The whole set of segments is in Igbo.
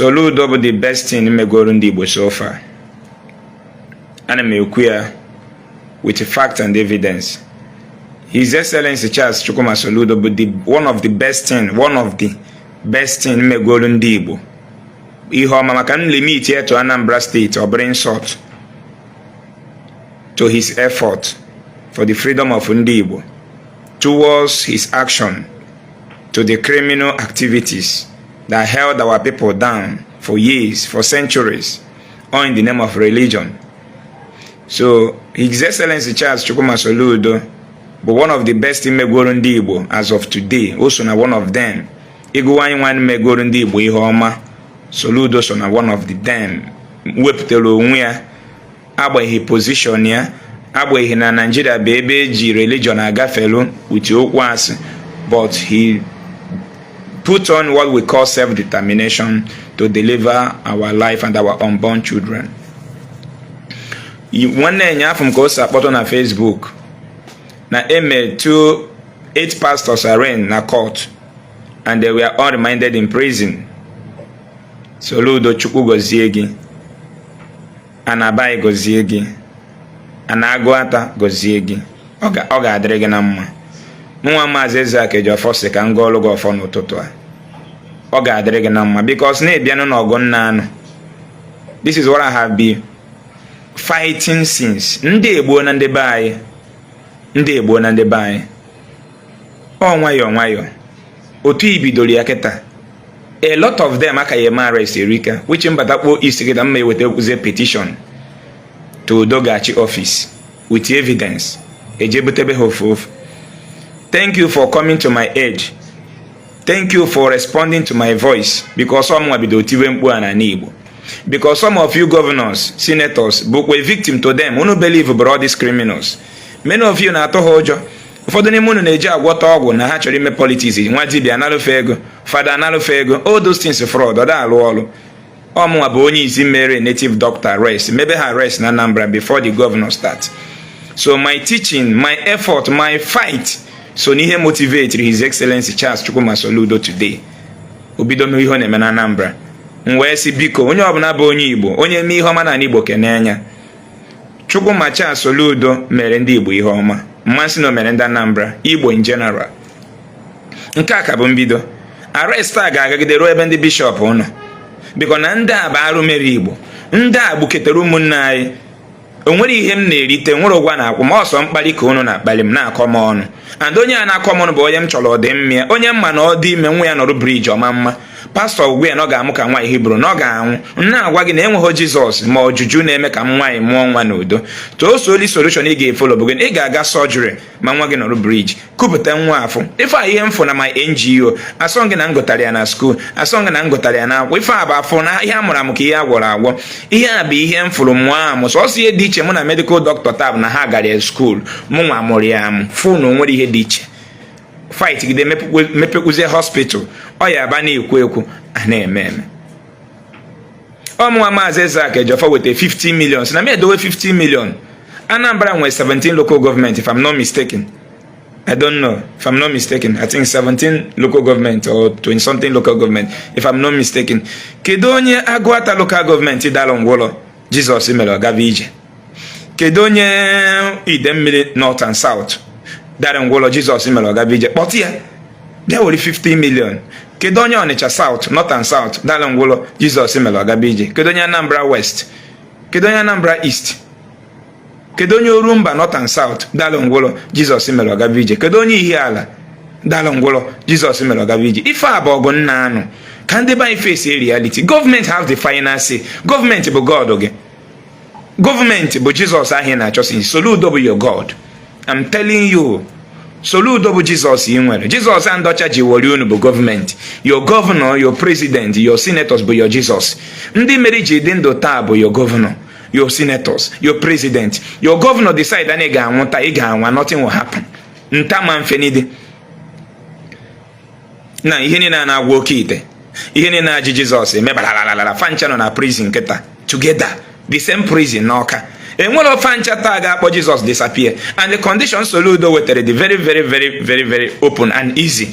Soludo bụ the best thing megoro ndị Igbo so far. Ana m ekwu ya with fact and evidence. His Excellency Charles Chukwuma Soludo bụ the one of the best thing, one of the best thing megoro ndị Igbo ihe ọma, maka m limit ya to Anambra State, ọ bụrụ insult to his effort for the freedom of ndị Igbo, towards his action to the criminal activities that held our people down for years, for centuries, all in the name of religion. So His Excellency Charles Chukwuma Soludo bụ one of the best megoro ndị Igbo as of today. O so na one of them. Ịgụwa anyị nwanne megoro ndị Igbo ihe ọma, Soludo so na one of the them wepụtara onwe ya, agbanyeghị position ya, agbanyeghị na Nigeria bụ ebe eji religion agafelu with okwu asị, but he put on what we call self-determination to deliver our life and our unborn children. Nwanne enye afọ m ka o si akpọtụ na Facebook na eme two eight pastors arraigned na court and they were all remanded in prison. Soludo, Chukwu gọzie gị, Anabai gọzie gị, Ana-Agụata gọzie gị, ọ ga-adịrị gị na mma. Mụnwa Maazị Ezeaka Ejiofor sị ka m gụọ ọlụ gị ọfọ n'ụtụtụ a, ọ ga-adịrị gị na mma, because na-ebianụ n'ọgụ nna anụ. This is what I have been fighting since. Ndị egbuo na ndị be anyị, ndị egbuo na ndị be anyị. Ọ nwayọọ nwayọọ otu i bidoro ya kịta, a lot of them aka ya eme arrest erika, which mbata kpoo isi kịta mma eweta kwuzie petition to Udogachi office with evidence, eje butebe ha ofu ofu. Thank you for coming to my aid. Thank you for responding to my voice, because ọmụnwa bido tiwe mkpu a n'ala Igbo, because some of you governors, senators bụkwa a victim to them. Unu believe bụ all these criminals. Many of you na-atụ ha ụjọ. Ụfọdụ n'ime unu na-eji agwọta ọgwụ na ha chọrọ ime politics. Nwa dibịa analụfe ego, fada analụfe ego, all those things, fraud. Ọ da alụ ọlụ. Ọmụnwa bụ onye isi mere native doctor arrest, mebe ha arrest na Anambra before the governor start. So my teaching, my effort, my fight so n'ihe motivate His Excellency Charles Chukwuma Soludo today obido mee ihe ọ na-eme na Anambra. M wee sị, biko, onye ọbụla bụ onye Igbo, onye mee ihe ọma n'ala Igbo, kene anya. Chukwuma Charles Soludo mere ndị Igbo ihe ọma, mmasị na o mere ndị Anambra, Igbo in general. Nke a ka bụ mbido. Arrest a ga-agagide ruo ebe ndị bishọp nọ, biko, na ndị a bụ arụ mere Igbo, ndị a gbuketere ụmụnne anyị. O nwere ihe m na-erite, nwere ụgwọ na-akwụ ma ọsọ mkpali ka unu na-akpali m, na-akọ m ọnụ. And onye a na-akọ m ọnụ bụ onye m chọrọ ọdịmma ya, onye mma na ọ dị ime nwa ya nọrọ bridge ọma mma. Pastọ ugwu ya na ọ ga-amụ ka nwaanyị Hibru na ọ ga-anwụ. M na-agwa gị na enweghị Jizọs ma ọjụjụ na-eme ka m nwaanyị mụọ nwa n'udo. To so solution ị ga-e follow bụ gị, ị ga-aga surgery ma nwa gị nọrọ bridge, kupụta nwa afọ. Ife a ihe m fụ na my NGO, asọ gị na m gụtara ya na school, asọ gị na m gụtara ya na akwụkwọ. Ife a bụ afọ na ihe a mụrụ amụ ka ihe a gwọrọ agwọ. Ihe a bụ ihe m fụrụ mụọ amụ. Sọsọ ihe dị iche mụ na medical doctor taa bụ na ha gara ya school, mụ nwa mụrụ ya amụ. Fụ na o nwere ihe dị iche. Fight gide mepekwuzie hospital, ọ ya aba na-ekwu ekwu a na-eme eme. Ọmụnwa Maazị Ezeaka Ejiofor weta 50 million, si na m edowe 50 million. Anambra nwere 17 local government, if I'm not mistaken. I don't know if I'm not mistaken, I think 17 local government or 20 something local government, if I'm not mistaken. Kedu onye Agụata local government dara ngwụlọ Jizọs mere ọgaba ije? Kedu onye Idemmili North and South dara ngwụlọ Jizọs mere ọgaba ije? Kpọtụ ya bịa were 50 million. Kedu onye Ọnịcha South, North and South dara ngwụlọ Jizọs mere ọgaba ije? Kedu onye Anambra West? Kedu onye Anambra East? Kedu onye Orumba North and South dara ngwụlọ Jizọs mere ọgaba ije? Kedu onye Ihiala dara ngwụlọ Jizọs mere ọgaba ije? Ife a bụ ọgụ nna anụ ka ndị be anyị face reality. Gọọmenti have the final say. Gọọmenti bụ God gị, gọọmenti bụ Jizọs ahụ ị na-achọsi. Soludo bụ your God. I'm telling you, Soludo bụ Jizọs ị nwere. Jizọs a ndọcha ji wori unu bụ gọọmenti. Your governor, your president, your senators bụ your Jizọs. Ndị mere ji dị ndụ taa bụ your governor, your senators, your president. Your governor decide na ị ga-anwụ taa, ị ga-anwa, nothing will happen. Ntama mfenide na ihe niile a na-agwa oke ite, ihe niile na-ajị Jizọs emebaralalala fancha nọ na prison kịta together, the same prison n'Ọka. Enwere fancha taa ga-akpọ Jizọs disappear. And the condition Soludo wetara dị very, very, very, very, very open and easy.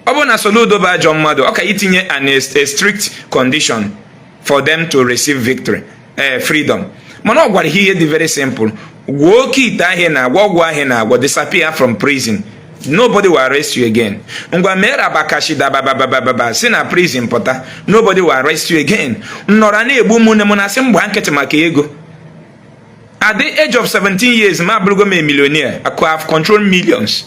Ọ bụrụ na Soludo bụ ajọ mmadụ, ọ ka itinye a strict condition for them to receive victory, freedom. Mana ọ gwara ha ihe dị very simple: gwuo oke ite ahịa na-agwọ, ọgwụ ahịa na-agwọ, disappear from prison, nobody will arrest you again. Ngwa, mee rabakashi dababababa, si na prison pụta, nobody will arrest you again. Nnọrọ na-egbu ụmụnne m na-asị m gbaa nkịtị maka ego. At the age of 17 years, ma abụrụgo m a millionaire. I could have controlled millions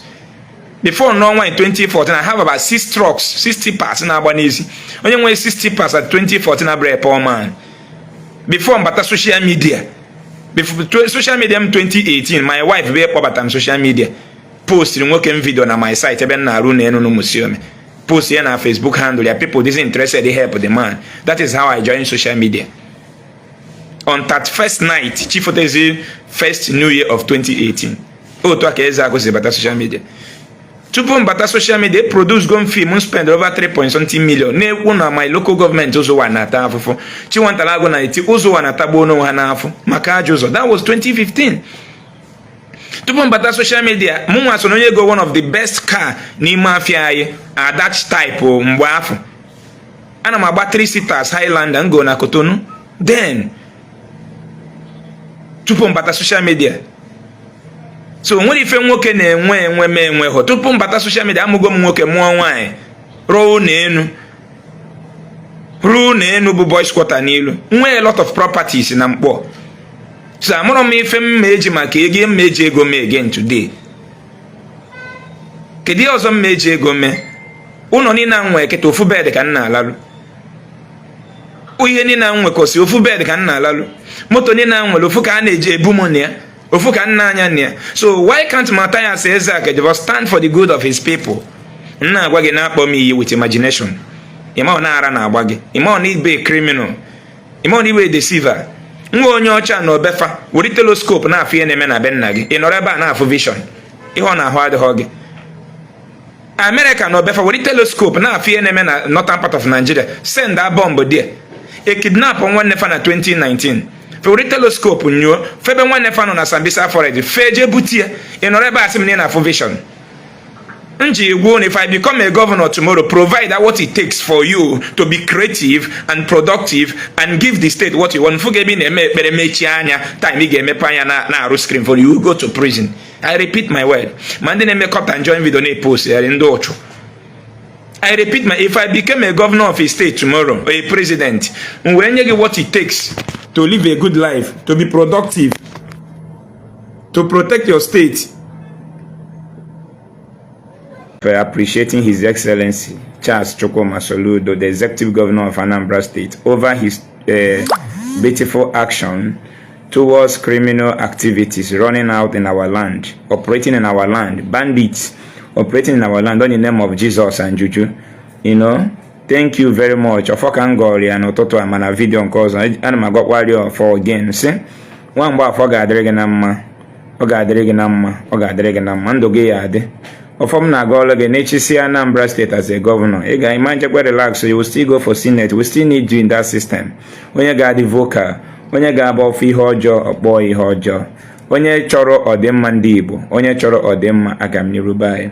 before. N'ọnwa in 2014, I have about six trucks, 60 parts na-agba n'ezi. Onye nwere 60 parts at 2014 abụrụ a poor man. Before mbata social media, before social media m 2018, my wife bụ kpọbata m social media, postiri nwoke m video na my site ebe m na-arụ na enu museum, post ya na Facebook handle ya. People is interested in help the man. That is how I joined social media on 31st night, chifotezi first new year of 2018. Otu a ka Ezeaku si bata social media. Tupu m bata social media, produce go film, spend over 3 point something million, na-ekwu na my local government Ụzụwa na-ata afụfụ. Chinwantala na-eti Ụzụwa na-atagbuo n'onwe ha n'afọ maka ajọ ụzọ. That was 2015. Tupu m bata social media, mụ nwa so na onye go one of the best car n'ime afịa anyị, Adach type. Mgbe afọ ana m agba 3 seaters Highlander ngo na Cotonou then, tupu m bata social media. So nwere ife nwoke na-enwe enwe m enwe hụ. Tupu m bata social media, amụgo m nwoke, mụọ nwaanyị, rụọ ụlọ enu, ruo ụlọ enu bụ boys quarter n'ilu, nwee a lot of properties na Mkpọ. So amụrụ m ife m ma eji maka ego m eji ego mee again today. Kedu ihe ọzọ m ma eji ego mee? Ụlọ niile a nwee kịta, ofu bed ka m na-alalụ. Ihe niile a nwekọsi, ofu bed ka m na-alalụ. Moto niile a nwere, ofu ka a na-eji ebu m na ya, ofu ka nna anya na ya. So why can't Matthias Ezeaku Ejiofor stand for the good of his people? M na-agwa gị, na-akpọ m iyi with imagination. Ịma ọ na-ara na-agba gị, ịma ọ na ibe criminal, ịma ọ na ibe deceiver. Nwa onye ọcha na obefa were telescope na-afụ ihe na-eme na be nna gị. Ị nọrọ ebe a na-afụ vision, ihe ọ na-ahụ adịghị gị. Amerịka na obefa were telescope na-afụ ihe na-eme na northern part of Nigeria, send a bomb there, e kidnap nwanne fa na 2019. Fewere telescope nyuo febe nwanne fa nọ na Sambisa Forest, fee jee butie. Ị nọrọ ebe a sị m na ị na-afụ vision. M ji gwuo na if I become a governor tomorrow, provide what it takes for you to be creative and productive and give the state what you want. Fụ ebe ị na-eme ekpere mechie anya, time ị ga-emepe anya na-arụ screen for you, go to prison. I repeat my word. Ma ndị na-eme cut and join video na-epost ya, ndị ụchụ. I repeat my, if I become a governor of a state tomorrow or a president, m wee nye gị what it takes to live a good life, to be productive, to protect your state. For appreciating His Excellency Charles Chukwuma Soludo, the Executive Governor of Anambra State, over his beautiful action towards criminal activities running out in our land, operating in our land, bandits operating in our land on the name of Jesus and Juju. Thank you very much. Ọfọ ka m gọrọ ya n'ụtụtụ a, mana video nke ọzọ ana m agọkwari ọfọ again, sị nwa mgbe afọ ga-adịrị gị na mma, ọ ga-adịrị gị na mma, ọ ga-adịrị gị na mma, ndụ gị ya adị. Ọfọ m na-aga ọlụ gị n'echisi Anambra State as a governor, ị ga-ema nchekwa, relax. You will still go for senate. We still need you in that system. Onye ga-adị vocal, onye ga-agba ọfọ ihe ọjọọ, ọkpọọ ihe ọjọọ, onye chọrọ ọdịmma ndị Igbo, onye chọrọ ọdịmma agamniru be anyị.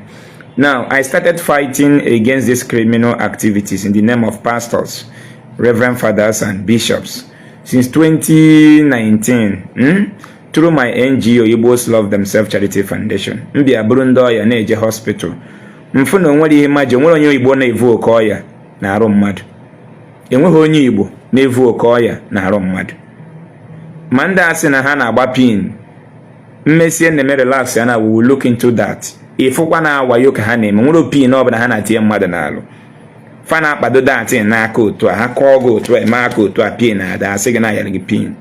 Now, I started fighting against these criminal activities in the name of pastors, reverend fathers and bishops since 2019, Through my NGO, Igbos Love Themselves Charity Foundation. M bịa bụrụ ndị ọya na-eje hospital, mfụ na onwere ihe mmaji onwere onye Igbo na-evu oke ọya na-arụ mmadụ. Enweghị onye Igbo na-evu oke ọya na-arụ mmadụ. Ma ndị a sị na ha na-agba pin mmesie na-eme relax ya na we will look into that. Ịfụkwa na awayo ka ha na-eme. Nwere pin ọbụla ha na-atinye mmadụ n'alụ, fa na-akpado datin n'aka otu a, ha kọọ gị otu a, eme aka otu a, pin ada, asị gị na ayara gị pin.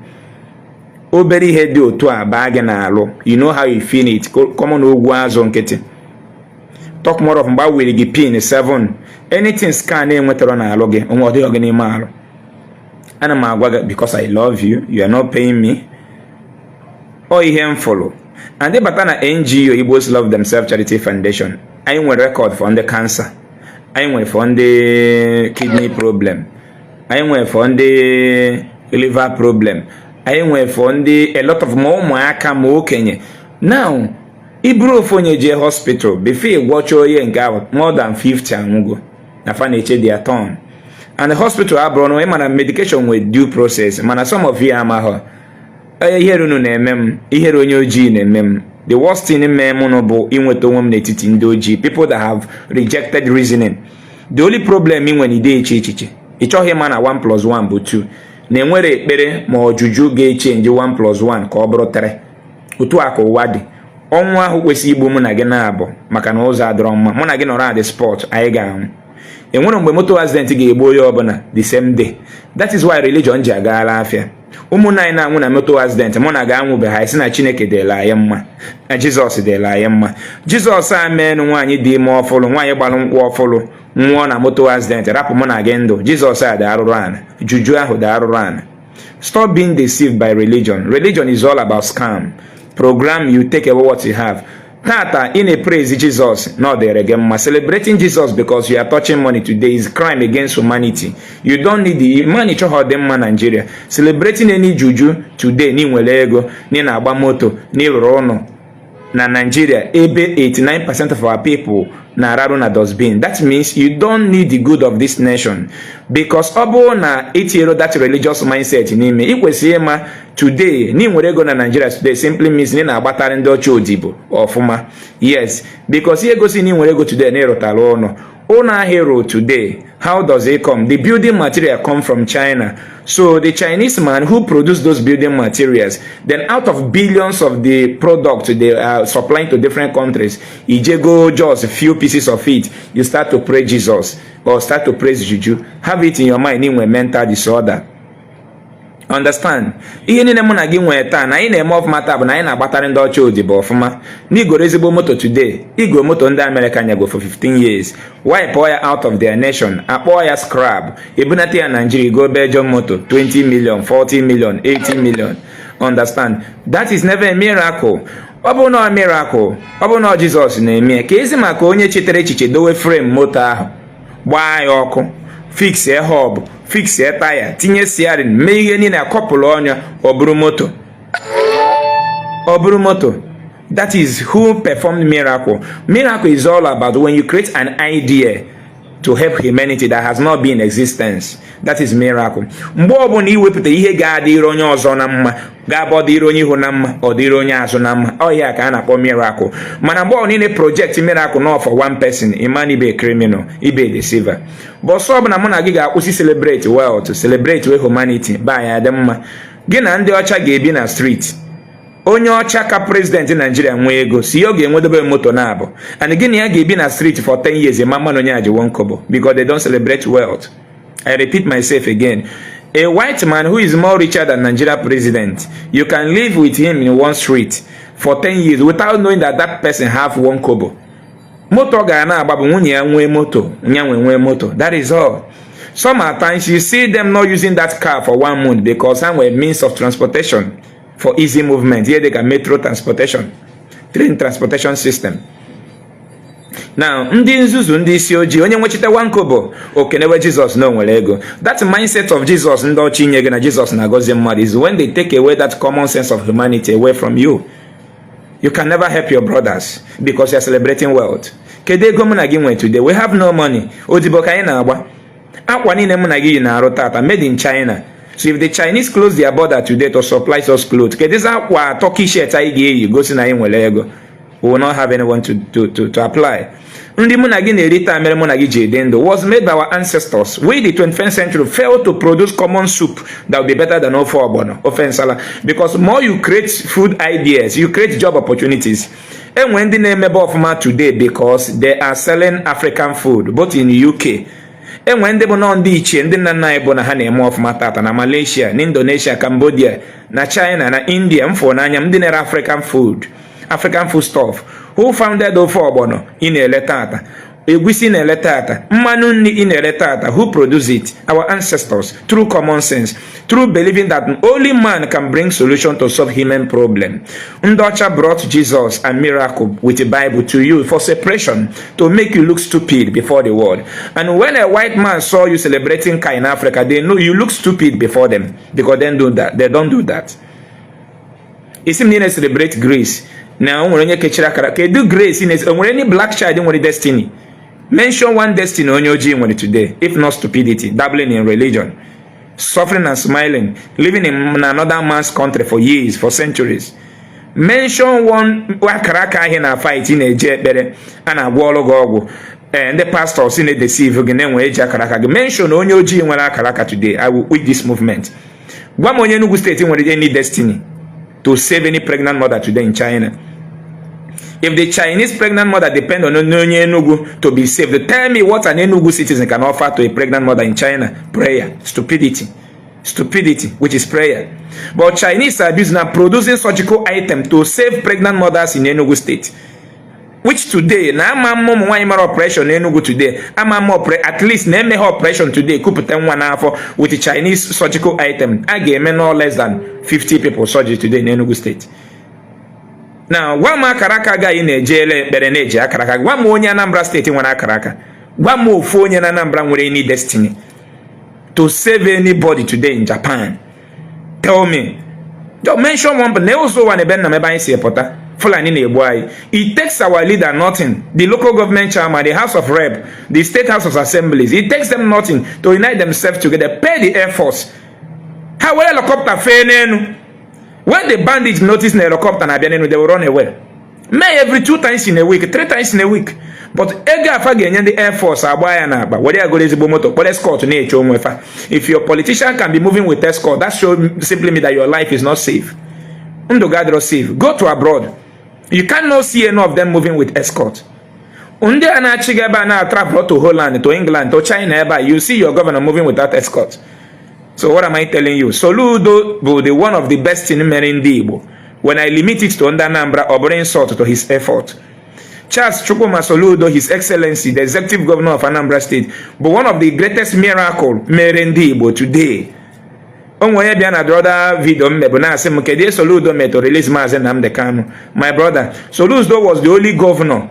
Obere ihe dị otu a baa gị n'alụ, you know how you feel it. Common ogwu azụ nkịtị, talk more of mgbe a were gị pin 7, anything scan na-enwetara n'alụ gị, onwe ọ dịghị gị n'ime alụ. Ana m agwa gị because I love you. You are not paying me. Ọ ihe m fụrụ and bata na NGO Igbos Love Themselves Charity Foundation, anyị nwere record for ndị cancer, anyị nwere for ndị kidney problem, anyị nwere for ndị liver problem, anyị nwere for ndị a lot of, ma ụmụaka ma okenye. Now, iburu ofu onye jee hospital, before ịgwọcha onye nke ahụ, more than 50 anwụgo. Na fa na-eche their turn and the hospital abụrụ na ịma na medication nwere due process, mana some of you amaghọ. Ihere unu na-eme m, ihere onye ojii na-eme m. The worst thing mee mụ bụ inweta onwe m n'etiti ndị ojii, people that have rejected reasoning. The only problem ị nwere, ide eche echiche, ị chọghị ịma na 1 plus 1 bụ 2, na enwere ekpere ma ọjụjụ ga-echange 1 plus 1 ka ọ bụrụ 3. Otu a ka ụwa dị. Ọnwụ ahụ kwesịrị igbu mụ na gị na-abụ maka na ụzọ adọrọ mma, mụ na gị nọrọ at the spot, anyị ga-anwụ. Enwere mgbe moto accident ga-egbu onye ọbụla the same day. That is why religion ji agaghala afịa. Ụmụnne anyị na-anwụ na moto accident, mụ na ga-anwụbeghị, anyị sị na Chineke dịla anyị mma, na Jizọs dịla anyị mma. Jizọs a meenụ nwaanyị dị ime ọfụlụ, nwaanyị gbara nkwụ ọfụlụ, nwụọ na moto accident, rapụ mụ na gị ndụ. Jizọs a dị arụrụ ana, juju ahụ dị arụrụ ana. Stop being deceived by religion. Religion is all about scam program. You take away what you have. Tata ị na-praise Jesus na ọ dịrị gị mma. Celebrating Jesus because you are touching money today is crime against humanity. You don't need the money. Chọghọ dị mma Nigeria. Celebrating any juju today na ị nwere ego, na ị na-agba moto, na ị rụrụ ụlọ na Nigeria ebe 89% of our people na-ararụ na dustbin, that means you don't need the good of this nation, because ọ bụrụ na itinyere that religious mindset n'ime, ị kwesịrị ịma today na ị nwere ego na Nigeria today simply means na ị na-agbatarị ndị ọcha odibo ọfụma. Yes, because ihe gosi na ị nwere ego today na ịrụtara ụlọ, ụlọ ahụ ịrụ today, how does it come? The building material come from China. So the Chinese man who produced those building materials, then out of billions of the product they are supplying to different countries, ijego just few pieces of it, you start to pray Jesus or start to praise juju. Have it in your mind, inwe mental disorder. Understand, ihe niile mụ na gị nwere taa na anyị na-eme ọfụma taa bụ na anyị na-agbatarị ndị ọcha odibo ọfụma. N'igoro ezigbo moto today, igo moto ndị Amerịka nyago for 15 years, wipe ya out of their nation, akpọọ ya scrap, ebunata ya Nigeria, go Belgium moto 20 million, 40 million, 80 million. Understand, that is never a miracle. Ọ bụ na miracle, ọ bụ na Jizọs na-eme ka ezi maka onye chetara echiche dowe frame moto ahụ, gbaa ya ọkụ, fixie hub, fixie taya, tinye steering, mee ihe niile, akọpụrụ ọnya, ọ bụrụ moto, ọ bụrụ moto. That is who performed miracle. Miracle is all about when you create an idea to help humanity that has not been in existence. That is miracle. Mgbe ọbụla iwepụta ihe ga-adịrị onye ọzọ na mma, ga-abụ ọ dịrị onye ihu na mma, ọ dịrị onye azụ na mma, ọ ya ka a na-akpọ miracle. Mana mgbe ọ niile project miracle not for one person, ịma ibe criminal, ibe deceiver. Bọsọ ọbụla mụ na gị ga-akwụsị celebrate wealth, celebrate we humanity, ba anyị adị mma. Gị na ndị ọcha ga-ebi na street. Onye ọcha ka president Naijiria nwee ego si ya, ọ ga-enwedobe moto na abụ, and gị na ya ga-ebi na street for 10 years, ma mmanụ onye aji one kobo, because they don't celebrate wealth. I repeat myself again: a white man who is more richer than Nigeria president, you can live with him in one street for 10 years without knowing that that person have one kobo. Moto ọ gara na-agba bụ nwunye ya nwee moto, ya nwee moto, that is all. Some at times you see them not using that car for one month because ha nwere means of transportation for easy movement, ihe dịka metro transportation, train transportation system. Now ndị nzuzu, ndị isi ojii, onye nwechite one kobo, okenewe Jizọs na o nwere ego. That mindset of Jesus ndị ọcha inye gị na Jizọs na-agọzi mmadụ is when they take away that common sense of humanity away from you. You can never help your brothers because you are celebrating wealth. Kedu ego mụ na gị nwere today? We have no money. Odibo ka anyị na-agba. Akwa niile mụ na gị yi na-arụ tata, made in China. So if the Chinese close their border today to supply us clothes, kedụzi akwa Turkey shirt anyị ga-eyi gosi na anyị nwere ego? We will not have anyone to apply. Nri mụ na gị na-eri taa mere mụ na gị ji ede ndụ was made by our ancestors. We, the 21st century, failed to produce common soup that will be better than ofe ogbono, ofe nsala, because more you create food ideas, you create job opportunities. Enwere ndị na-emebe ọfụma today because they are selling African food both in UK. Enwere ndị bụ nọọ ndị ichie, ndị nna nna anyị bụ na ha na-eme ọfụma tata na Malaysia, na Indonesia, Cambodia, na China, na India. M fụrụ n'anya m ndị na-ere African food, African food stuff. Who founded ofe ogbono ị na-ele tata, egusi na-ele tata, mmanụ nri ị na-ele tata? Who produce it? Our ancestors, through common sense, through believing that only man can bring solution to solve human problem. Ndị ọcha brought Jesus and miracle with the Bible to you for separation, to make you look stupid before the world. And when a white man saw you celebrating car in Africa, they know you look stupid before them, because they don't do that. They don't do that. Isi m niile celebrate grace na o nwere onye kechiri akara. Kedu grace? O nwere any black child nwere destiny? Mention one destiny onye ojii nwere today, if not stupidity, dabbling in religion, suffering and smiling, living in another man's country for years, for centuries. Mention one akara aka ahịa na fight ị na-eje ekpere a na-agwọ ọrụ gị ọgwụ, ee, ndị pastors na-edeceive gị na-enwe eji akara aka gị. Mention onye ojii nwere akara aka today. I will quit this movement. Gwa m onye Enugu Steeti nwere any destiny to save any pregnant mother today in China. If the Chinese pregnant mother depend on onye Enugu to be saved, tell me what an Enugu citizen can offer to a pregnant mother in China. Prayer. Stupidity. Stupidity, which is prayer. But Chinese are busy now producing surgical item to save pregnant mothers in Enugu State, which today na ama mma ụmụ nwaanyị mara operation n'Enugu today, ama mma at least na-eme ha operation today, kupụta nwa n'afọ with Chinese surgical item, a ga-eme no less than 50 people surgery today in Enugu State. Na gwa m akara aka agaghị na-eje ele ekpere na-eji akara aka. Gwa m onye Anambra Steeti nwere akara aka. Gwa m ofu onye na Anambra nwere any destiny to save anybody today in Japan. Tell me. Just mention one. Na ụzọ ụwa na ebe nna m, ebe anyị si pụta, Fulani na-egbu anyị. It takes our leader nothing, the local government chairman, the House of Rep, the state house of assemblies, it takes them nothing to unite themselves together, pay the air force, ha were helicopter fee n'elu. When the bandits notice na helicopter na-abịa n'elu, they will run away. Mee every two times in a week, three times in a week, but ego afa ga-enye ndị air force agba ya n'akpa, were ya goro ezigbo moto, kpọrọ escort na-eche onwe fa. If your politician can be moving with escort, that show simply mean that your life is not safe. Ndụ gị adịrọ safe. Go to abroad, you cannot see any of them moving with escort. Ndị a na-achị gị ebe a na-travel to Holland, to England, to China ebe a, you see your governor moving without escort. So what am I telling you? Soludo bụ the one of the best thing mere ndị Igbo. When I limit it to ndị Anambra, ọ bụrụ insult to his effort. Charles Chukwuma Soludo, His Excellency, the Executive Governor of Anambra State, bụ one of the greatest miracle mere ndị Igbo today. O nwere onye bịa na the other video m mebụ na-asị m, kedu ihe Soludo mere to release Maazị Nnamdi Kanu? My brother, Soludo was the only governor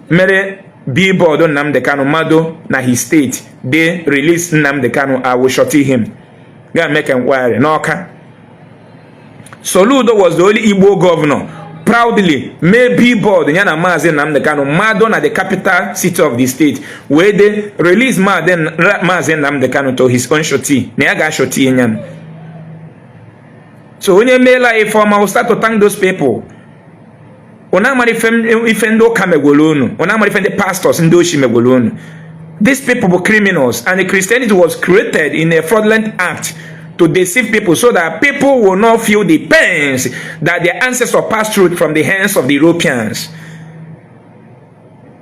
mere billboard Nnamdi Kanu mmadụ na his state dey release Nnamdi Kanu, I will shot him. Go make inquiry n'Ọka. Soludo was the only Igbo governor proudly mee billboard ya na Maazị Nnamdi Kanu mmadụ na the capital city of the state wee dey release Maazị Nnamdi Kanu to his own shoti na ya ga-ashoti ya. So onye meela ife ọma will start to thank those people. Unu amara ife ndị ụka megwere unu. Unu amara ife ndị pastors, ndị ochi megwere unu. These people were criminals, and the Christianity was created in a fraudulent act to deceive people so that people will not feel the pains that their ancestors passed through from the hands of the Europeans.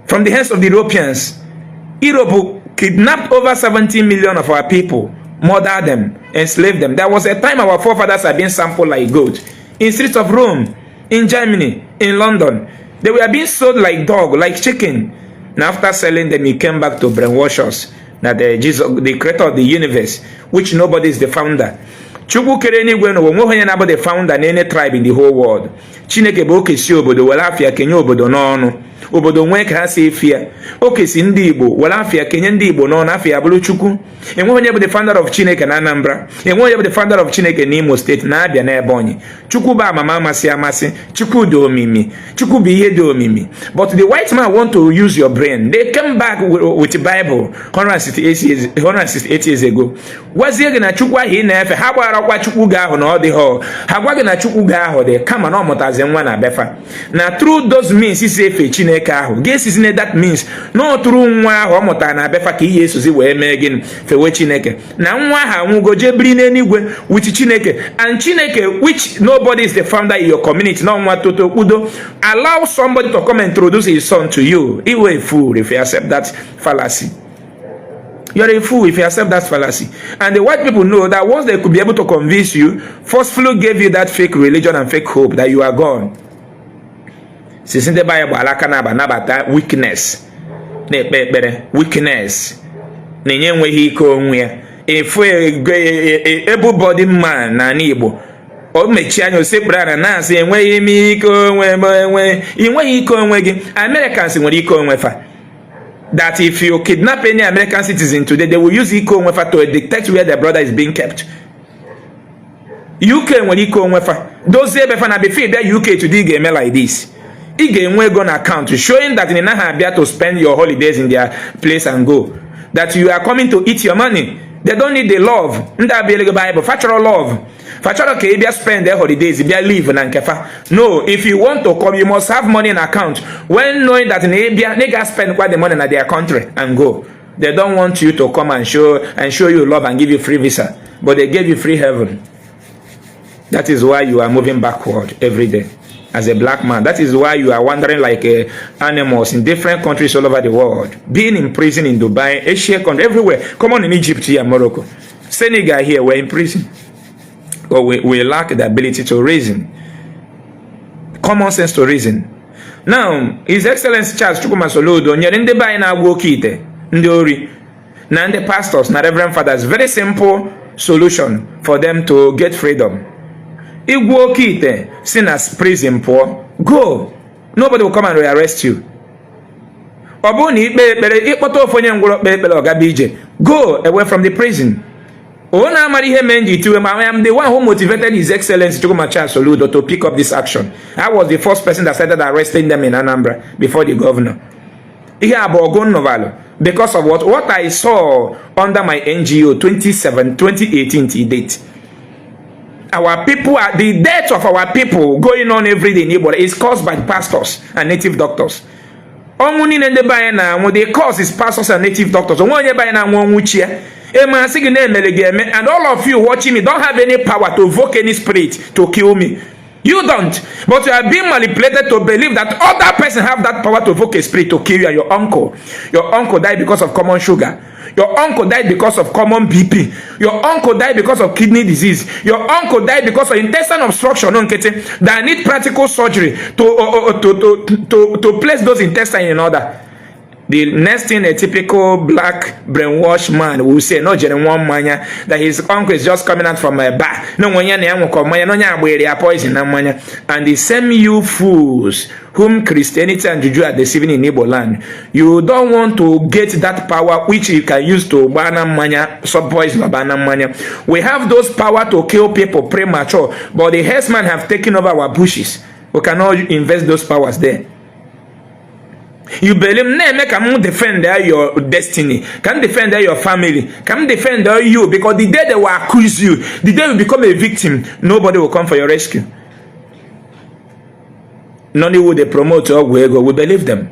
From the hands of the Europeans. Europe kidnapped over 70 million of our people, murdered them, enslaved them. There was a time our forefathers had been sampled like goats in streets of Rome, in Germany, in London. They were being sold like dog, like chicken. And after selling them, he came back to brainwash us that the Jesus, the creator of the universe, which nobody is the founder. Chukwu kere n'igwe n'ụwa, onweghị onye na-abụ the founder na any tribe in the whole world. Chineke bụ okesi obodo, were afịa kenye obodo n'ọnụ, obodo nwee ka ha si efi ya. Okesi ndị Igbo, were afịa kenye ndị Igbo n'ọnụ, afịa bụrụ Chukwu. Enweghị onye bụ the founder of Chineke na Anambra, enweghị onye bụ the founder of Chineke na Imo Steeti, na Abịa, na Ebonyi. Chukwu bụ amama amasị amasị. Chukwu dị omimi. Chukwu bụ ihe dị omimi. But the white man want to use your brain. They came back with the Bible 168 years, 168 years ago, gwazie gị na Chukwu ahụ ị na-efe, ha gbarakwa Chukwu gị ahụ na ọ dịghọ. Ha gwa gị na Chukwu gị ahụ dị, kama na ọ mụtazi nwa na befa, na through those means isi efe Chineke ahụ ga-esizi na that means na ọ tụrụ nwa ahụ ọ mụtara na befa ka ihe esozi wee mee gịnị? Fewe Chineke. Na nwa ahụ anwụgo, jee biri n'eluigwe with Chineke, and Chineke which nobody is the founder in your community, na nwa toto kpudo allow somebody to come and introduce his son to you. You a fool if you accept that fallacy. You're a fool if you accept that fallacy. And the white people know that once they could be able to convince you, forcefully gave you that fake religion and fake hope that you are gone. Sisi ndị be anyị gbara aka na-aba nabata weakness, na-ekpe ekpere weakness, na-enye enweghị ike onwe ya efu. Able man n'ala Igbo, o mechie anya, osekpuru ana na-asị, "Enweghị m ike onwe m." Enwe ị nweghị ike onwe gị. Americans nwere ike onwe fa, that if you kidnap any American citizen today, they will use ike onwe fa to detect where their brother is being kept. UK nwere ike onwe fa, dozie ebe fa na before bịa UK today, ga-eme like this. Ị ga-enwe ego na account showing that ị naghị abịa to spend your holidays in their place and go, that you are coming to eat your money. They don't need the love. Ndị abịa gị Bible, fa chọrọ love, fa chọrọ ka ị bịa spend their holidays, bịa live na nke fa. No, if you want to come, you must have money in account, when knowing that na ị bịa na ị ga spend kwa the money na their country and go. They don't want you to come and show you love and give you free visa, but they gave you free heaven. That is why you are moving backward every day as a black man. That is why you are wandering like animals in different countries all over the world. Being in prison in Dubai, Asia country, everywhere. Come on, in Egypt here, Morocco, Senegal here, we're in prison. But we lack the ability to reason. Common sense to reason. Now, His Excellency Charles Chukwuma Soludo nyere ndị be anyị na-agwa oke ite, ndị ori, na ndị pastors na reverend fathers very simple solution for them to get freedom. Igwu oke ite si na prison pụọ, go, nobody will come and rearrest you. Ọ bụrụ na ikpe ekpere, ịkpọta ofu onye ngwụrọ kpee ekpere, ọ gaba ije, go away from the prison. O na-amara ihe mere m ji tiwe ma I am the one who motivated His Excellency Chukwuma Charles Soludo to pick up this action. I was the first person that started arresting them in Anambra before the governor. Ihe a bụ ọgụ nnọvalụ because of what I saw under my NGO 27 2018 till date. Our people are the death of our people going on every day in Igbo is caused by pastors and native doctors. Ọnwụ niile ndị be anyị na-anwụ, the cause is pastors and native doctors. Onwe onye be anyị na-anwụ ọnwụ chi ya ema asị gị na-emere gị eme. And all of you watching me don't have any power to evoke any spirit to kill me. You don't, but you are being manipulated to believe that other person have that power to evoke a spirit to kill you. And your uncle died because of common sugar. Your uncle died because of common BP. Your uncle died because of kidney disease. Your uncle died because of intestine obstruction, no nkịtị, that need practical surgery to place those intestines in order. The next thing a typical black brainwashed man will say, no jere nwa mmanya, that his uncle is just coming out from a bar. No onye na ya nwekọ mmanya, na onye agbere ya poison na mmanya. And the same you fools whom Christianity and Juju are deceiving in Igbo land, you don't want to get that power which you can use to gbana mmanya, some poison or gbana mmanya. We have those power to kill people premature, but the herdsmen have taken over our bushes. We cannot invest those powers there. You believe na-eme ka m defend your destiny, ka m defend your family, ka m defend you, because the day they will accuse you, the day you become a victim, nobody will come for your rescue. Nollywood dey promote ọgwụ ego, we believe them.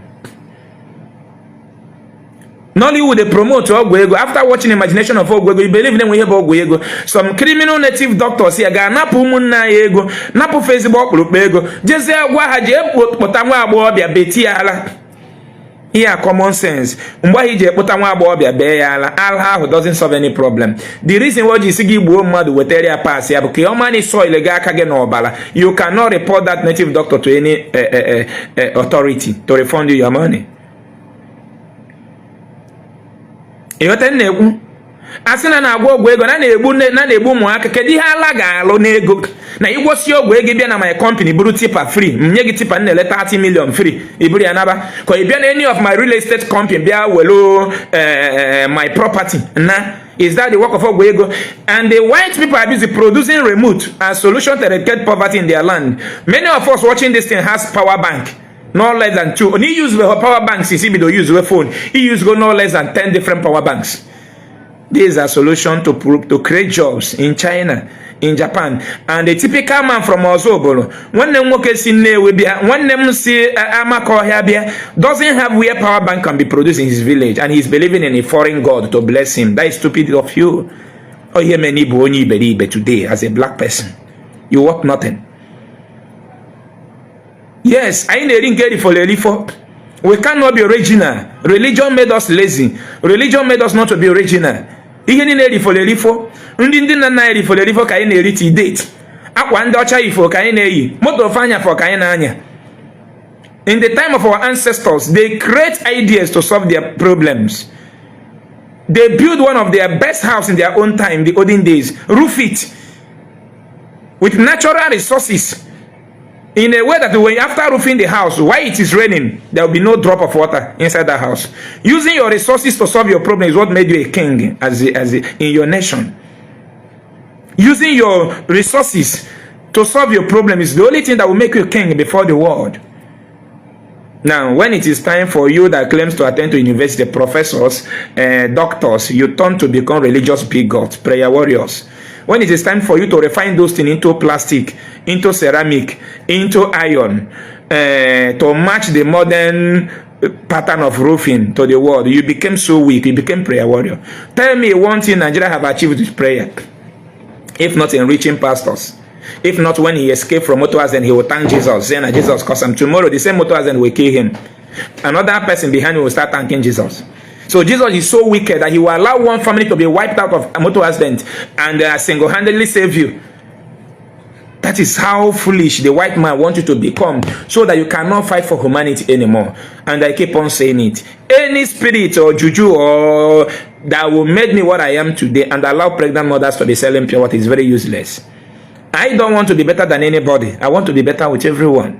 Nollywood dey promote ọgwụ ego. After watching imagination of ọgwụ ego, you believe na enwe ihe bụ ọgwụ ego. Some criminal native doctors ya ga-anapụ ụmụnne anyị ego, napụ ezigbo ọkpụrụkpụ ego, jezie gwa ha jee kpụta nwa agbọghọbịa beti ya ala. Ihe a common sense, mgbe ahụ iji ekpụta nwa agbọghọbịa bee ya ala, ala ahụ doesn't solve any problem. The reason why o ji si gị gbuo mmadụ wetara ya pass ya bụ ka ọ mani soil gị aka gị n'ọbara. You cannot report that native doctor to any authority to refund you your money. Ịghọta m na-ekwu? A sị na na-agwọ ọgwụ ego na na-egbu na na-egbu ụmụaka. Kedu ihe ala ga-alụ n'ego na ịgwọsi ọgwụ ego? Bịa na my company, buru tipper free, m nye gị tipper m na-ele 30 million free, i buru ya naba, ka ị bịa na any of my real estate company, bịa welu my property na. Is that the work of ọgwụ ego? And the white people are busy producing remote as solution to eradicate poverty in their land. Many of us watching this thing has power bank, no less than two. Only use the power banks is ibido use the phone. He use go no less than 10 different power banks. This is a solution to create jobs in China, in Japan. And the typical man from Ozubulu, nwanne m nwoke si Nnewi bịa, nwanne m si Amakohia bịa, doesn't have where power bank can be produced in his village, and he's believing in a foreign god to bless him. That is stupid of you. Oh, ihe mere na ịbụ onye iberibe today as a black person. You work nothing. Yes, anyị na-eri nke erifọrọ erifọ. We cannot be original. Religion made us lazy. Religion made us not to be original. Ihe niile erifọrọ erifọ, ndị ndị nna nna anyị erifọrọ erifọ ka anyị na-eri till date. Akwa ndị ọcha yifo ka anyị na-eyi, moto ofe anya fọ ka anyị na-anya. In the time of our ancestors, they create ideas to solve their problems. They build one of their best house in their own time, the olden days, roof it with natural resources in a way that when after roofing the house, while it is raining, there will be no drop of water inside the house. Using your resources to solve your problem is what made you a king in your nation. Using your resources to solve your problem is the only thing that will make you king before the world. Now, when it is time for you that claims to attend to university, professors, doctors, you turn to become religious bigots, prayer warriors. When it is time for you to refine those things into plastic, into ceramic, into iron, to match the modern pattern of roofing to the world, you became so weak, you became prayer warrior. Tell me one thing Nigeria have achieved with prayer, if not enriching pastors. If not, when he escaped from motor accident, he will thank Jesus, saying that Jesus caused him. Tomorrow, the same motor accident will kill him. Another person behind him will start thanking Jesus. So Jesus is so wicked that he will allow one family to be wiped out of a motor accident and single-handedly save you. That is how foolish the white man wants you to become, so that you cannot fight for humanity anymore. And I keep on saying it. Any spirit or juju or that will make me what I am today and allow pregnant mothers to be selling pure water is very useless. I don't want to be better than anybody. I want to be better with everyone.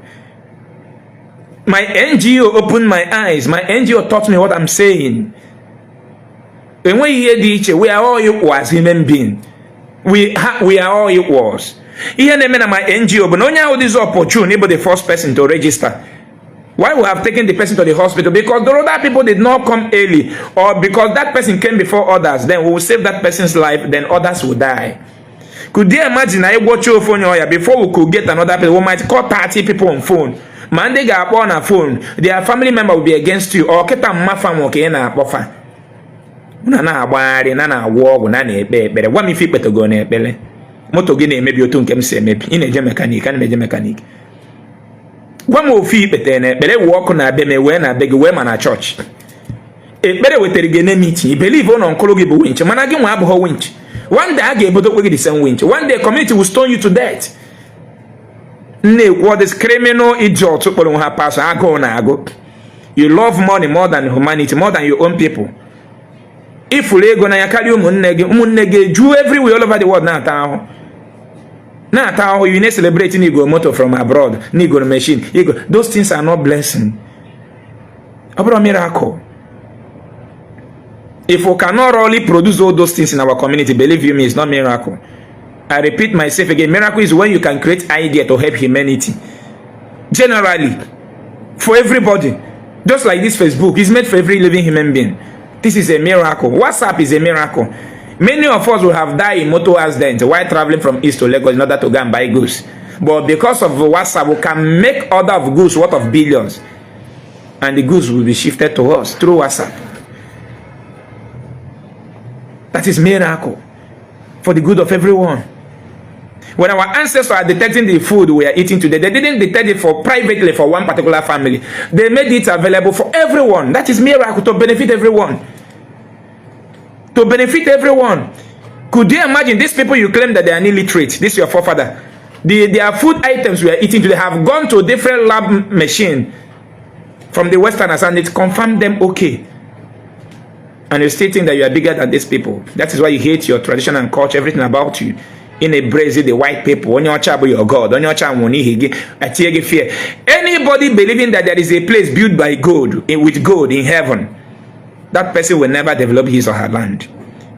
My NGO opened my eyes. My NGO taught me what I'm saying. Enweghị ihe dị iche. We are all equal as human beings. We are all equals. Ihe na-eme na my NGO bụ na onye ahụ dịzi opportune ịbụ the first person to register. Why we have taken the person to the hospital? Because the other people did not come early, or because that person came before others, then we will save that person's life, then others will die. Could you imagine na ịgwọcha ofu onye ọya, before we could get another person, we might call 30 people on phone. Ma ndị ga-akpọ na phone, their family member will be against you. Ọ kịta mmafa nwe ka ị na-akpọfa na na-agbagharị na na-agwọ ọgwụ na na-ekpe ekpere. Gwa m ife ikpetego na ekpere. Moto gị na-emebi otu nke m si emebi. Ị na-eje mechanic, ana m eje mechanic. Gwa m ofu ikpete na ekpere. Wee ọkụ na be m, wee na be gị, wee ma na chọọchị. Ekpere wetara gị enmity. I believe ụlọ nkụrụ gị bụ winch, mana gị nwa abụghị winch. One day a ga-ebodokwe gị the same winch. One day community will stone you to death. Na-ekwu all this criminal idiot kpọrọ onwe ha pastor, agụụ na agụ. You love money more than humanity, more than your own people. Ifuru ego n'anya karịa ụmụnne gị. Ụmụnne gị eju everywhere, all over the world, na-ata ahụ, na-ata ahụ. You na-celebrate n'igo moto from abroad, n'igo machine igo. Those things are not blessing. Ọ bụrụ miracle. If we cannot really produce all those things in our community, believe you me, it's not miracle. I repeat myself again, miracle is when you can create idea to help humanity generally, for everybody. Just like this Facebook is made for every living human being. This is a miracle. WhatsApp is a miracle. Many of us will have died in motor accident while traveling from east to Lagos in order to go and buy goods, but because of WhatsApp, we can make order of goods worth of billions, and the goods will be shifted to us through WhatsApp. That is miracle for the good of everyone. When our ancestors are detecting the food we are eating today, they didn't detect it for privately for one particular family. They made it available for everyone. That is miracle, to benefit everyone. To benefit everyone. Could you imagine these people you claim that they are illiterate? This is your forefather. Their food items we are eating today have gone to different lab machine from the Westerners and it confirmed them okay. And you still think that you are bigger than these people. That is why you hate your tradition and culture, everything about you. In a brazy the white people, onye ọcha bụ your God, onye ọcha nwụrụ n'ihi gị, etinye gị fear. Anybody believing that there is a place built by gold, with gold in heaven, that person will never develop his or her land.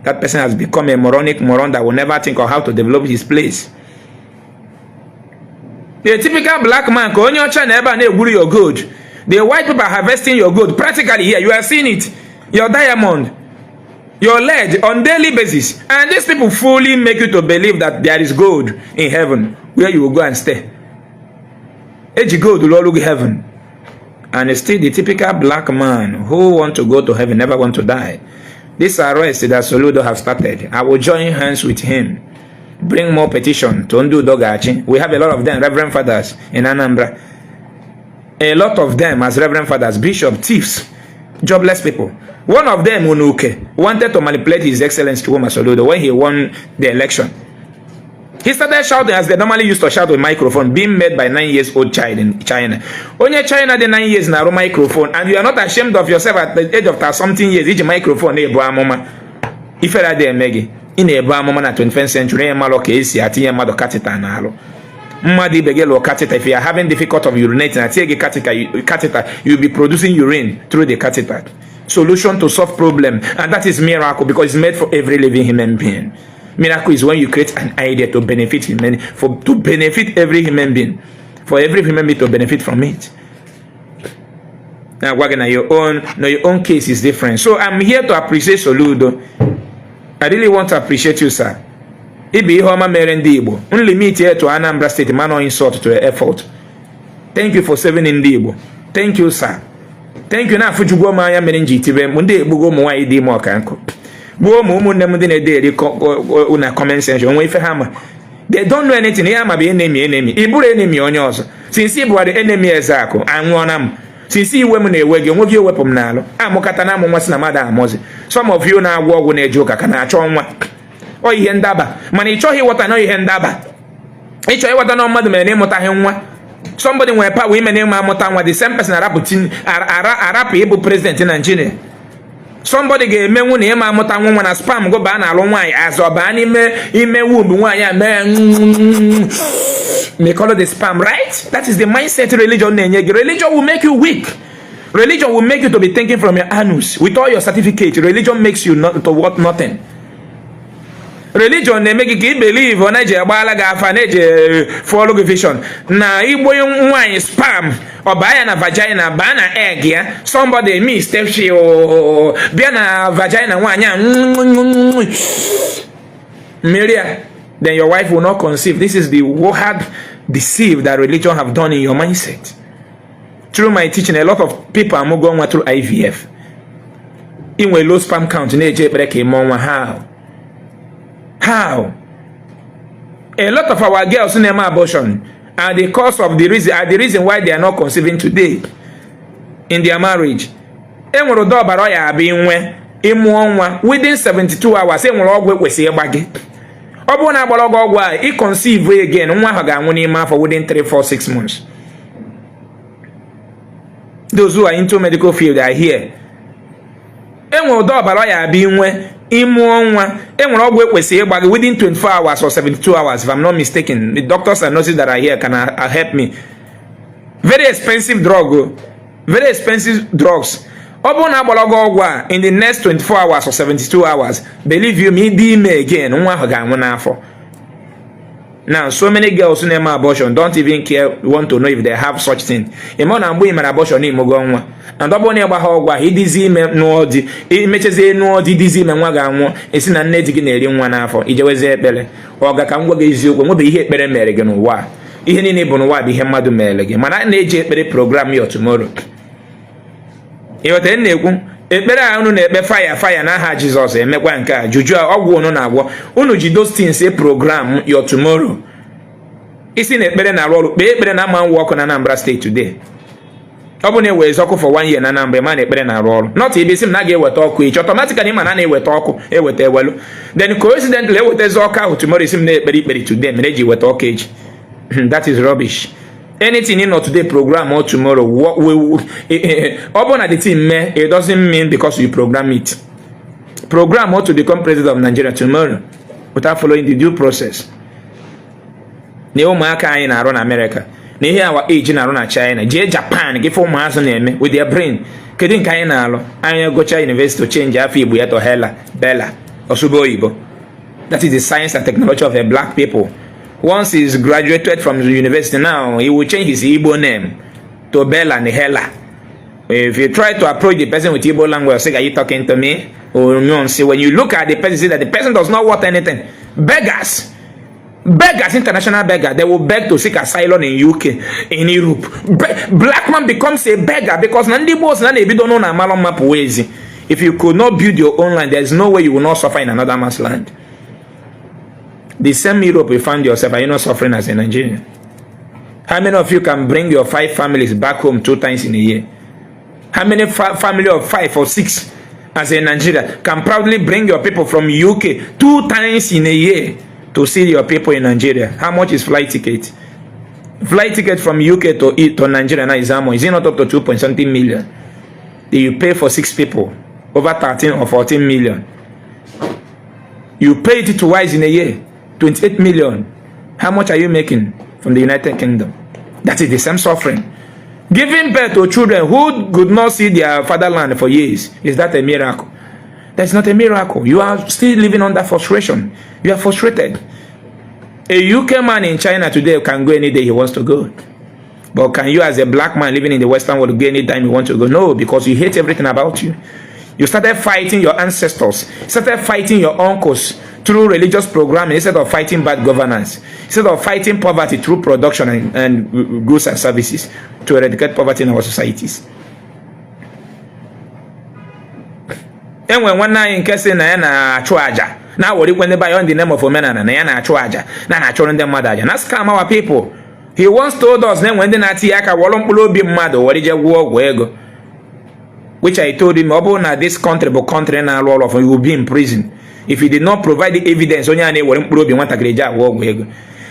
That person has become a moronic moron that will never think of how to develop his place. The typical black man, ka onye ọcha na ebe a na-egwuru your gold. The white people are harvesting your gold. Practically here, you are seeing it. Your diamond, your lead on daily basis. And these people fully make you to believe that there is gold in heaven where you will go and stay. Eji gold rụọ ọrụ gị heaven. And still the typical black man who want to go to heaven never want to die. This arrest that Soludo have started, I will join hands with him. Bring more petition to Ndu Dogachi. We have a lot of them, Reverend Fathers in Anambra. A lot of them as Reverend Fathers, bishop, thieves, jobless people. One of them, Unuke, wanted to manipulate His Excellency Chukwuma Soludo when he won the election. He started shouting as they normally used to shout with microphone, being made by 9 years old child in China. Onye China dị 9 years na-arụ microphone, and you are not ashamed of yourself at the age of 30 something years, iji microphone na-ebu amụma. Ifere adịghị eme gị. Ị na-ebu amụma na 21st century, onye malụ ka esi atinye mmadụ catheter n'alụ. Mmadụ ibe gị lụọ catheter, if you are having difficult of urinating, atinye gị catheter, you will be producing urine through the catheter. Solution to solve problem, and that is miracle because it's made for every living human being. Miracle is when you create an idea to benefit human, for to benefit every human being, for every human being to benefit from it. Na-agwa gị na your own, na your own case is different. So I'm here to appreciate Soludo. I really want to appreciate you, sir. Ibe ihe ọma mere ndị Igbo limit ya to Anambra State, man, insult to your effort. Thank you for saving ndị Igbo. Thank you, sir. Thank you. Na-afụjugwo m anya mere m ji tibe mkpu. Ndị egbugo ụmụ nwaanyị dị ime ọka nkụ, gbuo ụmụ ụmụnne m ndị na-ede eri na comment section. Onwe ife ha ma? They don't know anything. Ihe ama bụ enemy, enemy. Ị bụrụ enemy onye ọzọ, since ị bụgharị enemy Ezeakụ, anwụọna m. Since iwe m na-ewe gị, onwe gị ewepụ m n'alụ amụkata na amụ nwa si na mmadụ amụzi. Some of you na-agwọ ọgwụ, na-eje ụka, ka na-achọ nwa. Ọ ihe ndaba, mana ị chọghị ịghọta na ihe ndaba. Ị chọrọ ịghọta na mmadụ mere na ịmụtaghị nwa. Somebody nwere power ime na ịma amụta nwa. The same person arapụ arapụ ịbụ president Nigeria. Somebody ga-emenwu na ịma amụta nwa na sperm go baa na-alụ nwaanyị azọ baa n'ime ime womb nwaanyị a mee mekọrọ the sperm, right? That is the mindset religion na-enye gị. Religion will make you weak. Religion will make you to be thinking from your anus. With all your certificate, religion makes you not to worth nothing. Religion na-eme gị ka ị believe ọ na-eji agbaala gị afa, na-eji fọlụ gị vision na igbo nwaanyị sperm, ọ baa ya na vagina, baa na egg ya. Somebody mistake bịa na vagina nwaanyị a mmiri ya, then your wife will not conceive. This is the hard deceive that religion have done in your mindset. Through my teaching, a lot of people amụgo nwa through IVF. Inwe low sperm count, na-eje ekpere ka ị mụọ nwa. How? How? A lot of our girls na-eme abortion are the cause of the reason, are the reason why they are not conceiving today in their marriage. E nwere ụdị ọbara ọ ya abịa inwe, ịmụọ nwa within 72 hours. E nwere ọgwụ ekwesịrị ịgba gị. Ọ bụrụ na agbara gị ọgwụ a, ị conceive again, nwa ahụ ga-anwụ n'ime afọ within 3, 4, 6 months. Those who are into medical field are here. E nwere ụdị ọbara ọ ya abịa inwe, ịmụọ nwa, e nwere ọgwụ ekwesịrị ịgba gị within 24 hours or 72 hours, if I'm not mistaken. The doctors and nurses that are here can help me. Very expensive drug o, very expensive drugs. Ọ bụrụ na agbara gị ọgwụ a in the next 24 hours or 72 hours, believe you me, ịdị ime again, nwa ahụ ga-anwụ n'afọ. Now, so many girls na-eme abortion don't even care, want to know if they have such thing. Ime na mgbe ị mere abortion, imogo nwa, and ọ bụrụ na ịgba ha ọgwụ ahụ, ịdịzi ime nụọ di, imechazie nụọ di, dịzi ime, nwa ga-anwụ. Esi na nne di gị na-eri nwa n'afọ, ijewezie ekpere ọ ga ka m gwa gị eziokwu, nwebe ihe ekpere mere gị n'ụwa a. Ihe niile bụ n'ụwa bụ ihe mmadụ mere gị, mana a na-eji ekpere program your tomorrow. Ịghọtara m na-ekwu? Ekpere a unu na-ekpe, fire fire n'aha Jizọs, emekwa nke a, juju ọgwụ unu na-agwọ, unu ji those things program your tomorrow. Isi na ekpere na-arụ ọrụ, kpee ekpere na ama nwa ọkụ na Anambra State today. Ọ bụ na ewezi ọkụ for one year na Anambra, ma na ekpere na-arụ ọrụ. Not ebe isi m na a ga-eweta ọkụ echi, automatically ma na a na-eweta ọkụ, eweta ewelu, then coincidentally ewetezi ọkụ ahụ tomorrow. Isi m na-ekpere ikpere today mere eji weta ọkụ echi. That is rubbish. Anything in today program or tomorrow, what will ọ bụrụ na the thing mee, it doesn't mean because you program it. Program how to become president of Nigeria tomorrow without following the due process. Na ụmụaka anyị na-arụ na America, na ihe our age na-arụ na China, jee Japan gị fụ ụmụazụ na-eme with their brain. Kedu nke anyị na-alụ? Anyị gụchaa university, change afọ Igbo ya to Hela Bella, ọsụba oyibo. That is the science and technology of a black people. Once he's graduated from the university, now he will change his Igbo name to Bella and Hela. If you try to approach the person with Igbo language, say, "Are you talking to me?" Or no, see, when you look at the person, see that the person does not want anything. Beggars, beggars, international beggar. They will beg to seek asylum in UK, in Europe. Black man becomes a beggar because na ndị Igbo sị na na-ebido n'ụlọ amalụ mma pụwa ezi. If you could not build your own land, there is no way you will not suffer in another man's land. The same Europe you find yourself, are you not suffering as a Nigerian? How many of you can bring your five families back home two times in a year? How many family of five or six as a Nigeria can proudly bring your people from UK two times in a year to see your people in Nigeria? How much is flight ticket? Flight ticket from UK to Nigeria now is how much? Is it not up to 2 point something million? You pay for six people, over 13 or 14 million. You pay it twice in a year, 28 million. How much are you making from the United Kingdom? That is the same suffering. Giving birth to children who could not see their fatherland for years, is that a miracle? That's not a miracle. You are still living under frustration. You are frustrated. A UK man in China today can go any day he wants to go. But can you, as a black man living in the Western world, go anytime you want to go? No, because you hate everything about you. You started fighting your ancestors, started fighting your uncles through religious programming instead of fighting bad governance, instead of fighting poverty through production and goods and services to eradicate poverty in our societies. Enwe nwanne anyị nke sị na ya na-achụ aja na-aworikwe ndị be in the name of omenala na ya na-achụ aja na na-achụrụ ndị mmadụ aja na scam our people. He once told us na enwe ndị na-atinye aka wọrọ mkpụrụ obi mmadụ were je gwụọ ọgwụ ego, which I told him, ọ bụrụ na this country bụ country na-alụ ọrụ ọfụ, you will be in prison if you did not provide the evidence onye a na-ewere mkpụrụ obi nwatakịrị ji agwọ ọgwụ ego.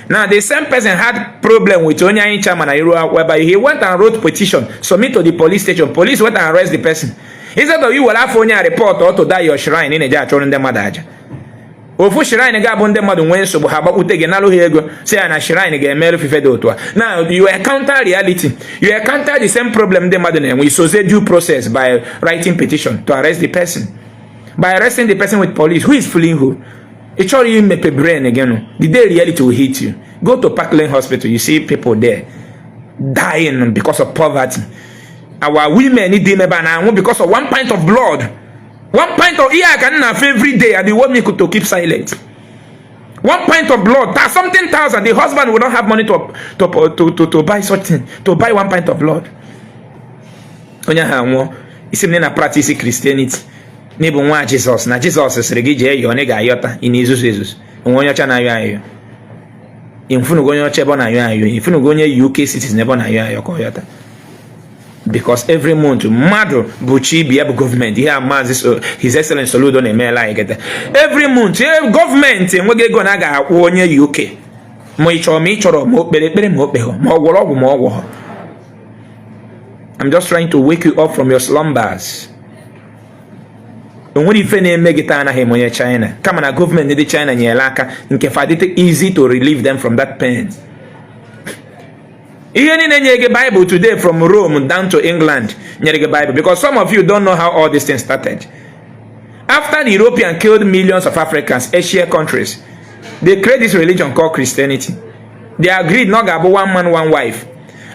Now the same person had problem with onye anyị chairman na iru akwụkwọ ebe. He went and wrote petition, submit to the police station. Police went and arrest the person. Instead of you were afọ onye a report or to that your shrine ị na-eje achọrọ ndị mmadụ aja. Ofu shrine ga-abụ ndị mmadụ nwee nsogbu ha gbakwute gị nalụ ha ego si ya na shrine ga-emerụ fife dị otu a. Now you encounter reality, you encounter the same problem ndị mmadụ na-enwe. Isoze due process by writing petition to arrest the person, by arresting the person with police. Who is fooling who? Ị chọrọ imepe brain again. The day reality will hit you, go to Park Lane Hospital, you see people there dying because of poverty. Our women dị ime ebe a na-anwụ because of one pint of blood, one pint of ihe a ka m na-afụ every day, and they want me to keep silent. One pint of blood, something thousand. The husband will not have money to buy such thing, to buy one pint of blood. Onye ahụ anwụọ, isi m na practice Christianity n'ịbụ nwa Jizọs na Jizọs sịrị gị jee yọọ na ị ga-ayọta. Ị na-ezuzu ezuzu. Onwe onye ọcha na-ayọ ayọ, ịfụnụgo onye ọcha ebe ọ na-ayọ ayọ, ịfụnụgo onye UK citizen ebe ọ na-ayọ ayọ ka ọ yọta? Because every month mmadụ bụ chi ibi ya bụ gọọmenti. Ihe a Maazị His Excellency Soludo na-emeela anyị kịta, every month gọọmenti enweghị ego na a ga-akwụ onye UK, ma ị chọrọ ma ị chọrọ, ma o kpere ekpere ma o kpeghọ, ma ọ gwọrọ ọgwụ ma ọ gwọghọ. I'm just trying to wake you up from your slumbers. O nwere ife na-eme gị taa anaghị eme onye China, kama na gọọmenti ndị China nyere aka nke fadite easy to relieve them from that pain. Ihe niile nyere gị Bible today, from Rome down to England, nyere gị Bible, because some of you don't know how all these things started. After the European killed millions of Africans, Asia countries, they create this religion called Christianity. They agreed na ọ ga-abụ one man, one wife,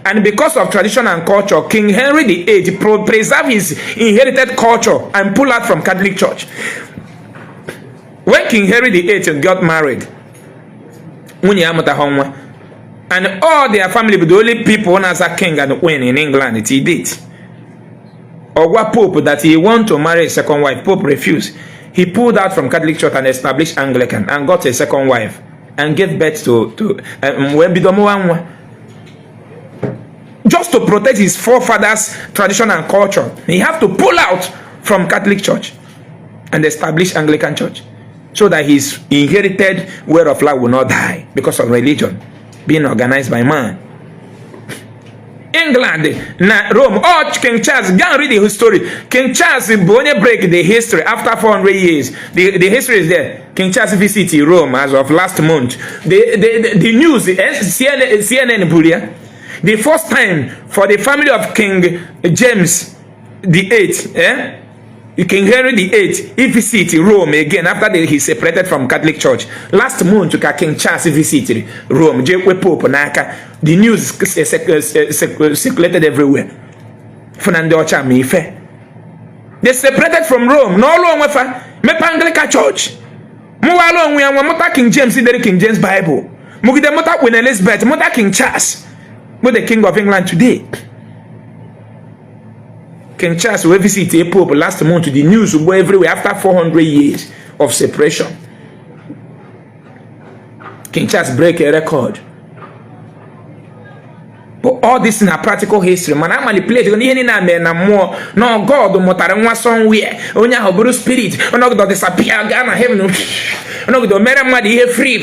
and because of tradition and culture, King Henry VIII preserve his inherited culture and pull out from Catholic Church. When King Henry VIII got married, nwunye ya amụtaghị nwa, and all their family bụ the only people na-aza king and queen in England till date. Ọ gwa Pope that he want to marry a second wife. Pope refused. He pulled out from Catholic Church and established Anglican and got a second wife and gave birth to wee bido mụwa nwa, just to protect his forefathers' tradition and culture. He have to pull out from Catholic Church and establish Anglican Church so that his inherited way of life will not die because of religion being organized by man. England na Rome, oh, King Charles, go and read the history. King Charles bụ onye break the history after 400 years. The history is there. King Charles visit Rome as of last month. The news, CNN, CNN buru ya. The first time for the family of King James the Eighth, eh? King Henry the Eighth, he visit Rome again after he separated from Catholic Church. Last month ka King Charles visit Rome, jee kwe Pope n'aka. The news circulated everywhere. Fụ na ndị ọcha ma ife. They separated from Rome n'ọlụ onwe fa, mepe Anglican Church. Mụwala onwe ya nwa, mụta King James dere King James Bible. Mụgide mụta Queen Elizabeth, mụta King Charles, bụ the King of England today. King Charles wee visit a Pope last month. The news go everywhere after 400 years of separation. King Charles break a record. But all this na practical history, mana a manipulate ihe niile a mere na mmụọ na God mụtara nwa somewhere, onye ahụ bụrụ spirit, ọnọgide disappear gaa na heaven, ọnọgide mere mmadụ ihe free,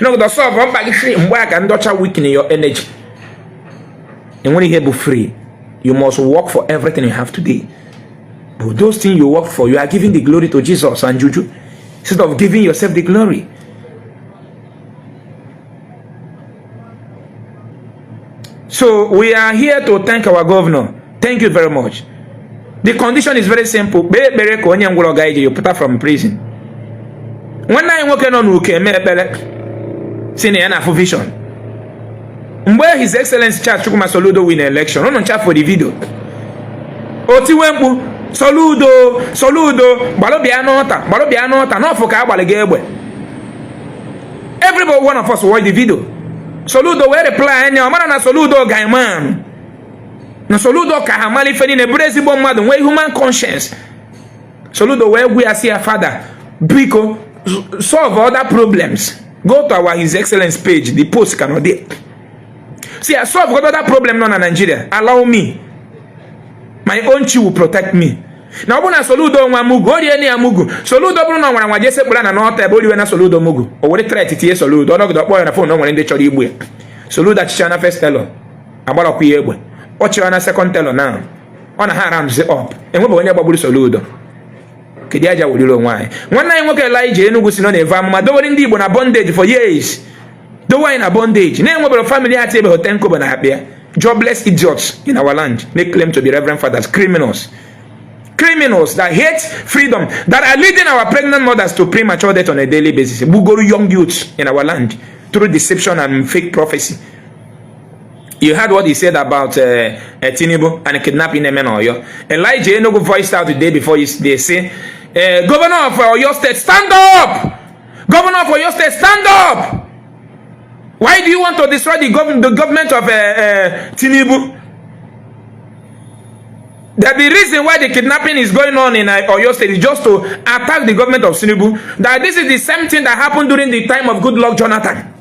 ọnọgide solve mkpa gị free. Mgbe a ka ndị ọcha weaken your energy. Enwere ihe bụ free. You must work for everything you have today, but those things you work for, you are giving the glory to Jesus and juju instead of giving yourself the glory. So we are here to thank our governor. Thank you very much. The condition is very simple. Kpee ekpere ka onye ngwụrọ gaa ije pụta from prison. Nwanne anyị nwoke nọ n'uke eme ekpere si na ya na-afụ vision. Mgbe His Excellency Charles Chukwuma Soludo win election, unu ncha for the video, o tiwe mkpu, "Soludo, Soludo, gbalụ bịa n'ọta, gbalụ bịa n'ọta n'ọfụ ka agbalị gị egbe." Everybody, one of us watch the video. Soludo wee reply anya. Ọ mara na Soludo gaiman na Soludo ka ha mara ife niile, bụrụ ezigbo mmadụ, nwee human conscience. Soludo wee gwu ya, si ya, "Father, biko, solve other problems." Go to our His Excellence page, the post cannot dey. See, I solve other problem nọ na Nigeria. Allow me, my own chi will protect me. Na ọ bụrụ na Soludo nwa mugu, o rie na ya mugu. Soludo bụrụ na ọ nwara nwa jee sekpụra na n'ọta ebe o riwe na Soludo mugu, o were threat tinye Soludo ọnọgide, ọkpọ ya na phone, o nwere ndị chọrọ igbu ya. Soludo achịcha na first tenure, agbarakwa ya egbe. Ọ chịrị na second tenure na ọ na ha rounds up, enwebeghị onye gbagburu Soludo. Kedu aja weriri onwe anyị? Nwanne anyị nwoke Elijah Enugu si nọ na-evu amụma dowere ndị Igbo na bondage for years, dowe anyị na bondage, na-enwebere family ati ebe hotel nkobo na akpịa. Jobless idiots in our land make claim to be reverend fathers, criminals, criminals that hate freedom, that are leading our pregnant mothers to premature death on a daily basis, gbugoro young youths in our land through deception and fake prophecy. You heard what he said about Tinubu and kidnapping them in Oyo. Elijah Enugu voiced out the day before they say, "Governor of Oyo State, stand up! Governor of Oyo State, stand up! Why do you want to destroy the government of Tinubu?" That the reason why the kidnapping is going on in Oyo State is just to attack the government of Tinubu. That this is the same thing that happened during the time of Goodluck Jonathan.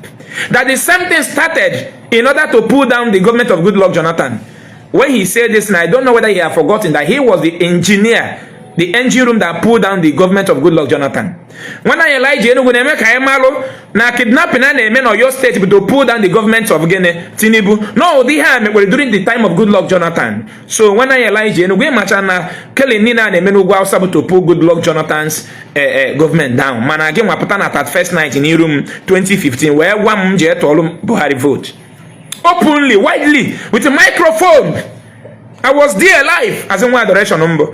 That the same thing started in order to pull down the government of Goodluck Jonathan. When he said this, and I don't know whether he had forgotten that he was the engineer, the engine room that pulled down the government of Goodluck Jonathan. When I Elijah Enugu na-eme ka anyị malụ na kidnapping a na-eme na Oyo State bụ to pull down the government of gịnị? Tinubu. No, ụdị ihe a mekwere during the time of Goodluck Jonathan. So when I Elijah Enugu, ịmacha na killing niile a na-eme n'ugwu Hausa bụ to pull Goodluck Jonathan's government down. Mana gị nwapụta na 31st night n'iru m 2015 wee gwa m jee tụọlụ Buhari vote. Openly, widely, with a microphone. I was there live as in nwa adoration mbụ.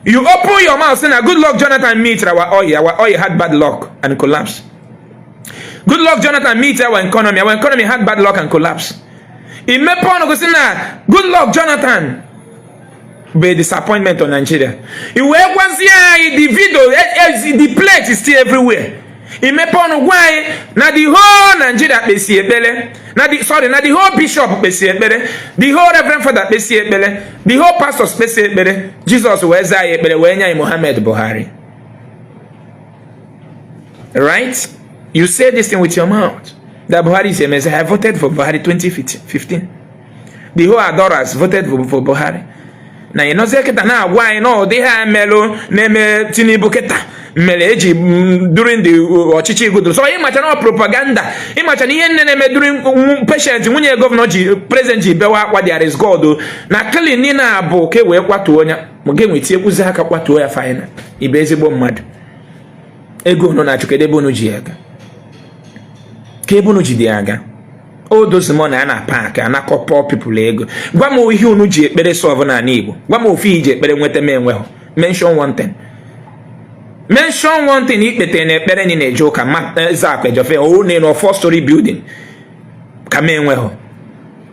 You open your mouth saying that Goodluck Jonathan meet our oil, our oil had bad luck and collapsed. Goodluck Jonathan meet our economy had bad luck and collapsed. Imepe ọnụ gosi na Goodluck Jonathan bụ a disappointment on Nigeria. I wee gwazie anyị the video, the plate is still everywhere. Imepe ọnụ gwa anyị na the whole Nigeria kpesi ekpere na the, sorry, na the whole bishop kpesi ekpere, the whole reverend father kpesi ekpere, the whole pastors kpesi ekpere, Jizọs wee zaa anyị ekpere, wee nye anyị Muhammad Buhari. Right? You say this thing with your mouth that Buhari is a messiah. I voted for Buhari 2015. The whole adorers voted for Buhari. Na ị nọzie kịta na-agwa anyị na ụdị ha melụ na-eme Tinubu kịta mere eji during the ọchịchị Goodluck. So ịmacha na propaganda, ịmacha na ihe nne na-eme during patient nwunye governor ji president ji bewa akwa, "There is God." Na killing niile a bụ ka e wee kwatuo onye ma ga enwe tinyekwuzi aka kwatuo ya final. Ibe ezigbo mmadụ, ego unu na-achụ, kedu ebe unu ji ya aga? Ka ebe unu ji dị aga? O dozimo na ya na park anakọ poor people ego. Gwa m ihe unu ji ekpere solve n'ala Igbo. Gwa m ofu ihe iji ekpere nweta m enweghị. Mention one thing, mention one thing ikpete na ekpere ni na-eje ụka. Ma Ezeakụ Ejofe o na four story building ka m enweghị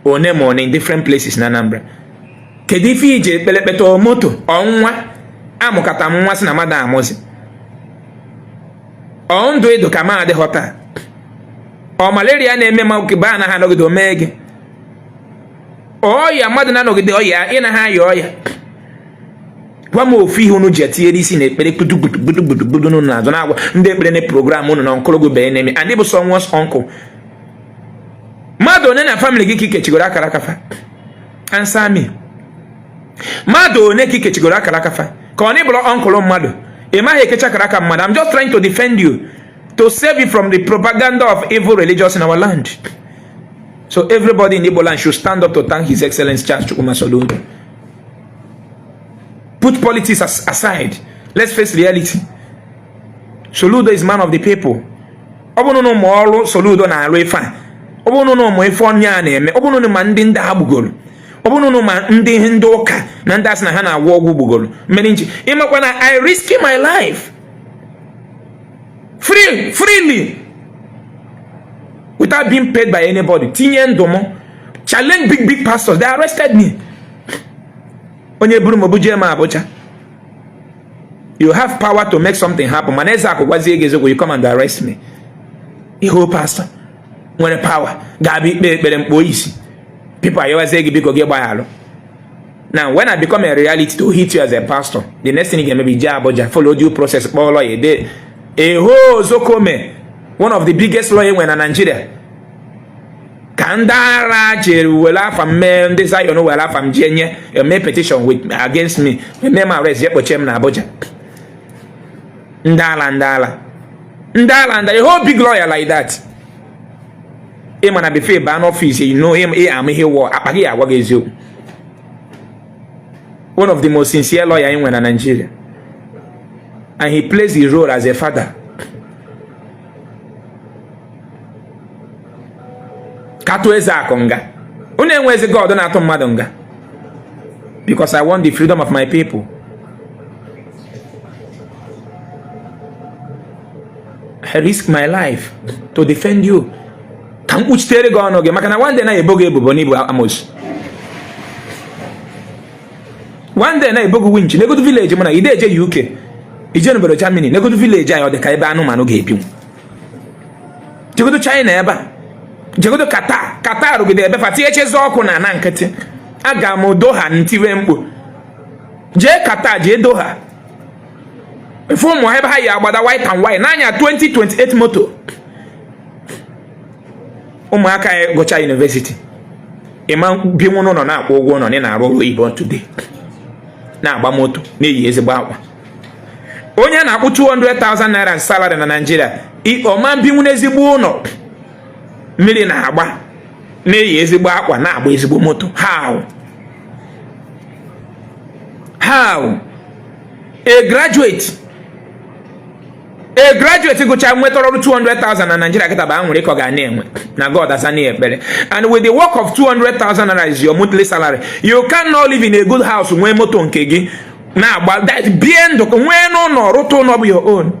one ma one in different places na Anambra. Kedu ife iji ekpere kpete? Moto ọnwa amụkata m nwa si na mmadụ amụzi ọ ndụ edo ka m adịghọ taa. Ọ malaria na-eme ma be anaghị anọgide omee gị ọya, mmadụ na-anọgide ọya, ị naghị aya ọya. Gwa m ofu ihe unu ji etinyere isi na ekpere gbudu gbudu gbudu gbudu unu na-azụ na-agwa ndị ekpere na program unu na nkologo bee na-eme and ịbụ someone's uncle. Mmadụ one na family gị ka ikechigoro akara akafa? Answer me. Mmadụ one ka ikechigoro akara akafa ka ọ na ịbụrụ uncle mmadụ, ị maghị ekecha akara aka mmadụ. I'm just trying to defend you, to save you from the propaganda of evil religious in our land. So everybody in Igbo land should stand up to thank His Excellency Charles Chukwuma Soludo. Put politics aside, let's face reality. Soludo is man of the people. Ọ bụrụ na ụmụ ọrụ Soludo na-arụ ife a, ọ bụrụ na ụmụ ife onye a na-eme, ọ bụrụ na ma ndị a gbugoro, ọ bụrụ na ma ndị ụka na ndị asị na ha na-agwọ ọgwụ gbugoro mmeri nchi, ịmakwa na I risk my life freely. without being paid by anybody, tinye ndụ m, challenge big big pastors. They arrested me. Onye buru m buje m Abuja. You have power to make something happen, mana Ezeaku gwazie gị eziokwu, you come and arrest me. Ihe pastor nwere power ga-abịa ikpe ekpere mkpo isi, people ayọwazie gị, biko gị gbaghalụ. Now when I become a reality to hit you as a pastor, the next thing you ga-eme bụ jee Abuja, follow due process, kpọọ lawyer de eho Ozokome, one of the biggest lawyer nwere na Nigeria, ka ndị ara jere were afa m mee, ndị Zion were afa m jee nye mee petition with against me, mee m arrest, jee kpochie m na Abuja. Ndị ala, ndị ala, ndị ala, ndị a whole big lawyer like that. Ị ma na before baa n'ọfịs, you know ị ama ihe wọ akpa gị agwa gị eziokwu. One of the most sincere lawyer anyị nwere na Nigeria, and he plays his role as a father. Katụ Ezeaku nga, unu enwezi God na-atụ mmadụ nga, because I want the freedom of my people. I risk my life to defend you, ka m kpuchitere gị ọnụ gị, maka na one day na-ebo gị ebubo n'ịbụ amoosu, one day na-ebo gị winch. Negodu village mụ na ide eje UK, ije n'obodo Germany, negodu village anyị, ọ dị ka ebe anụmanụ ga-ebinwu. Jegodo China ebe a, jegodo Qatar. Qatar rụgide ebe fa tinyechezi ọkụ na ana nkịtị. Aga m Doha ntiwe mkpu, jee Qatar, jee Doha, ife ụmụ ha ebe ha yi agbada white and white n'anya 2028 moto. Ụmụaka anyị gụcha university, ịma binwu n'ụlọ na-akwụ ụgwọ ụlọ, na-arụ ọrụ oyibo today, na-agba moto, na-eyi ezigbo akwa. Onye a na-akwụ 200,000 naira salary na Nigeria, ọma binwu n'ezigbo ụlọ mmiri na-agba, na-eyi ezigbo akwa, na-agba ezigbo moto? How? How? A graduate gụcha nwetara ọrụ 200,000 na Nigeria kịta bụ anwụrụ ịkọ ga na-enwe na God asa ekpere. And with the work of 200,000 naira is your monthly salary, you cannot live in a good house, nwee moto nke gị na-agba, that bie ndụ, nwee n'ụlọ, rụta ụlọ bụ your own,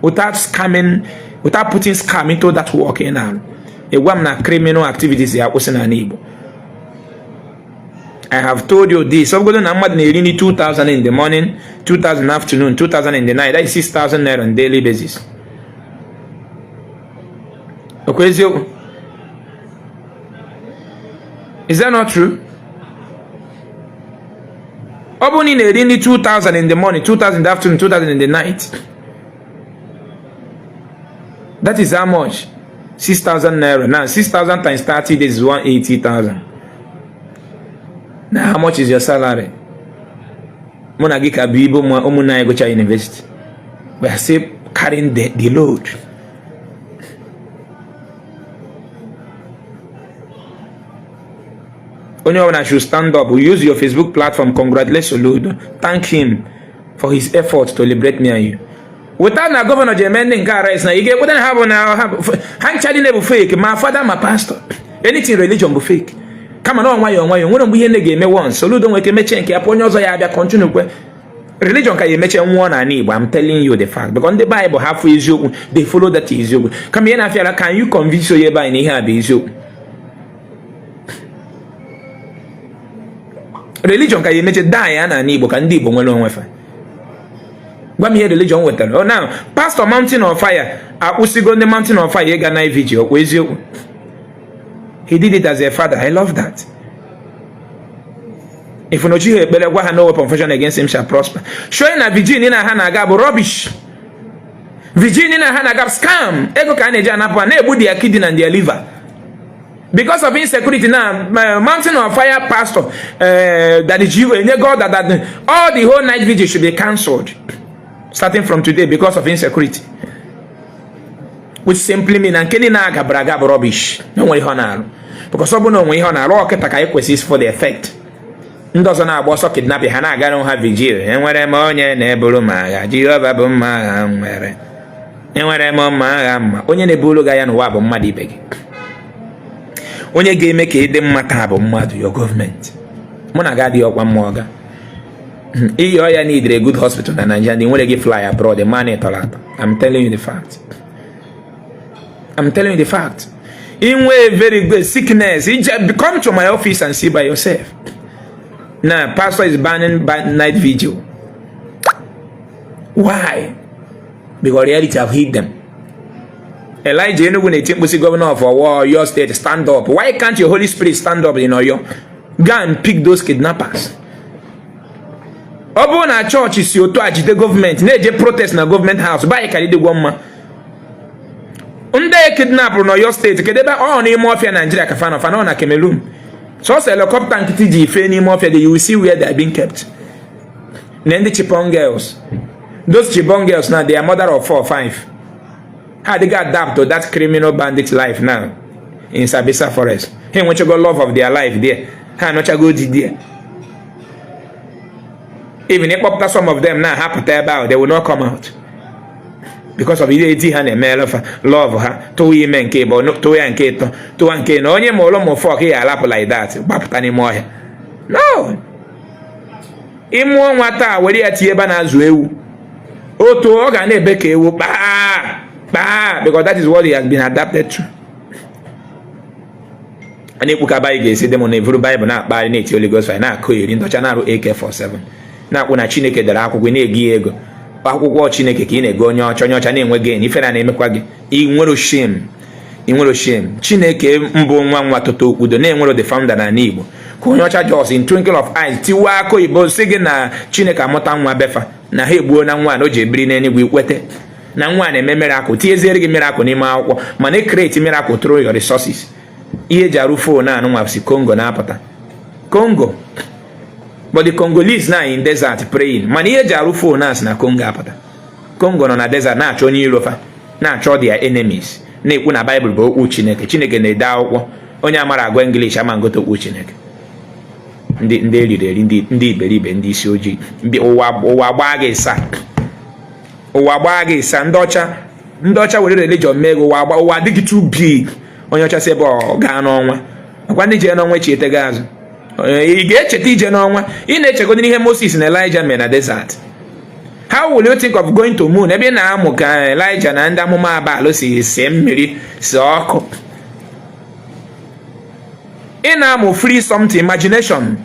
without scamming, without putting scam into that work ị na-arụ. Ịgwa m na criminal activities ya akwụsị n'ala Igbo? I have told you this. Ọ bụgodo na mmadụ na-eri nri 2000 in the morning, 2000 afternoon, 2000 in the night, that is 6000 naira on daily basis. Okwa eziokwu? Is that not true? Ọ bụrụ na ị na-eri nri 2000 in the morning, 2000 in the afternoon, 2000 in the night, that is how much? 6000 naira. Now 6000 times 30 days is 180,000. Now how much is your salary? Mụ na gị ka bụ ibe ụmụnne anyị gụcha university, we are still carrying the load. Onye ọbụla should stand up. Use your Facebook platform, congratulate Soludo, thank him for his effort to liberate me and you. Without na governor ji eme ndị nke arrest, na ị ga-ekweta na ha bụ na ha ncha dị na-ebu fake, ma fada ma pastor, anything religion bụ fake. Kama na ọ nwayọọ nwayọọ nwere mgbe ihe nne ga-eme once. Soludo nwere ike mechie nke ya pụ, onye ọzọ ya abịa continue kwe. Religion ka ya emeche nwụọ n'ala Igbo. I'm telling you the fact, because ndị Bible ha fụ eziokwu, they follow that eziokwu. Kama ihe na-afịara, can you convince onye ebe anyị na ihe a bụ eziokwu? Religion ka ya emeche daa ya n'ala Igbo, ka ndị Igbo nwere onwe fa. Gwa m ihe religion wetara. Oh, now pastor Mountain of Fire akwụsịgo ndị Mountain of Fire ịga na vigil. Ọkwa eziokwu? He did it as a father. I love that. If no chi ekpere gwa ha, no weapon fashioned against him shall prosper, showing na vigil na ha na-aga bụ rubbish. Vigil na ha na-aga scam, ego ka a na-eji anapụ ha, na-egbu their kidney and their liver because of insecurity. Now Mountain of Fire pastor, that is you enye God that all the whole night vigil should be cancelled starting from today because of insecurity, which simply mean na nke niile agabara aga bụ rubbish, na onwere ihe ọ na-arụ, because ọ bụ na onwe ihe ọ na-arụ ọkịta ka anyị kwesịrị for the effect. Ndị ọzọ na-agba ọsọ kidnapping, ha na-agara ha vigil. Enwere m onye na-eburu m agha, Jehova bụ mma agha m nwere, enwere m mma agha mma. Onye na-eburu gị agha n'ụwa bụ mmadụ ibe gị. Onye ga-eme ka ị dị mma taa bụ mmadụ, your gọọmenti. Mụ na gị adịghị ọkwa mmụọ ga iyi ọya need a good hospital na Nigeria, ndị nwere gị fly abroad man tọrọ atọ. I'm telling you the fact. I'm telling you the fact. Inwe very good sickness, ije come to my office and see by yourself. Now pastor is banning night vigil. Why? Because reality have hit them. Elijah Enugu na-eti mkpu sị, "Governor of Oyo State, stand up." Why can't your Holy Spirit stand up in Oyo? Go and pick those kidnappers. Ọ bụrụ na chọọchị si otu a jide gọọmenti na-eje protest na government house be anyị, ka dịgwo mma. Ndị kidnapụrụ n'Oyo State, kedu ebe ọ? N'ime ọfịa Naijiria ka fanọ fanọ na Cameroon. Sọsọ helicopter nkịtị ji fee n'ime ọfịa dị, you will see where they are being kept. Na ndị Chibok girls, those Chibok girls now, they are mother of four, five. Ha adịghị adapt to that criminal bandit life now in Sambisa Forest. Ha enwechago love of their life there, ha anọchago di there. Even ịkpọpụta some of them na ha pụta ebe ahụ, they will not come out because of ihe eti ha na-eme fa love. Ha tụwa ime nke ịbụ, tụwa ya nke ịtọ, tụwa nke na onye ma ụlọ ma fọk ya alapụ like that, gbapụta n'ime ọhịa. No, ịmụọ nwa taa, were ya tinye ebe a na-azụ ewu, otu ọ ga na-ebe ka ewu kpaa kpaa, because that is what he has been adapted to. A na-ekwu ka anyị ga-esi dị m na-evuru Baịbụl na-akpagharị, na-eti Holy Ghost fire, na-akụ eri ndọcha, na-arụ AK47, na-akwụ na Chineke dere akwụkwọ, na-ego ya ego akwụkwọ Chineke ka ị na-ego onye ọcha, onye ọcha na-enwe gain. Ife na na-emekwa gị, ị nwere shame, ị nwere shame. Chineke mbụ nwa nwa toto okwudo na-enwero the founder na ala Igbo, ka onye ọcha just in twinkle of eyes tiwa aka oyibo si gị na Chineke amụta nwa befa na ha egbuo na nwa na o ji ebiri n'eluigwe. Ikwete na nwa na-eme miracle, tinyeziere gị miracle n'ime akwụkwọ, mana e create miracle through your resources. Ihe eji arụ phone anụnwa si Congo na-apụta, Congo, but the Congolese now in desert praying. Mana ihe eji arụ phone a si na Congo apụta. Congo nọ na desert na-achọ onye iro fa, na-achọ their enemies, na-ekwu na Baịbụl bụ okwu Chineke. Chineke na-ede akwụkwọ, onye amara agụ English ama ngote okwu Chineke. Ndị eriri eri, ndị iberibe, ndị isi ojii, ụwa, ụwa gbaa gị ịsa, ụwa gbaa gị ịsa. Ndị ọcha, ndị ọcha were religion mee gị, ụwa ụwa adịghị too big. Onye ọcha si ebe ọ gaa n'ọnwa, ọkwa ndị jee n'ọnwa echi etego azụ. Ị ga-echeta ije n'ọnwa? Ị na-echegodi ihe Moses na Elijah mere na desert. How will you think of going to moon ebe ị na-amụ ka Elijah na ndị amụma Baal si see mmiri, si ọkụ? Ị na-amụ free something, imagination.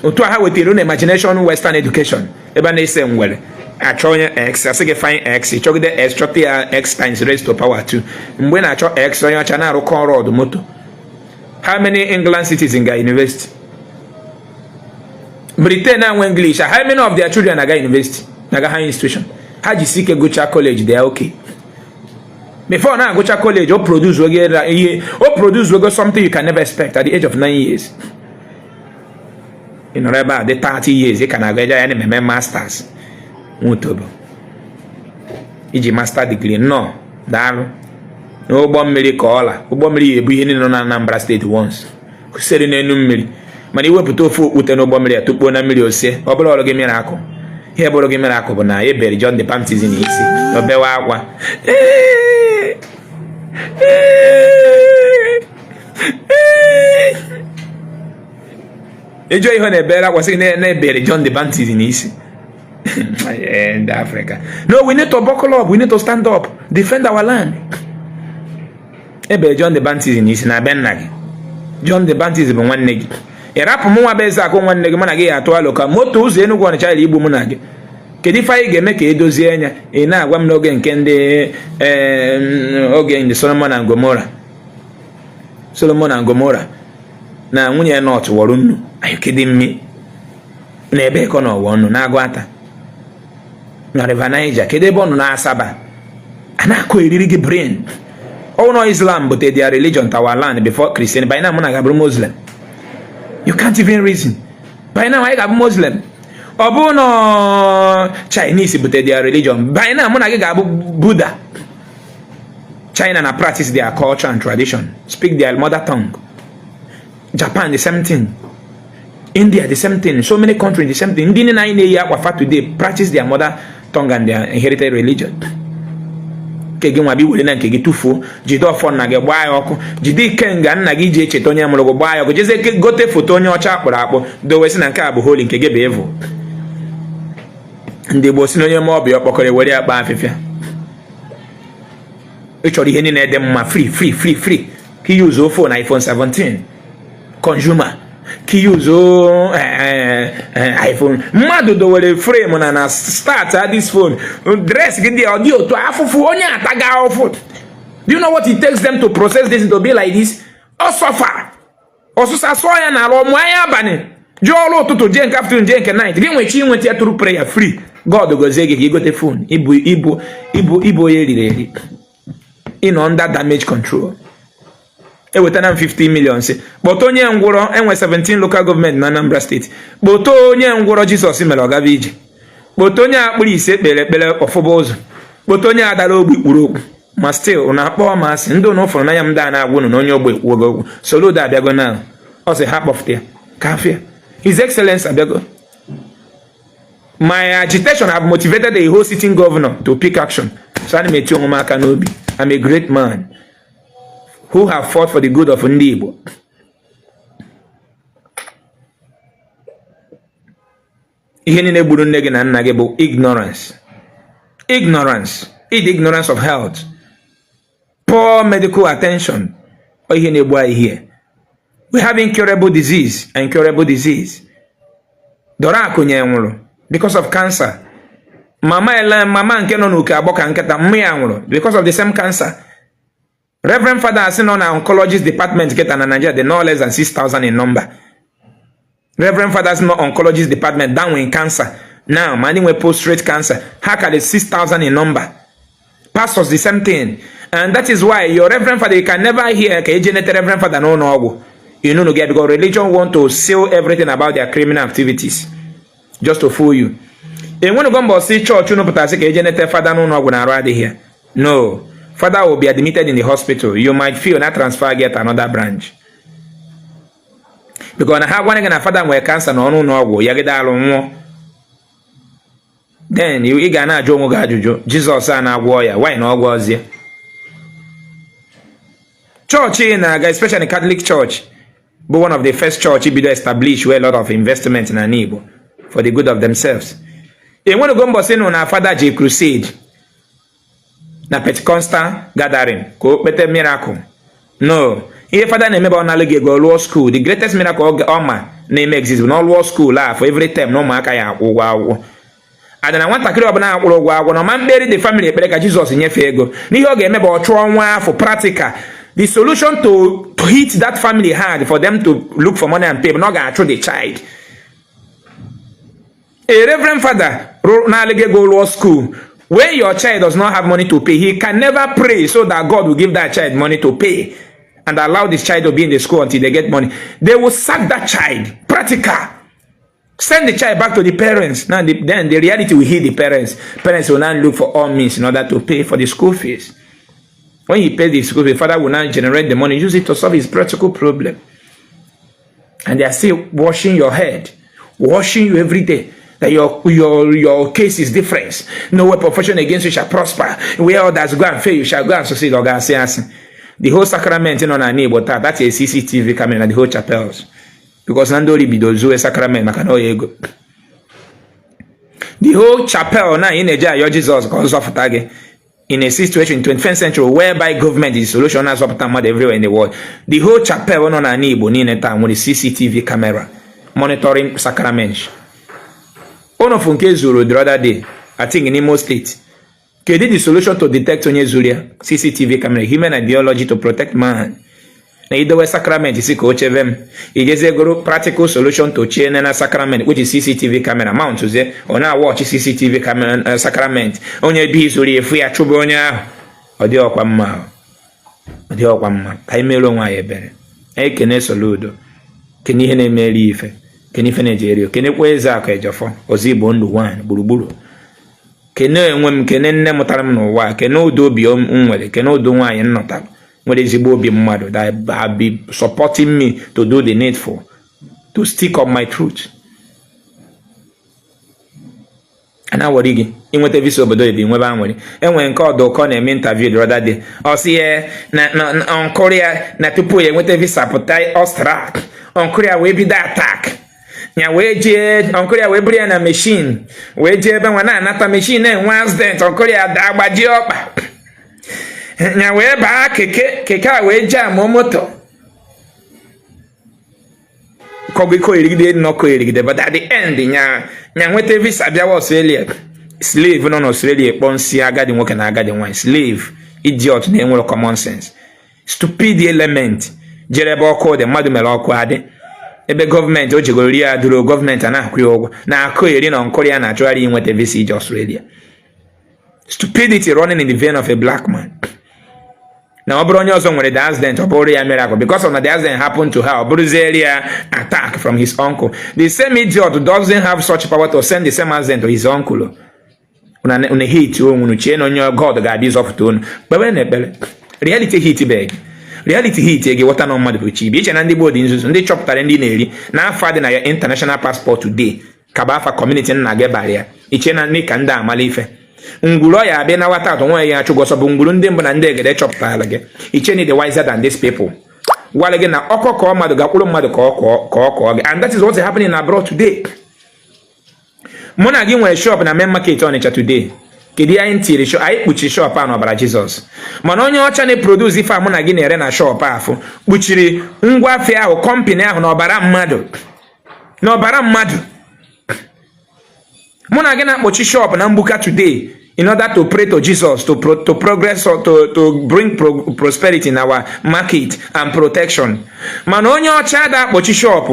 Otu a ha wetara unu imagination, western education, ebe a na-ese ngwere achọ onye x, asị gị find x, chọgide x, chọta ya, x times raised to power 2. Mgbe na-achọ x, onye ọcha na-arụkọ rọd moto. How many England citizens ga university? Britain na-enwe English, how many of their children aga university, na-aga higher institution? Ha jisi ike gụchaa college, they are okay. Before na-agụcha college, o produce oge ihe, o produce ogo something you can never expect at the age of 9 years. Ị nọrọ ebe a dị 30 years, ị ka na-aga eje ya na-eme masters. Nwutobo iji master degree nnọọ, daalụ. N'ụgbọ mmiri ka ọla ụgbọ mmiri ya ebu ihe niile nọ na Anambra State once siri n'elu mmiri, mana iwepụta ofu okwute n'ụgbọ mmiri a tukpuo na mmiri osie. Ọ bụrụ ọrụ gị mmiri akụ, ihe bụrụ gị mmiri akụ bụ na ebere John the Baptist n'isi, o bewe akwa. Ee, ee, ee. Ịjụ ihe ọ na-ebere akwa, sị gị na-ebere John the Baptist n'isi. Ndị Africa, no, we need to buckle up, we need to stand up, defend our land. Ebere John the Baptist n'isi na be nna gị. John the Baptist bụ nwanne gị. Ị rapụ m nwa bụ eze akụ nwanne gị, mana gị ya atụ alo ka moto ụzọ Enugu Ọnịcha iri igbu mụ na gị. Kedu ife anyị ga-eme ka edozie anya? Ị na-agwa m n'oge nke ndị oge ndị Solomon and Gomora, Solomon and Gomora na nwunye Lot wọrọ nnu. Are you kidding me? Na ebe ka ọ nọ wọ nnu? Na-agụ ata na River Niger. Kedu ebe ọ nọ? Na Asaba. A na-akụ eriri gị brain. Ọwụnọ Islam bute their religion to our land before Christian. By now mụ na ga-abụrụ Muslim. You can't even reason. By now anyị ga-abụ Muslim. Ọ bụrụ na Chinese bute their religion, by now mụ na gị ga-abụ Buddha. China na practice their culture and tradition, speak their mother tongue. Japan, the same thing. India, the same thing. So many countries, the same thing. Ndị niile anyị na-eyi akwa fa today practice their mother tongue and their inherited religion. Nke gị nwa bụ iwere na nke gị tụfuo, jide ọfọ nna gị gbaa ya ọkụ, jide ikenga nna gị ji echeta onye mụrụ gị gbaa ya ọkụ, jezie gote foto onye ọcha akpụrụ akpụ dowe, sị na nke a bụ holy, nke gị bụ evil. Ndị Igbo si na onye ma ọbịa ọkpọkọrọ ewere ya kpaa afịfịa. Ị chọrọ ihe niile dị mma free, free, free, free. Ka i use phone iPhone 17 consumer, ka i use iPhone. Mmadụ dowere frame na start this phone dress gị dị, ọ dị otu afụfụ onye ataga ahụfụ. Do you know what it takes them to process this to be like this? Ọ suffer ọsụsa sụọ ya n'ala, ọmụ anya abalị, jee ọrụ ụtụtụ, jee nke afternoon, jee nke night. Gị nwechi inweta ya through prayer free. God gozie gị ka igote phone. Ibu ibu ibu ibu onye riri eri, ịnọ under damage control. Ewetana m 50 million, si kpọta onye ngwụrọ. Enwe 17 local government na Anambra State. Kpọta onye ngwụrọ Jizọs mere ọgaba ije. Kpọta onye akpụrụ ise kpere ekpere ọfụba ụzọ. Kpọta onye adara ogbi kpuru okwu. Ma still unu akpọọ m asị. Ndị unu fụrụ n'anya m, ndị a na-agwa unu na onye ogbe ekwuogo okwu. Soludo abịago na ọ sị ha kpọfụta ya ka afịa. His Excellence abịago. My agitation have motivated a whole sitting governor to pick action, so ana m eti onwe m aka n'obi. I'm a great man who have fought for the good of ndị Igbo. Ihe niile gburu nne gị na nna gị bụ ignorance, ignorance, the ignorance of health, poor medical attention. Ọ ihe na-egbu anyị here. We have incurable disease and incurable disease. Dora Akunyili nwụrụ because of cancer. Mama ele mama nke nọ n'uke agbọ ka nkịta mma ya nwụrụ because of the same cancer. Reverend Father asị nọ na oncologist department kịta na Nigeria dị no less than 6,000 in number. Reverend Fathers nọ oncologist department down with cancer now, ma ndị nwe prostate cancer, ha ka dị 6,000 in number. Pastors, the same thing. And that is why your reverend father, you can never hear ka eje nete reverend father n'ụlọ ọgwụ. You know, get because religion want to seal everything about their criminal activities just to fool you. Enwenugo mbọsị chọọchị unu pụtara sị ka eje nete fada n'ụlọ ọgwụ na arụ adịghị ya? No, father will be admitted in the hospital. You might feel na transfer get another branch because na ha gwana gị na fada nwere cancer na ọnụ ụlọ ọgwụ ya gide alụ nwụọ. Then ị ga na-ajụ onwe gị ajụjụ, Jizọs a na-agwọ ya, why na ọ gwọzie? Chọọchị na-aga, especially Catholic Church, bụ one of the first church bido establish where a lot of investment na Igbo for the good of themselves. Enwenugo mbọsị nụ na fada ji crusade na Pentecostal gathering ka o kpete miracle? No. Ihe fada na-eme bụ ọ nalụ gị ego lụọ school. The greatest miracle ọ ma na-eme exist bụ na ọ lụọ school a, for every term na ụmụaka ya akwụ ụgwọ akwụkwọ. Ada na nwatakịrị ọbụla akwụrụ ụgwọ akwụkwọ na ọma mkperi the family ekpere ka Jizọs nyefee ego. N'ihe ọ ga-eme bụ ọ chụọ nwa afọ practical. The solution to hit that family hard for them to look for money and pay bụ na ọ ga-achụ the child. A reverend father na-alịga ego lụọ school, when your child does not have money to pay, he can never pray so that God will give that child money to pay and allow this child to be in the school until they get money. They will sack that child, practical. Send the child back to the parents. Now, then the reality will hit the parents. Parents will now look for all means in order to pay for the school fees. When he pays the school fees, the father will now generate the money, use it to solve his practical problem. And they are still washing your head, washing you every day. That your case is different. No weapon fashioned against you shall prosper. Where others go and fail, you shall go and succeed. Ọ ga-asị asị. The whole sacrament nọ n'ala Igbo taa, that's a CCTV camera na the whole chapels. Because na ndị ori bido zuwe sacrament maka na ọ ya ego. The whole chapel na ị na-eje ayọ Jizọs ka ọ zọpụta gị in a situation in 21st century whereby government is solution na-azọpụta mmadụ everywhere in the world. The whole chapel nọ n'ala Igbo niile taa nwere CCTV camera monitoring sacrament. Unu fụ nke zuru the other day, I think in Imo State. Kedu the solution to detect onye zuru ya? CCTV camera, human ideology to protect man. Na idowe sacrament si ka o chebe m, ijezie goro practical solution to chie na sacrament, which is CCTV camera, mount zie, ọ na-watch CCTV camera sacrament. Onye bi zuru efu ya chụba onye ahụ. Ọ dị ọkwa mma, ọ dị ọkwa mma ka anyị mere onwe anyị ebere. Anyị kene Soludo, kene ihe na-emeri ife, kene ife na-eji eri, kenekwa Ezeakụ Ejiofor ọzọ Igbo ndụ nwanyị gburugburu, kene onwe m, kene nne mụtara m n'ụwa, kene ụdị obi m nwere, kene ụdị nwaanyị m nọtara nwere ezigbo obi mmadụ that have been supporting me to do the needful, to stick on my truth. A na-awọrị gị inweta visa obodo oyibo, nwebe anwere. Enwere nke ọdụ ụkọ na-eme interview the other day, ọ sị ya na uncle ya na tupu ya enweta visa pụta Australia, uncle ya wee bido attack ya, wee jee uncle ya wee buru ya na machine wee jee ebe nwa na-anata machine na-enwe accident, uncle ya daa gbajie ọkpa. Nya wee baa keke, keke a wee jam moto. Kọgiko erigide nnọkọ erigide, but at the end nya nya nweta visa bịawa Australia. Slave nọ n'Australia kpọọ nsị agadi nwoke na agadi nwaanyị. Slave idiot na-enwere common sense, stupid element jere ebe ọkụ dị, mmadụ mere ọkụ adị ebe gọọmenti o jegoro rie adụrụ gọọmenti a na-akwụ ya ụgwọ na-akụ eri na nkụrụ ya na-achọgharị inweta visa ije Australia. Stupidity running in the vein of a black man. Na ọ bụrụ onye ọzọ nwere the accident, ọ bụrụ ya miracle because of na the accident happened to her, ọ bụrụziere ya attack from his uncle. The same idiot doesn't have such power to send the same accident to his uncle. Unu hit onwe unu, chee na onye God ga-abịa ịzọpụta unu. Kpebe na ekpere reality hit beg reality hit gị, ghọta na mmadụ bụ chi. Iche na ndị gboo dị nzuzu, ndị chọpụtara ndị na-eri na afa dị na ya international passport today ka bụ afa community nna gị bara ya. Iche na ndị ka ndị amala ife ngwuru ọ ya abịa na nwata atọ nwa ya achụgọ ọsọ bụ ngwuru ndị mbụ na ndị egede chọpụtara gị. Iche na the wiser than these people gwara gị na ọkọ kọọ mmadụ gakwuru mmadụ ka ọ kọọ gị, and that is what is happening abroad today. Mụ na gị nwere shop na main market Onitsha today. Kedu ihe anyị tiri shop? Anyị kpuchiri shop a n'ọbara Jizọs. Mana onye ọcha na-eproduce ife a mụ na gị na-ere na shop afụ kpuchiri ngwa afịa ahụ, company ahụ, n'ọbara mmadụ, n'ọbara mmadụ. Mụ na gị na-akpọchi shop na mgbuka today in order to pray to Jesus to progress, to bring prosperity in our market and protection. Mana onye ọcha da akpọchi shop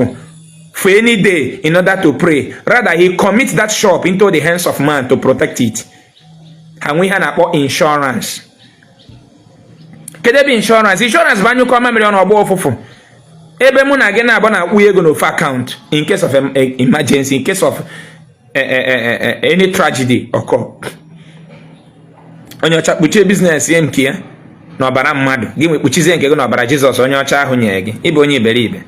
for any day in order to pray. Rather, he commit that shop into the hands of man to protect it. Ha nwee ihe a na-akpọ insurance. Kedu ebe insurance? Insurance bụ anyụkọ mamịrị ọnụ ọgba ụfụfụ, ebe mụ na gị na-agba na-akwụ ego n'ofu account in case of emergency, in case of any tragedy occur. Onye ọcha kpuchie business ya nke ya n'ọbara mmadụ, gị nwe kpuchizie nke gị n'ọbara Jizọs onye ọcha ahụ nyere gị. Ịbụ onye iberibe.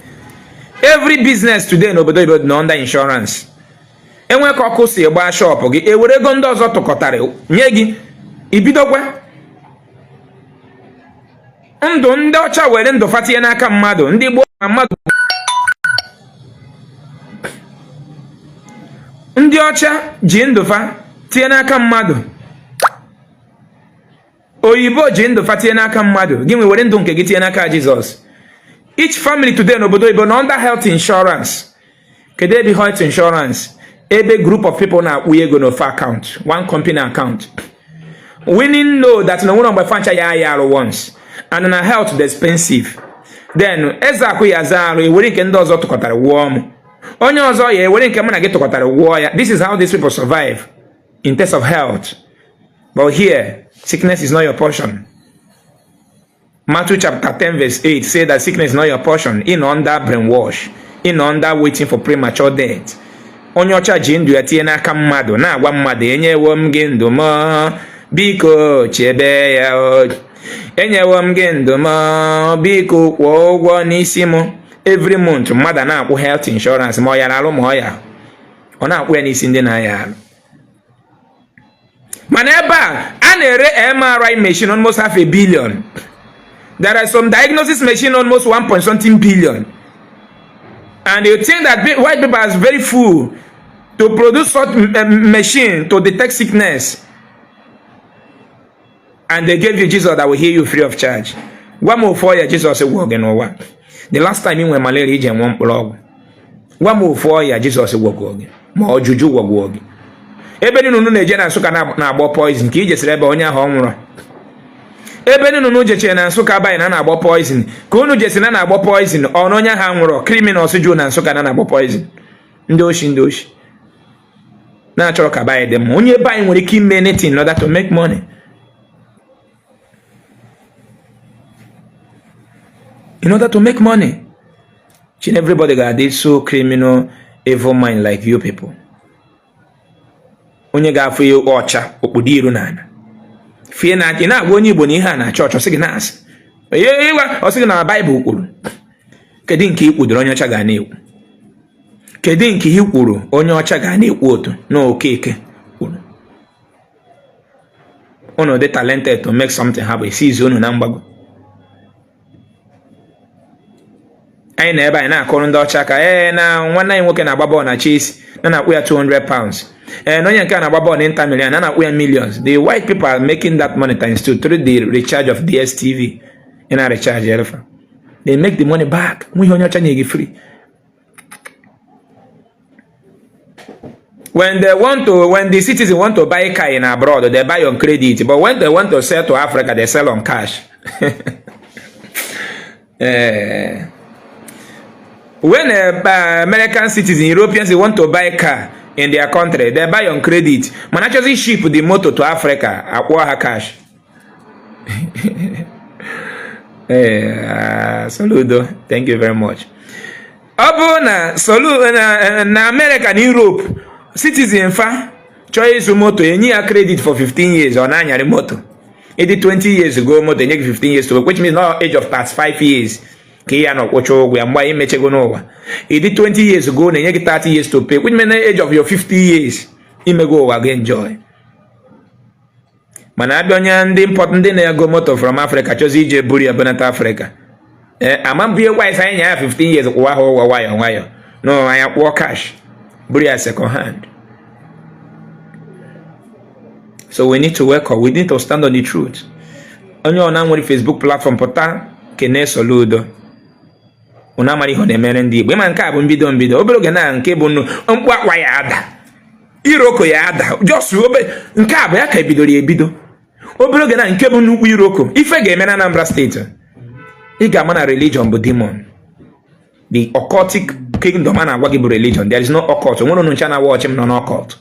Every business today n'obodo oyibo dị under insurance. Enwe ka ọkụ si gbaa shop gị, ewere ego ndị ọzọ tụkọtara nye gị, ibidokwa ndụ. Ndị ọcha were ndụ fatinye n'aka mmadụ. Ndị gboo ma mmadụ, ndị ọcha ji ndụ fa tinye n'aka mmadụ, oyibo ji ndụ fa tinye n'aka mmadụ, gị nwe were ndụ nke gị tinye n'aka Jizọs. Each family today n'obodo oyibo nọ under health insurance. Kedu ebe health insurance? Ebe group of people na-akwụ ego n'ofe account, one company account. We know that na nwere mgbe fancha ya aya arụ once, and na health dị expensive. Then eze akụ ya aza arụ, ewere nke ndị ọzọ tụkọtara wụọ m, onye ọzọ ya ewere nke mụ na gị tụkọtara wụọ ya. This is how these people survive in terms of health. But here, sickness is not your portion. Matthew chapter 10 verse 8 say that sickness is not your portion. In under brainwash, in under waiting for premature death. Onye ọcha ji ndụ ya tinye n'aka mmadụ, na-agwa mmadụ, enyewo m gị ndụ m, biko chebe ya o. Enyewo m gị ndụ m, biko kwụọ ụgwọ n'isi m. Every month mmadụ na-akwụ health insurance, ma ọ yara arụ ma ọ ya ọ na-akwụ ya n'isi ndị na-aya arụ. Mana ebe a na-ere MRI machine almost half a billion. There are some diagnosis machine almost 1 point something billion. And you think that white people are very fool to produce such machine to detect sickness, and they gave you Jesus that will heal you free of charge. Gwa m ofu ọya Jizọs gwọ gị n'ụwa. The last time ị nwere malaria, ije nwụọ mkpụrụ ọgwụ. Gwa m ofu ọya Jizọs gwọgwọ gị, ma ọjụjụ gwọgwọ gị. Ebe niile unu na-eje na Nsụka na-agbọ poison ka ijesiri ebe onye ahụ ọ nwụrụ. Ebe niile unu jechere na Nsụka abanye na na-agbọ poison ka unu jesi na na-agbọ poison ọ na onye ahụ nwụrụ. Criminals ju na Nsụka na na-agbọ poison. Ndị oshi, ndị oshi na-achọrọ ka be dị mma. Onye ebe anyị nwere ike ime anything in order to make money, in order to make money. Chin everybody ga-adị so criminal, evil mind like you people. Onye ga-afụ ya ọcha okpudo iru n'ala fie na ị na-agwa onye Igbo na ihe a na-achọ ọchọ, sị gị na-asị ọ sị gị na Baịbụl kwuru. Kedu nke i kwudoro onye ọcha ga na-ekwu? Kedu nke i kwuru onye ọcha ga na-ekwu? Otu na Okeke kwuru unu dị talented to make something happen, esi unu na mgbago. Anyị na ebe anyị na-akụrụ ndị ọcha ka ee na nwanne anyị nwoke na-agba bọọlụ na Chelsea na na-akwụ ya £200. Ee, na onye nke a na-agba bọọlụ Inter Milan, a na-akwụ ya millions. The white people are making that money times two through the recharge of DSTV. Ị na-recharge elfa, they make the money back. Nwe ihe onye ọcha nye gị free. When the citizen want to buy car in abroad, they buy on credit, but when they want to sell to Africa, they sell on cash. When American citizen, Europeans want to buy car in their country, they buy on credit, mana achọzi ship the motor to Africa, akwụọ ha cash. Soludo, thank you very much. Ọ bụrụ na solu na America na Europe citizen fa chọọ ịzụ moto, enye ya credit for 15 years, ọ na-anyarị moto. Ịdị 20 years go moto, enye gị 15 years to, which means no age of 35 years ka ị ya nọ kwụcha ụgwọ ya mgbe anyị mechego n'ụwa. Ịdị 20 years go na-enye gị 30 years to pay, which means age of your 50 years imego ụwa gị enjoy. Mana abịa onye ndị import, ndị na-ego moto from Africa chọzi ije buru ya benata Africa, ee, ama mbụ egwu anyị anyị nya ya 15 years kwụwa ha ụgwọ nwayọọ nwayọọ. No, anyị kwụọ cash, buru ya second hand. So we need to wake up, we need to stand on the truth. Onye ọ na nwere Facebook platform, pụta kene Soludo. Unu amara ihe ọ na-emere ndị Igbo. Ịma nke a bụ mbido mbido, obere oge na nke bụ mkpu akwa ya ada, iroko ya ada. Just obe nke a bụ ya ka ebidoro ya ebido. Obere oge na nke bụ nnukwu iroko ife ga-eme na Anambra Steeti, ị ga-ama na religion bụ demon. The occultic kingdom a na-agwa gị bụ religion. There is no occult. Onwere unu ncha na-awa ọchị m nọ n'occult,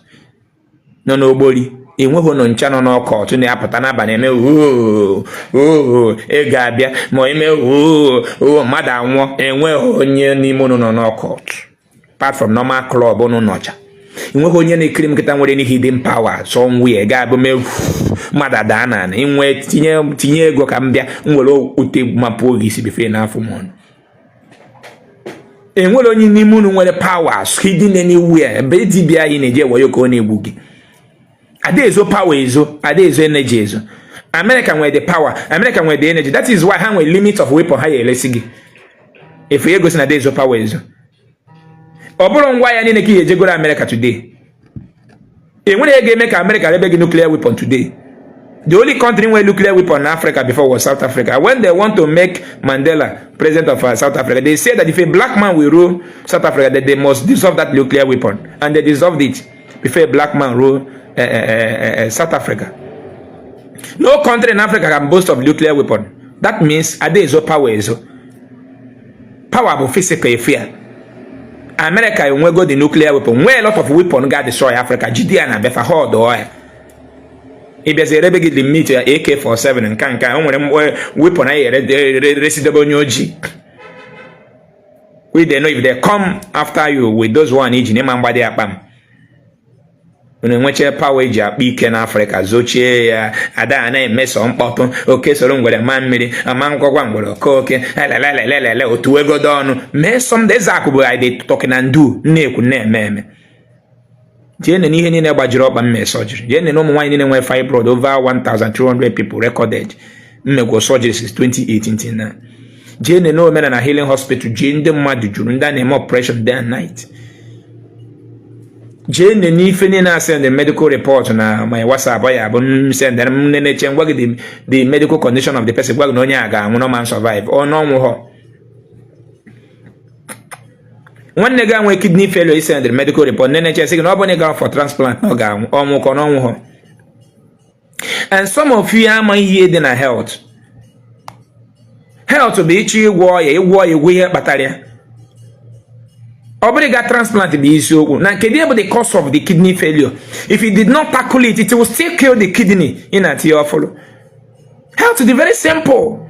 nọ n'ogbori. Enweghị unu ncha nọ n'occult na-apụta n'abalị eme oo oo, ego abịa, ma eme oo oo, mmadụ anwụọ. Enweghị onye n'ime unu nọ n'occult apart from normal club unu nọcha. Enweghị onye na-ekiri m nkịta nwere any hidden power somewhere ga-abụ mee mmadụ adaa n'ala. Inwe tinye tinye ego ka m bịa m were okwute mapụo gị isi before n'afọ m ọnụ. Enwere onye n'ime unu nwere powers hidden anywhere ebe dibịa anyị na-eji ewe ka ọ na-egbu gị. Ada ezo power ezo, ada ezo energy ezo. America nwere the power, America nwere the energy. That is why ha nwere limit of weapon ha ya eresi gị. Efu ya egosi na ada ezo power ezo. Ọ bụrụ ngwa ya niile ka ị ejegoro America today, enwere ihe ga-eme ka America rebe gị nuclear weapon today. The only country nwere nuclear weapon in Africa before was South Africa. When they want to make Mandela president of South Africa, they say that if a black man will rule South Africa, that they must dissolve that nuclear weapon, and they dissolved it before a black man rule South Africa. No country in Africa can boast of nuclear weapon. That means ada ezo power ezo. Power bụ physical affair. America enwego the nuclear weapon, nwee a lot of weapon ga destroy Africa. Jide ya na befa ha ọdụọ ya, ịbịazi erebe gị limit ya AK47 nka nka. O nwere weapon anyị eresidebe onye ojii. We dey know if they come after you with those one iji n'ịma mgbadị akpa m. Unu enwecha power eji akpa ike n'Afrịka, zochie ya. Ada a na-emeso mkpọtụ, oke soro ngwere ma mmiri ama ngwagwa ngwere oke oke lelelelelele otu egodo ọnụ mee some. Ezeakụ bụ I dey talk na ndu na-ekwu na-eme eme. Jee nene ihe niile gbajiri ọkpa mme surgery. Jee nene ụmụ nwaanyị niile nwere fibroid, over 1300 people recorded mmegwo surgery since 2018 till now. Jee nene Omenala Healing Hospital, jee ndị mmadụ juru, ndị a na-eme operation day and night. Jee nene ife niile a send medical report na my WhatsApp. Ya bụ m send m neneche ngwa gị the medical condition of the person, gwa gị na onye a ga-anwụ, no man survive ọ n'ọnwụ họ. Nwanne gị nwee kidney failure, isend medical report, neneche sị gị na ọ bụrụ na ị gara for transplant na ọ ga-anwụ, ọnwụ ka ọ n'ọnwụ họ. And some of you amaghị ihe dị na health. Health bụ ịchọ ịgwọ ọya, ịgwọ ọya, ịgwọ ihe kpatara ya. Ọ bụrụ ga transplant bụ isiokwu na kedu ihe bụ the cause of the kidney failure. If you did not tackle it, it will still kill the kidney. Ị na-atinye ọfụrụ. Health dị very simple.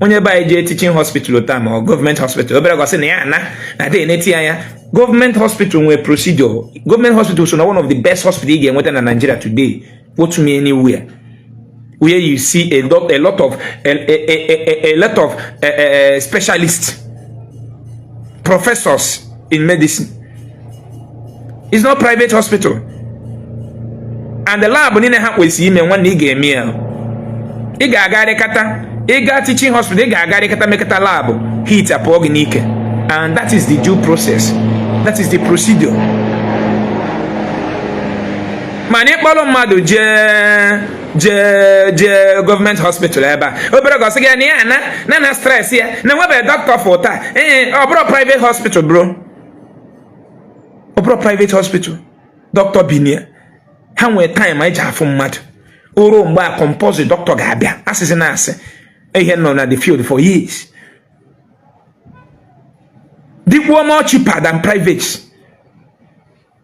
Onye be anyị jee teaching hospital taa ma ọ gọọmenti hospital, obere gosi na ya na na dị eneti anya. Gọọmenti hospital nwere procedure. Gọọmenti hospital so na one of the best hospital ị ga-enweta na Nigeria today. Put me anywhere where you see a lot of specialists, professors in medicine. It's not private hospital. And the lab niile ha kwesịrị ime, nwanne, ị ga-eme ya. Ị ga-agarịkata, ị gaa teaching hospital, ị ga-agarịkata mekata lab heat apụọ gị n'ike. And that is the due process, that is the procedure. Mana ịkpọrọ mmadụ jee gọọmenti hospital ebe a, obere gosi gị na ya na stress ya na enwebeghị dọkịta fụ taa. Ee, ọ bụrụ private hospital, bro, ọ bụrụ private hospital, dọkịta binie ha nwee time eji afụ mmadụ oruo mgbe a compulsory dọkịta ga-abịa. Asịsị na asị ihe nọ na the field for years dịkwuo more cheaper than private.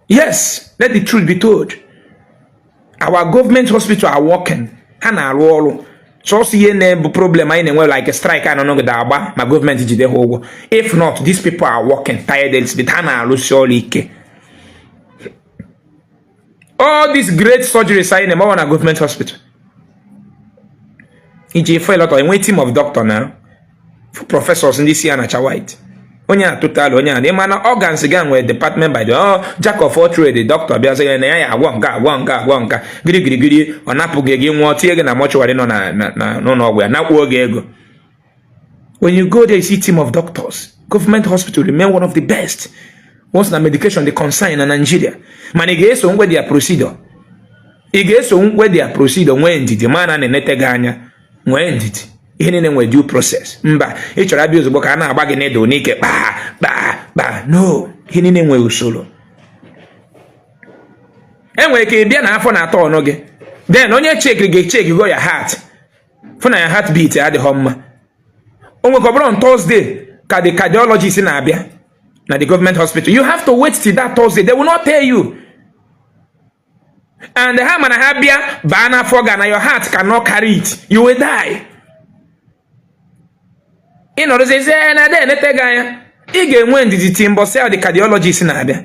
Yes, let the truth be told, our government hospital are working. Ha na-arụ ọrụ. Sọsọ ihe na-ebu problem anyị na-enwe, like strike a nọ n'ogede agba ma gọọmenti jide ha ụgwọ. If not, these people are working tirelessly. Ha na-arụsi ọrụ ike. All these great surgeries anyị na-eme na government hospital, iji fụ a lot of enwe team of doctor na professors, ndị si ya na white, onye a total, onye a na ịma na organs ga nwere department by the, oh, jack of all trade. Doctor bịa sị ya na ya agwọ nka, agwọ nka, agwọ nka, gịrị gịrị gịrị, ọ napụghị gị, nwụọ, tinye gị na mortuary nọ na n'ụlọ ọgwụ ya, nakpuo gị ego. When you go there, you see team of doctors. Government hospital remain one of the best once na medication dey concern na Nigeria. Mana ị ga-eso ngwe their procedure, ị ga-eso ngwe their procedure, nwee ndidi, ma na na-enete gị anya, nwee ndidi. Ihe niile nwere due process. Mba, ị chọrọ abịa ozugbo ka a na-agba gị n'edo n'ike, kpaa kpaa kpaa. No, ihe niile nwere usoro. Enwere ka ị bịa na afọ na-atọ ọnụ gị, then onye chekiri gị check go ya heart, fụ na ya heartbeat adịghọ mma. O nwere ka ọ bụrụ on Thursday ka the cardiologist na-abịa na the government hospital. You have to wait till that Thursday. They will not tell you. And ha mana ha bịa baa n'afọ ga na your heart cannot carry it, you will die. Ị nọrọzie na ada enete gị anya. Ị ga-enwe ndidi ti mbọsị ahụ the cardiologist na-abịa.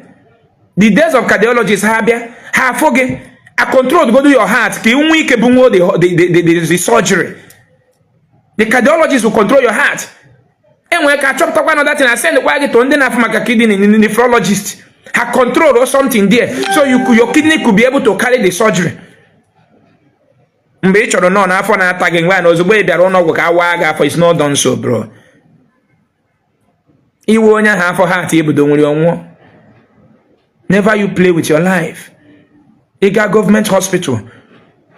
The days of cardiologist ha bịa, ha afụ gị, a control godo your heart ka ị nwee ike bunwuo the surgery. The cardiologist will control your heart. Enwere ka achọpụtakwa na datin na send kwa gị to ndị na-afụ maka kidney, nephrologist. Ha control or something there so your kidney could be able to carry the surgery. Mgbe ị chọrọ nọ n'afọ na-ata gị, ngwa na ozugbo ị bịara ụlọ ọgwụ ka a waa gị afọ, is not done so, bro. Iwe onye ahụ afọ heart ebudo nwere ọnwụọ. Never you play with your life. Ị gaa government hospital,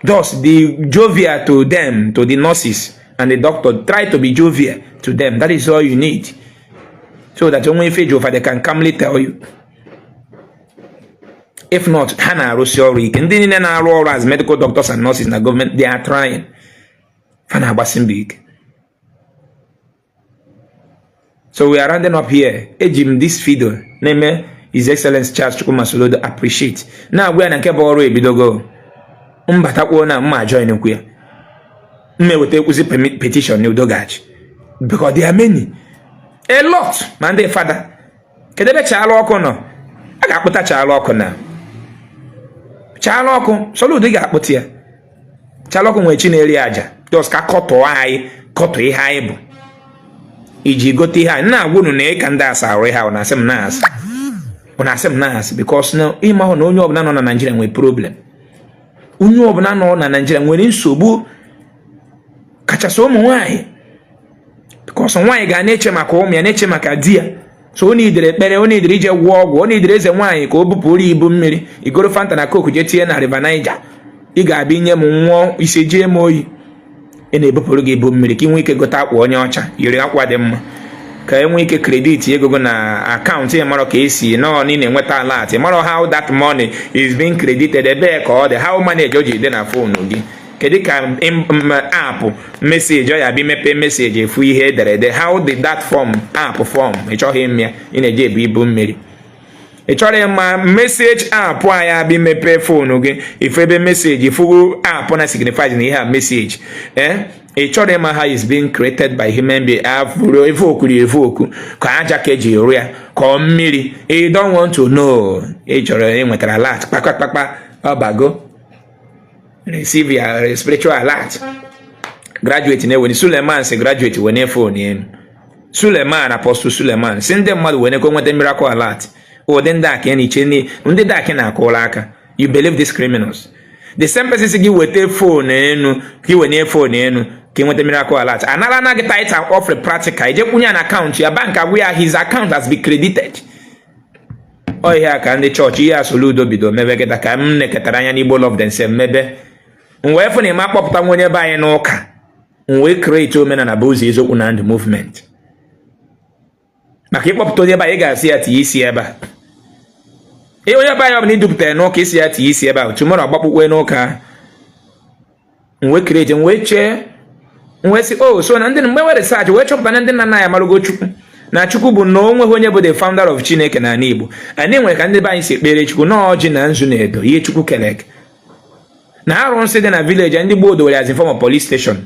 just be jovial to them, to the nurses and the doctor. Try to be jovial to them. That is all you need, so that onwe ife ji, they can calmly tell you. If not, ha na-arụsi ọrụ ike. Ndị niile na-arụ ọrụ as medical doctors and nurses na gọọmenti, they are trying. Fa na-agbasi mbọ ike. So we are rounding up here. Eji m this video na-eme His Excellence Charles Chukwuma Soludo appreciate, na-agwa ya na nke bụ ọrụ ebidogo mbatakwuo na mma join kwu ya, mma eweta ekwuzi petition na udo gachi, because there are many, a lot. Ma ndị fada, kedu ebe Chaala Ọkụ nọ? A ga-akpụta Chaala Ọkụ na Chaala Ọkụ. Soludo ga-akpụta ya. Chaala Ọkụ nwere chi na-eri aja, just ka kọtụọ anyị, kọtụ ihe anyị bụ iji gote ihe anyị na-agwa unu na ịka ndị asa arụ ihe ahụ na-asị m na-asị, ọ na-asị m na-asị, because na ịma hụ na onye ọbụla nọ na Naịjirịa nwere problem. Onye ọbụla nọ na Naịjirịa nwere nsogbu, kachasị ụmụ nwaanyị, because nwaanyị ga na-eche maka ụmụ ya, na-eche maka di ya. So ọ nidere ekpere, ọ nidere ije gwụọ ọgwụ, ọ nidere eze nwaanyị ka o bupụrụ ibu mmiri, igoro Fanta na Coke jee tinye na River Niger. Ị ga-abịa inye m nwụọ isi jee m oyi. Ị na-ebupụrụ gị ibu mmiri ka ị nwee ike gote akwa onye ọcha, yiri akwa dị mma, ka e nwee ike credit ego gị na akaụntụ. Ị marọ ka esi nọ na ị na-enweta alert, marọ how that money is being credited, ebee ka ọ dị, how manage o ji dị na phone gị, kedu ka app message ọ ya bịa mepe message efu ihe ederede, how did that form app form. Ị chọghị ime ya, ị na-eje ebu ibu mmiri. Ị chọrọ ịma message app anyị abịa mepe phone gị, ifu ebe message, ifugo app na signifies na ihe a message. Ee, ị chọrọ ịma how is being created by human being, afụrụ evoku evoku ka aja ka eji rụ ya, ka ọ mmiri. You don't want to know. Ị chọrọ ịnwetara alert kpakpakpakpa, ọbago receive your spiritual alert. Graduate na-eweni Suleman si graduate wene phone elu. Suleman, Apostle Suleman si ndị mmadụ wene ka o nweta miracle alert. Ụdị ndị a ka na-eche, ndị dark na-akụrụ aka. You believe these criminals? The same person si gị weta phone enu, ka ị wenye phone enu ka ị nweta miracle alert, anara na gị tithe and offering practical, ije kwunye ya na akaụntụ ya, bank agwụ ya his account has been credited. Ọ ihe a ka ndị chọọchị, ihe a Soludo bido mebe kịta, ka m nekọtara anya n'Igbo love themselves mebe. M wee fụ na ịma akpọpụta nwa onye be anyị n'ụka. M wee create Omenala Bụ Ụzọ, Eziokwu na Ndụ movement, maka ịkpọpụta onye be anyị, ga-asị ya tinye isi ebe a. Ihe onye be anyị ọbụla idupụtara n'ụka, isi ya tinye isi ebe a, tomorrow agbakpukwe n'ụka. M wee create, m wee chee, m wee sị, oh, so na ndị mgbe nwere research wee chọpụta na ndị nna nna anyị amarụgo Chukwu, na Chukwu bụ na onweghị onye bụ the founder of Chineke n'ala Igbo. Anyị nwere ka ndị be anyị si ekpere Chukwu na ọjị na nzu na edo, ihe Chukwu kere eke, na arụnsị dị na village. Ndị gboo dowere as in form of police station.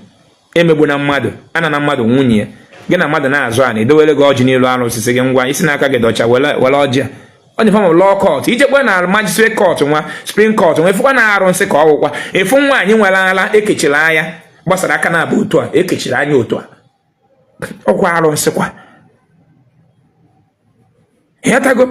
Emegbu na mmadụ, ana na mmadụ nwunye ya, gị na mmadụ na-azụ ana, edowere gị ọjị n'elu arụsị, sị gị ngwa, isi n'aka gị dọcha, were ọjị a. Ọ dị form of law court. Ijekwa na magistrate court, nwa supreme court, nwa efukwa na arụnsị ka ọ wụkwa. Efu nwaanyị nwere ala ekechiri anya, gbasara aka na abụ otu a, ekechiri anya otu a, ọkwa arụnsị kwa. Ịghọtago?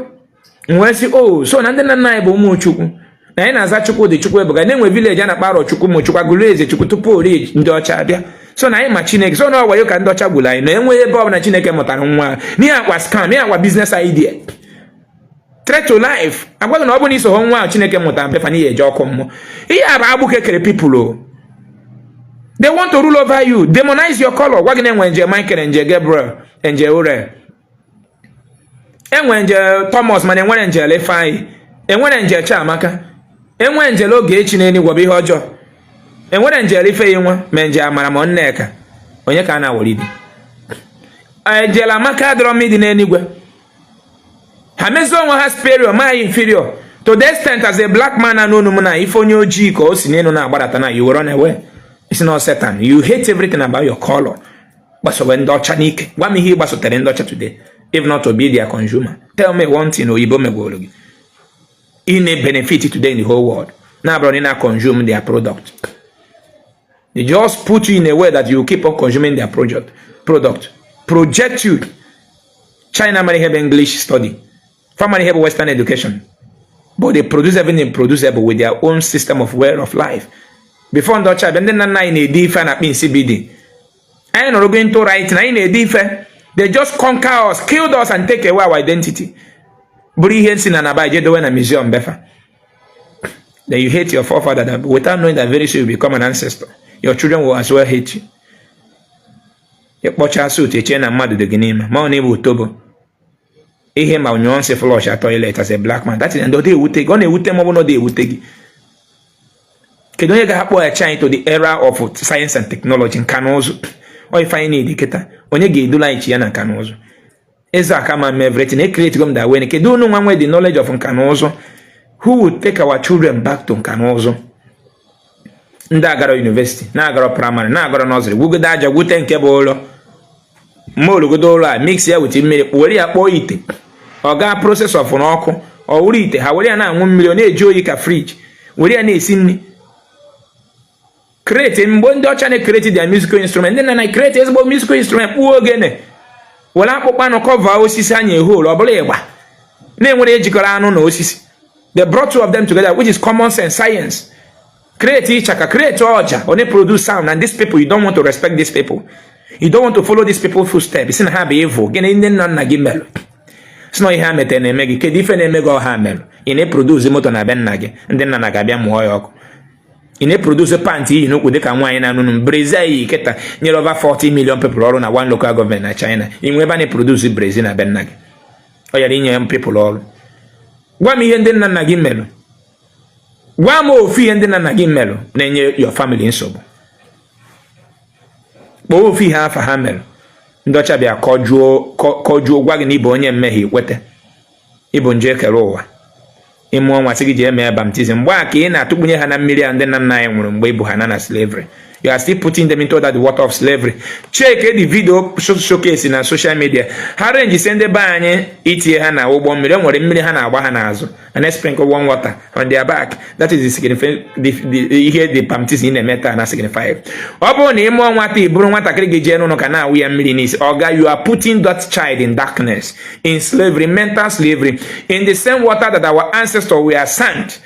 Wee sị, oh, so na ndị nna nna anyị bụ ụmụ Chukwu, na anyị na-aza Chukwu dị Chukwu ebuga, na-enwe village a na-akpa Arọ Chukwu, ụmụ Chukwu agụrụ eze Chukwu tupu ori ndị ọcha abịa. So na anyị ma Chineke, so na ọwayo ka ndị ọcha gburu anyị, na enweghị ebe ọbụla Chineke mụtara nwa n'ihe akwa scam, ihe akwa business idea, threat to life. Agwaghị na ọ bụrụ na iso nwa ahụ Chineke mụtara mpefa na ihe eje ọkụ mmụọ. Ihe a bụ agbụ ka ekere people o. They want to rule over you, demonize your color. Gwa gị na enwe angel Michael, angel Gabriel, angel Uriel, enwe angel Thomas, mana enwere angel Ifeanyị, enwere angel Chiamaka, enwe angel Ogechi n'enugwu bụ ihe ọjọọ, enwere angel Ifeyi nwa, ma angel Amara, ma Nneka, onye ka a na-awọridi. Angel Amaka adọrọ m ịdị n'eluigwe. Ha mezie onwe ha superior, ma inferior, to the extent as a black man na n'onu m na ife onye ojii ka o si n'elu na-agbadata na you run away. It's not Satan. You hate everything about your color. Gbasowe ndị ọcha n'ike. Gwa m ihe ị gbasotere ndị ọcha today, if not to be their consumer. Tell me one thing oyibo megworo gị ị na-benefit today in the whole world, na-abụrụ na ị na-consume their product. They just put you in a way that you keep on consuming their product, project you. China mara ihe bụ English study, fa mara ihe bụ Western education, but they produce everything producible with their own system of way of life. Before ndị ọcha bịa, ndị nna nna anyị na-ede ife a na-akpọ nsibidi. Anyị nọrọ go into writing, anyị na-ede ife. They just conquer us, killed us and take away our identity, bụrụ ihe nsi na naba je dowe na museum befa. Then you hate your forefather that, without knowing that very soon you become an ancestor. Your children will as well hate you. Ịkpọcha suit, echee na mmadụ dị gị n'ime, ma ọ na-ebu otobo ihe, ma nyụọ nsị, flush a toilet as a black man. That is, ndị ọ dị ewute gị, ọ na-ewute ma ọ bụ na ọ dị ewute gị. Kedu onye ga-akpọghachi anyị to the era of science and technology, nka na ụzụ? Ọ ife anyị na-edi kịta. Onye ga-edula anyị chi ya na nka na ụzụ? Eze aka ma mee everything e create gom that way. Kedu unu nwa nwe the knowledge of nka na ụzụ? Who will take our children back to nka na ụzụ? Ndị agara university, na-agara primary, na-agara nursery, gwugodo aja, gwute nke bụ ụlọ mma, ologodo ụlọ a, mix ya with mmiri, were ya kpọọ ite, ọ gaa process of n'ọkụ, ọ wụrụ ite. Ha were ya na-aṅụ mmiri, ọ na-eji oyi ka fridge, were ya na-esi nri. Create mgbe ndị ọcha na-create their musical instrument, ndị na na create ezigbo musical instrument, kpụọ ogene, were akpụkpọ anụ cover osisi anya eholu, ọ bụla ịgba na-enwere ejikọrọ anụ na osisi. They brought two of them together, which is common sense science. Create ịchaka, create ọja, ọ na-produce sound. And these people, you don't want to respect these people, you don't want to follow these people footsteps. Si na ha bụ evil. Gịnị ndị nna nna gị melụ? Si na ihe ha metere na-eme gị. Kedu ife na-eme gị? Ọha melụ ị na-eproduce moto na be nna gị, ndị nna na ga-abịa mụọ ya ọkụ. Ị na-eproduce pant iyi n'ukwu dịka nwaanyị na-anụnụ brassiere iyi kịta, nyere over 40 million people ọrụ na one local government na China. Ị nwe ebe a na-eproduce brassiere na be nna gị, ọ yara inye people ọrụ. Gwa m ihe ndị nna nna gị melụ. Gwa m ofu ihe ndị nna nna gị melụ na-enye your family nsogbu. Kpọọ ofu ihe afa ha melụ. Ndị ọcha bịa kọjuo, kọjuo, gwa gị na ịbụ onye mmehie, ikwete ịbụ nje ekere ụwa. Ịmụọ nwa, sị gị jee mee baptism. Mgbe a ka ị na-atụkpunye ha na mmiri a ndị nna nna anyị nwụrụ mgbe ịbụ ha na slavery. You are still putting them into that water of slavery. Check the video showcase na social media. Ha range si ndị be anyị itinye ha na ụgbọ mmiri, e nwere mmiri ha na-agba ha n'azụ and sprinkle warm water on their back. That is the ihe the baptism ị na-eme taa na signify. Ọ bụrụ na ị mụọ nwata, ị bụrụ nwatakịrị gị jee n'ụlọ ka na-awụ ya mmiri n'isi, oga, you are putting that child in darkness, in slavery, mental slavery, in the same water that our ancestors were sent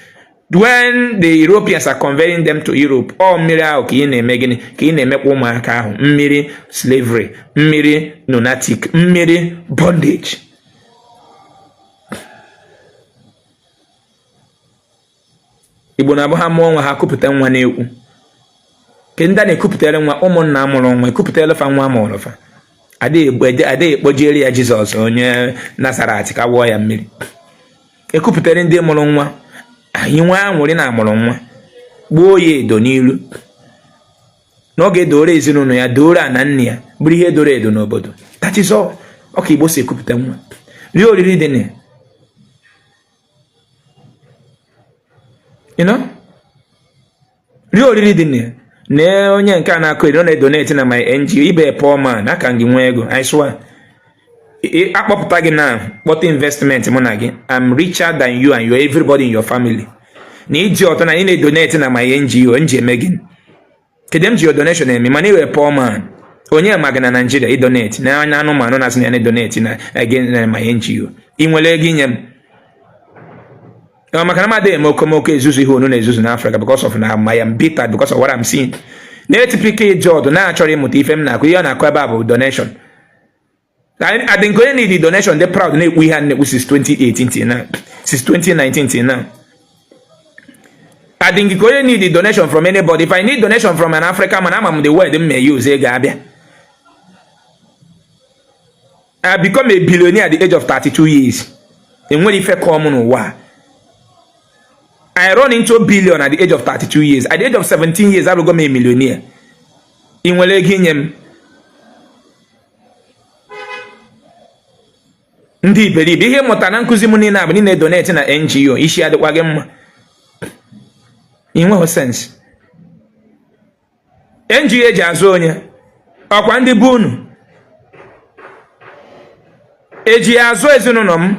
when the Europeans are conveying them to Europe. Ọ mmiri ahụ ka ị na-eme gịnị? Ka ị na-emekwa ụmụaka ahụ mmiri slavery, mmiri lunatic, mmiri bondage. Igbo na-abụ ha mụọ nwa, ha kupụta nwa n'ekwu ke ndị a na-ekupụtara nwa. Ụmụnna amụrụ nwa, ekupụtara fa nwa amụrụ fa. Adịghị ekpojere ya Jizọs onye Nazaret ka wụọ ya mmiri. Ekupụtara ndị mụrụ nwa, anyị nwee anwụrị na amụrụ nwa, gbuo ya edo n'ilu na ọ ga-edoro ezinụlọ ya, doro ana nne ya, bụrụ ihe doro edo n'obodo. That is all. Ọ ka Igbo si ekupụta nwa, rie oriri dị na ya, rie oriri dị na ya. Na onye nke a na-akọ eri, ọ na-edonate na my NGO. Ị bụ poor man, aka gị nwee ego. I swear, akpọpụta gị na kpọta investment mụ na gị, I'm richer than you and your everybody in your family. Na iji ọtọ na ị na-edonate na my NGO, m ji eme gị kedu? M ji your donation eme? Mana ị wụ poor man, onye ma gị na Nigeria idonate na anya anụmanụ na-asị na ya na-edonate na again na my NGO. Ị nwere ego inye m? Maka na m adịghị eme okomoko ezuzu ihe onu na-ezuzu n'Africa, because of na I am bitter because of what I'm seeing. Na-etipike ije ọdụ na-achọrọ ịmụta ife m na-akụ. Ihe ọ na-akụ ebe a bụ donation. Adị nke onye need donation dị proud na-ekwu ihe a na-ekwu since 2018 till now, since 2019 till now. Adị nke onye need donation from anybody. If I need donation from an African man, ama m the word m may use, ego abịa. I become a billionaire at the age of 32 years. Enwere ife kọọ m n'ụwa. I run into billion at the age of 32 years. At the age of 17 years, abụgo m a millionaire. Ị nwere ego inye m? Ndị iberibe, ihe mụta na nkụzi m niile abụ niile donate na NGO. Isi adịkwa gị mma? Ị nweghị sense. NGO eji azụ onye ọkwa ndị bụ unu eji ya azụ ezinụlọ m,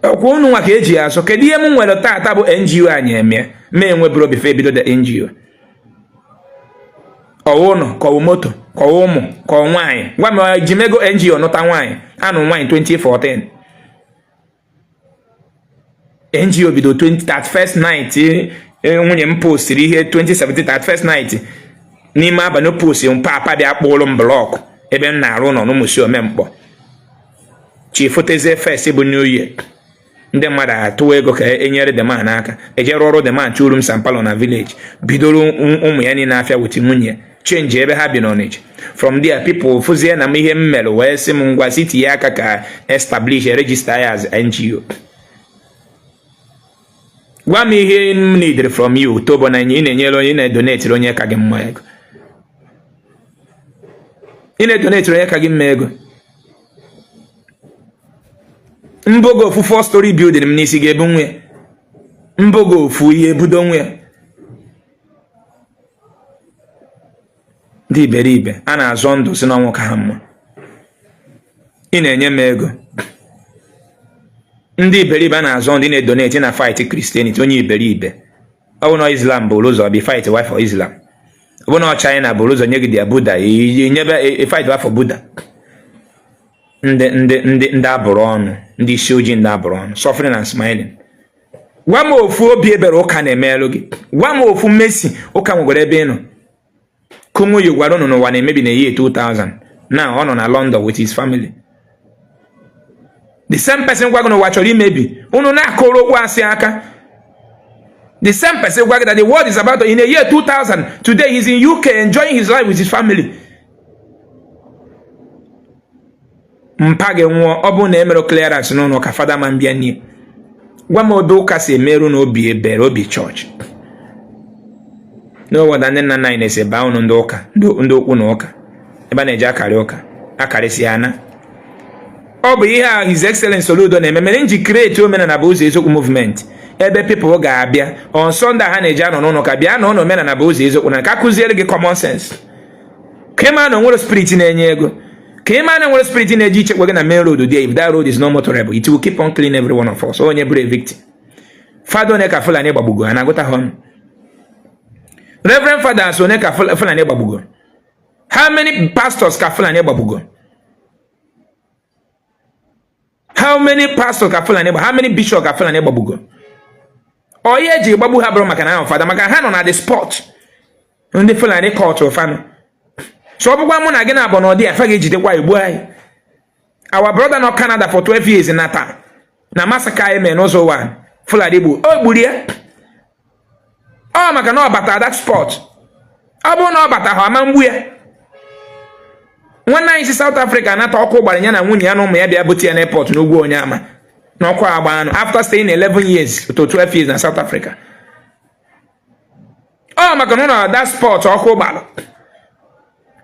ọkwa unu nwa ka eji ya azụ. Kedu ihe m nwere taata bụ NGO anyị eme ma enweburu before ebido the NGO? Ọwụ ụlọ, ka ọwụ moto, ka ọwụ ụmụ, ka ọ nwaanyị? Gwa m, eji m ego NGO nụta nwaanyị? Anụ nwaanyị 2014. NGO bido 31st night. Nwunye m postiri ihe 2017 31st night n'ime abalị, post papa bịa kpụrụ m block ebe m na-arụ ụlọ n'Ụmụsị Omemkpọ. Chi fotezie first bụ new year, ndị mmadụ atụwa ego ka enyere the man aka, eje rụọ ọrụ the man two rooms and parlour na village, bidoro ụmụ ya niile afịa with nwunye, change ebe ha bi n'Ọnịcha. From there, people fụzie na m ihe m mere wee sị m ngwa, si tinye aka ka establish, register ya as NGO. Gwa m ihe m needed from you. Tobo na ị na-enyere onye, ị na-edonate onye ka gị mma ego, ị na-edonate onye ka gị mma ego. Mbogo ofu four story building m n'isi ga-ebu nwe ya. Mbogo ofu ihe ebudo nwe ya. Ndị iberibe a na-azọ ndụ si n'ọnwụ ka ha mma. Ị na-enye m ego. Ndị iberibe a na-azọ ndụ, na-edonate na fight Christianity. Onye iberibe, ọ bụ na Islam buru ụzọ bi fight wa for Islam, ọ bụ na China buru ụzọ nye gị their Buddha, nyebe fight wa for Buddha. Ndị ndị ndị ndị abụrụ ọnụ, ndị isi ojii, ndị abụrụ ọnụ, suffering and smiling. Gwa m ofu obi ebere ụka na-emelụ gị. Gwa m ofu mercy ụka nwegwara ebe ị nọ. Kumuyi gwara unu n'ụwa na-emebi na year 2000. Now ọ nọ na London with his family. The same person gwa gị n'ụwa chọrọ imebi, unu na-akụrụ okwu asị aka. The same person gwa gị that the world is about to, in a year 2000, today he's in UK enjoying his life with his family. Mpa gị nwụọ, ọ bụrụ na emere clearance n'ụlọ ka fada ma mbịa nie. Gwa m obe ụka si emerụ na obi ebere obi chọọchị n'ụwa. Ndị nna nna anyị na-ese baa unu ndị ụka, ndị okwu na ụka ebe a na-eji akarị ụka akarịsị ya na ọ bụ ihe a His Excellency Soludo na-eme mere m ji create Omenala bụ Ụzọ Eziokwu movement, ebe people ga-abịa on Sunday ha na-eji anọ n'ụlọ ka bịa na ụlọ Omenala bụ Ụzọ Eziokwu na ka kụziere gị common sense, ka ị ma na onwere spirit na-enye ego, ka ị ma na enwere spirit na-eji ichekwa gị na main road there. If that road is not motorable, it will keep on killing every one of us. Onye bụrụ a victim, fada one ka Fulani gbagbugo, a na-agụta ha ọnụ? Reverend fathers one ka Fulani gbagbugo? How many pastors ka Fulani gbagbugo? How many pastors ka Fulani gba? How many bishop ka Fulani gbagbugo? Onye eji gbagbu ha bụrụ maka na ahụ fada, maka ha nọ na the spot ndị Fulani kọtụ fanụ. So ọ bụkwa mụ na gị na-abụ n'ọdị afa ga-ejidekwa igbu anyị. Our brother nọ Canada for 12 years nata na massacre eme n'ụzọ ụwa. Fulani gbu o gburu ya. Ọ maka na ọ bata that spot. Ọ bụrụ na ọ bata ha ama mgbu ya. Nwanne anyị si South Africa nata, ọkụ gbara ya na nwunye ya na ụmụ ya, bịa bute ya n'airport n'ugwu Onyeama na ọkụ agba anụ after staying 11 years to 12 years na South Africa. Ọ maka na ọ nọ that spot ọkụ gbara.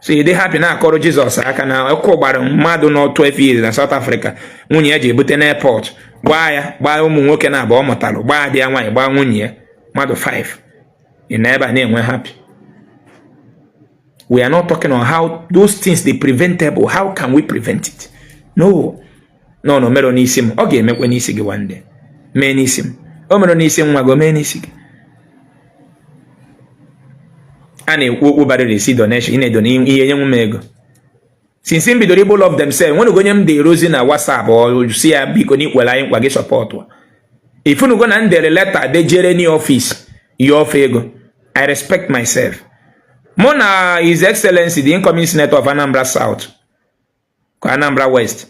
So ị dị happy na-akọrọ Jizọs aka na ọkụ gbara mmadụ nọ 12 years na South Africa, nwunye ya ji ebute n'airport, gbaa ya, gbaa ụmụ nwoke na abụọ ọ mụtalụ, gbaa di ya nwaanyị, gbaa nwunye ya, mmadụ 5. Ị na ebe a na-enwe happy. We are not talking on how those things dey preventable. How can we prevent it? No, no, no. Mere n'isi m, ọ ga-emekwe n'isi gị one day. Mee n'isi m, o mere n'isi nwa gị, o mee n'isi gị. A na-ekwu okwu bara esi donation, ị na-edone ihe nye m ego. Since m bidoro Igbo Love Themselves, nwenugo onye m dere ozi na WhatsApp ọ si ya biko n'ikwere anyị nkwa gị support. Ifunugo na m dere letter dejere ni office ya ofe ego. I respect myself. Mụ na His Excellency, the incoming senator of Anambra South ka Anambra West,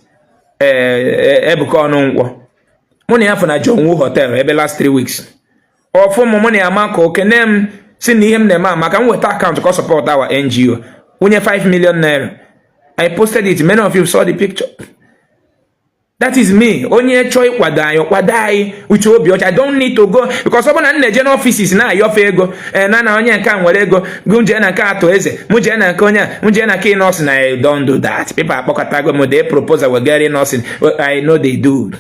Ebuka Ọnụnkwọ, mụ na ya fụ na John Woo Hotel ebe last 3 weeks. Ọfụ m, mụ na ya ma ka okene m si na ihe m na-eme maka m weta account ka ọ support our NGO, wunye 5 million naira. I posted it. Many of you saw the picture. That is me. Onye chọọ ịkwado anyị, kwado anyị uche obi ọcha. I don't need to go, because ọ bụ na m na-eje n'offices na-ayọfe ego na onye nke a nwere ego gụ jee na nke atụ eze, mụ jee na nke onye a, mụ jee na nke nọọsụ na I don't do that. People akpọkọtago m dee proposal wegara nọọsụ. I know they do.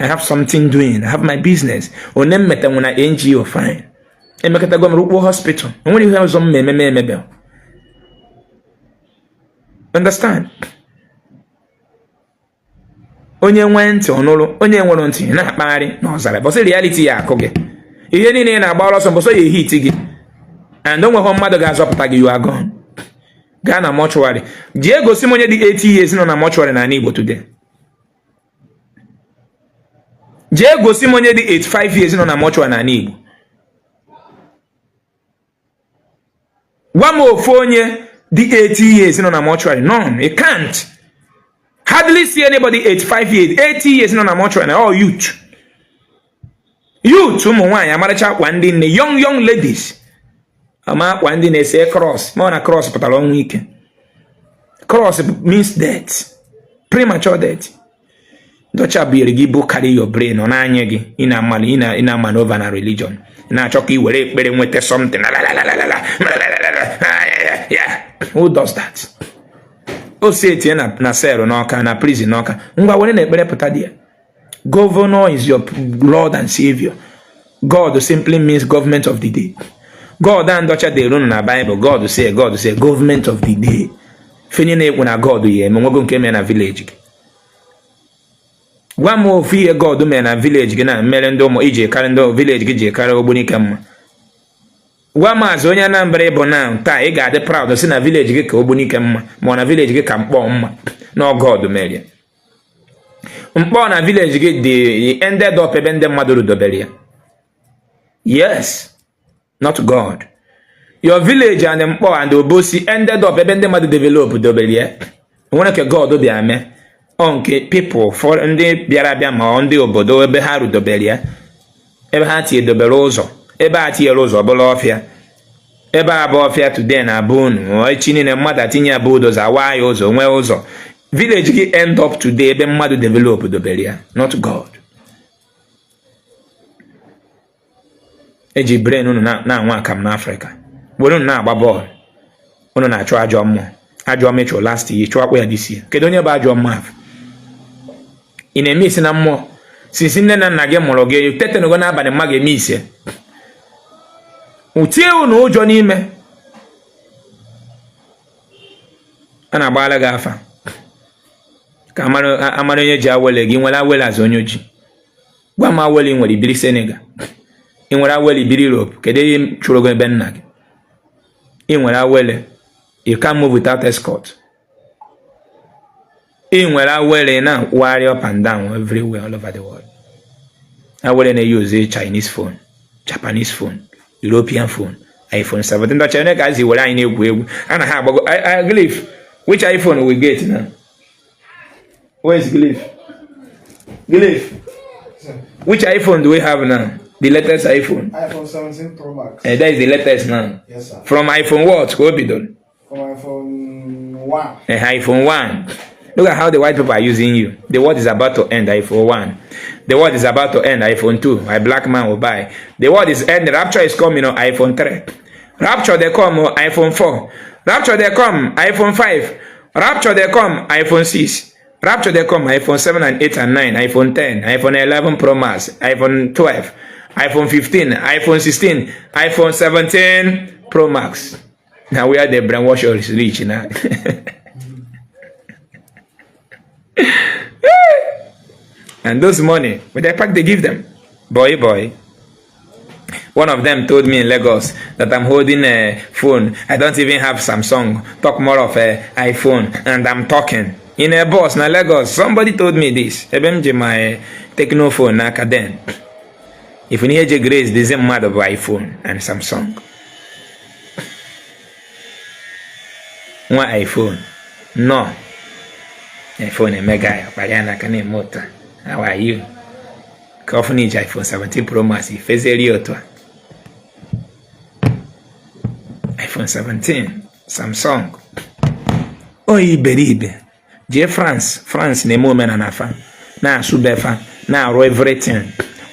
I have something doing. I have my business. One m metanwu na NGO, fine. Emekọtago m rukpuo hospital. Enwere ihe ọzọ m ma ememe emebe. Understand? Onye nwee ntị ọnụrụ, onye nwere ntị na-akpagharị n'ọzara bọsị reality ya akụ gị. Ihe niile ị na-agba ọsọ mbọsọ ya ehit gị and o nweghị mmadụ ga-azọpụta gị. You are gone. Gaa na mortuary, jee gosi m onye dị 80 years nọ na mortuary n'ala Igbo today. Jee gosi m onye dị 85 years nọ na mortuary n'ala Igbo. Gwa m ofu onye dị 80 years nọ na mortuary. None. You can't hardly see anybody 85 years, 80 years nọ na mortuary. Na all youth, youth, ụmụ nwaanyị amaracha akwa ndị nne, young young ladies ama akwa ndị na-ese cross. Ma ọ na cross pụtara ọnwụ ike. Cross means death, premature death. Ndị ọcha bunyere gị bụ carry your brain ọ na-anya gị. Ị na-amali, ị na-ama over na religion. Ị na-achọ ka ị were ekpere nweta something. Yeah, who does that? O si etinye na cell n'Ọka, na prison n'Ọka. Ngwa, were na ekpere pụta dị ya. Governor is your lord and savior. God simply means government of the day. God and ọcha dere unu na Bible, God say, God say, government of the day. Fenye na-ekwu na God ya eme nwego nke mere na village gị. Gwa m ofu ihe God mere na village gị na mere ndị ụmụ iji karị ndị village gị ji karị Ogbunike mma. Gwa maazị onye Anambra ịbụ na taa ị ga-adị proud si na village gị ka Ogbunike mma, ma ọ na village gị ka Mkpọ mma, na God mere Mkpọ na village gị dị ended up ebe ndị mmadụ rudobere ya. Yes, not God. Your village and Mkpọ and Obosi ended up ebe ndị mmadụ develop dobere ya. Nwere nke God bịa mee? Ọ nke people for ndị bịara abịa, ma ọ ndị obodo ebe ha rudobere ya, ebe ha tinyedobere ụzọ, ebe a tinyere ụzọ bụla ọfịa. Ebe a bụ ọfịa today na abụ unu echi niile mmadụ atinye ya bulldozer, awa ya ụzọ, nwee ụzọ. Village gị end up today ebe mmadụ develop dobere ya, not God. Eji brain unu na-anwa akam n'Afrịka, were unu na-agba bọọlụ. Unu na-achụ ajọ mmụọ, ajọ mmụọ chụrụ last year, chụọkwa ya this year. Kedu onye bụ ajọ mmụọ ahụ ị na-eme isi na mmụọ? Since nne na nna gị mụrụ gị, tetenugo n'abalị mma ga-eme ise tie unu ụjọ n'ime. A na-agbara gị afa ka amara onye ji awele gị. Nwere awele azụ onye ojii? Gwa m awele ị nwere ibiri Senegal. Ị nwere awele ibiri Europe? Kedu ihe chụrụ gị ebe nna gị? Ị nwere awele, you can't move without escort. Ị nwere awele na-akwụgharị up and down everywhere, all over the world. Awele na-use Chinese phone, Japanese phone, European phone, iPhone 17. Ndị ọcha ka azi were anyị na-egwu egwu. A na ha agbago Glyph. Which iPhone we get now? Where is Glyph? Glyph. Which iPhone do we have now? The latest iPhone. iPhone 17 Pro Max. That is the latest now. Yes, sir. From iPhone what? Ka o bidoro? From iPhone 1. iPhone 1. Look at how the white people are using you. The world is about to end, iPhone 1. The world is about to end, iPhone 2. A black man will buy. The world is ending. Rapture is coming on iPhone 3. Rapture they come on iPhone 4. Rapture they come iPhone 5. Rapture they come iPhone 6. Rapture they come iPhone 7 and 8 and 9, iPhone 10, iPhone 11 Pro Max, iPhone 12, iPhone 15, iPhone 16, iPhone 17 Pro Max. Now where the brainwash is rich now. And those money, with the pack they give them. Boy, boy. One of them told me in Lagos that I'm holding a phone. I don't even have Samsung. Talk more of a iPhone. And I'm talking. In a bus na Lagos, somebody told me this. Ebe m ji my Tecno phone n'aka then. If ihe eji grace dịzi mmadụ bụ iPhone and Samsung. Nwa iPhone. No. iPhone emega ya, kpara n'aka na-eme ụtọ. How are you? Ka ọ fụ na i ji iPhone 17 Pro Max ifezieri otu a. iPhone 17, Samsung. O iberibe. Jee France, France na-eme omenala fa, na-asụ be fa, na-arụ everything.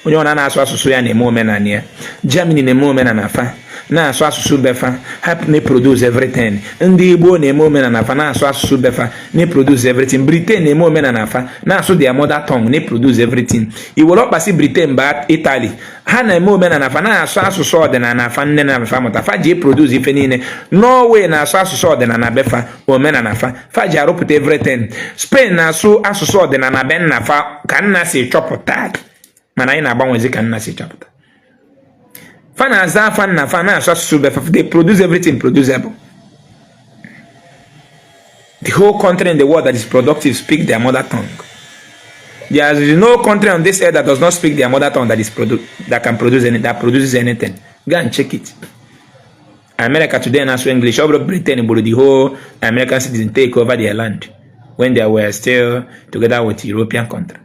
Onye ọ na-asụ asụsụ ya na-eme omenala ya. Germany na-eme omenala fa, na-asụ asụsụ be fa, ha na-eproduce everything. Ndị Igbo na-eme omenala fa, na-asụ asụsụ be fa, na-eproduce everything. Britain na-eme omenala fa, na-asụ their mother tongue, na-eproduce everything. I were ọkpa si Britain baa Italy, ha na-eme omenala fa, na-asụ asụsụ ọdịnala fa nne na fa mụta fa ji eproduce ife niile. Norway na-asụ asụsụ ọdịnala be fa, omenala fa, fa ji arụpụta everything. Spain na-asụ asụsụ ọdịnala be nna fa ka nna si chọpụta, mana anyị na-agbanwezi ka nna si chọpụta. Fa na-aza afa nna fa, na-asụ asụsụ be fa, they produce everything producible. The whole country in the world that is productive speak their mother tongue. There is no country on this earth that does not speak their mother tongue that is that can produce any, that produces anything. Go and check it. America today na-asụ English. Ọ bụrụ Britain gburu the whole American citizen, take over their land when they were still together with European country.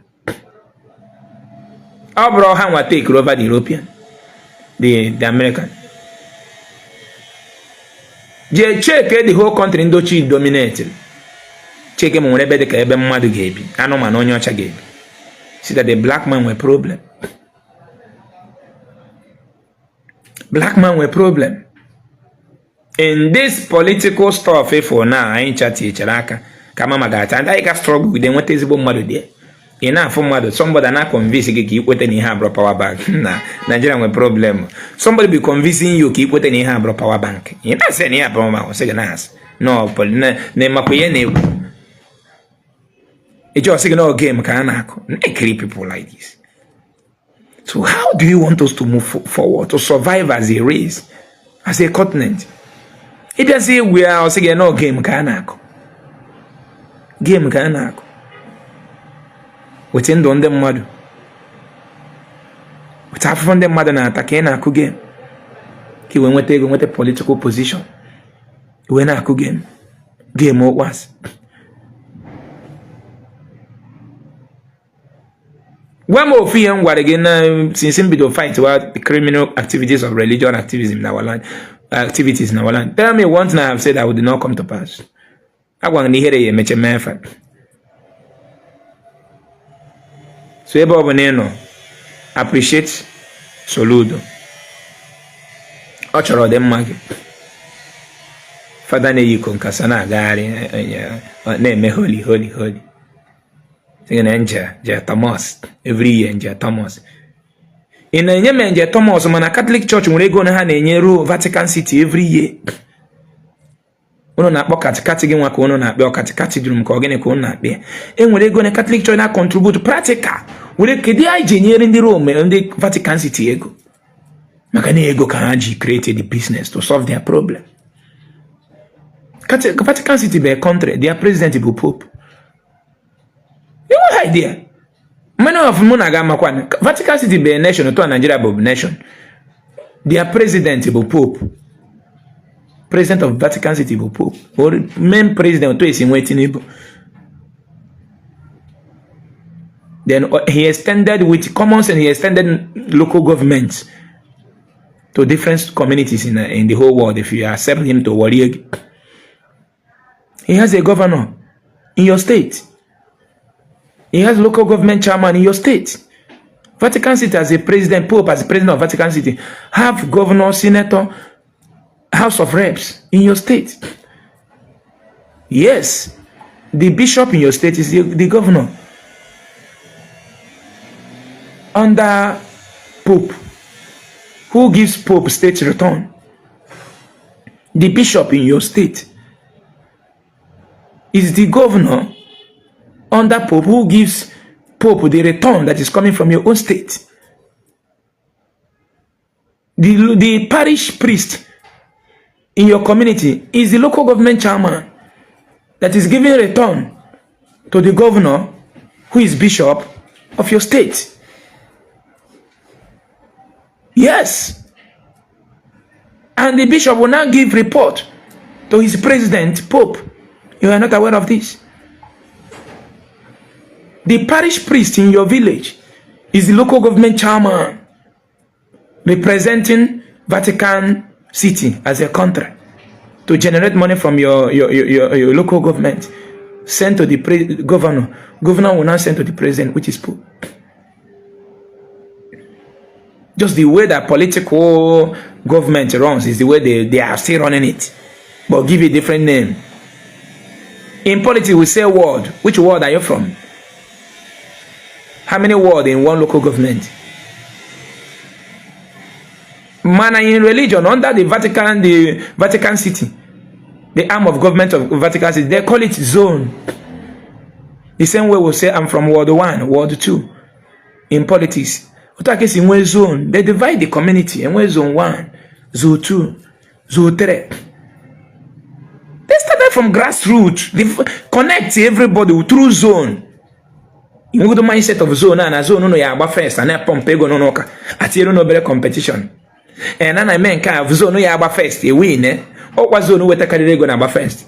Ọ bụrụ ha nwa take over the European, the American. Jee check the whole country ndị ochie dominate. Check ma nwere ebe dị ka ebe mmadụ ga-ebi, anụmanụ onye ọcha ga-ebi. See that the black man nwere problem. Black man nwere problem. In this political stuff for now, anyị ncha tinyechara aka ka mama ga-acha ndị anyị ga struggle gide nweta ezigbo mmadụ dị. Ị na-afụ mmadụ, somebody na convince gị ka ị kweta na ihe abụrụ power bank. Na Nigeria nwere problem. Somebody be convincing you ka ị kweta na ihe abụrụ power bank. Ị na-asị na ihe abụrụ ma ọ sị gị na-asị no, na ịmakwa ihe na-ekwu. Eji ọ sị gị na game ka a na-akụ. Na-ekiri people like this. So how do you want us to move forward, to survive as a race, as a continent? Ị bịazi egwu ya, ọ sị gị na game ka a na-akụ. Game ka a na-akụ. Weta ndụ ndị mmadụ, weta afụfụ ndị mmadụ na-ata ka ị na-akụ game, ka ị wee nweta ego, nweta political position, wee na-akụ game, game ụkpasị. Gwa m ofu ihe m gwara gị na since m bido fight wa the criminal activities of religion activism in our land, activities in our land. Tell me one thing I have said that would not come to pass. Agwa na ihere ya emeche mee fa. So ebe ọ bụla ị nọ, appreciate Soludo. Ọ chọrọ ọdịmma gị. Fada na-eyi konkasa na-agagharị na-eme holy holy holy. Sị na Angel Angel Thomas every year, Angel Thomas. Ị na-enye m Angel Thomas, mana Catholic Church nwere ego na ha na-enye ruo Vatican City every year. Unu na-akpọ katikati gị nwa ka unu na-akpọ katikati duru m ka ọ gịnị ka unu na-akpọ ya. E nwere ego na Catholic Church na contribute practical were kedu anyị ji enyere ndị Rome, ndị Vatican City ego, maka na ego ka ha ji create the business to solve their problem. Vatican City bụ a country, their president bụ Pope. Enweghị idea. Many of mụ na ga-amakwa Vatican City bụ a nation, otu a Nigeria bụ nation. Their president bụ Pope. President of Vatican City bụ Pope. Main president otu esi nwee Tinubu. Then he extended with common sense, he extended local governments to different communities in the whole world. If you accept him to worry, he has a governor in your state. He has local government chairman in your state. Vatican City as a president, Pope as a president of Vatican City, have governor, senator, House of Reps in your state. Yes, the bishop in your state is the governor under Pope, who gives Pope state return. The bishop in your state is the governor under Pope who gives Pope the return that is coming from your own state. The parish priest in your community is the local government chairman that is giving return to the governor who is bishop of your state. Yes. And the bishop will now give report to his president, Pope. You are not aware of this. The parish priest in your village is the local government chairman representing Vatican City as a country to generate money from your local government, send to the governor. Governor will now send to the president, which is Pope. Just the way that political government runs is the way they are still running it, but give it different name. In politics, we say ward. Which ward are you from? How many ward in one local government? Mana in religion, under the Vatican City, the arm of government of Vatican City, they call it zone. The same way we say I'm from Ward 1, Ward 2 in politics. Otu a ka esi nwee zone. They divide the community enwee zone 1, zone 2, zone 3. They started from grassroots. They connect everybody through zone. Inwegodo mindset of zone a na zone ụnụ ya agba first, a na-epump ego n'ụlọ ụka, atinyere n'obere competition. Ee, na na-eme nke a, zone ya agba first ewin. Ọkwa zone wetakarịrị ego na-agba first.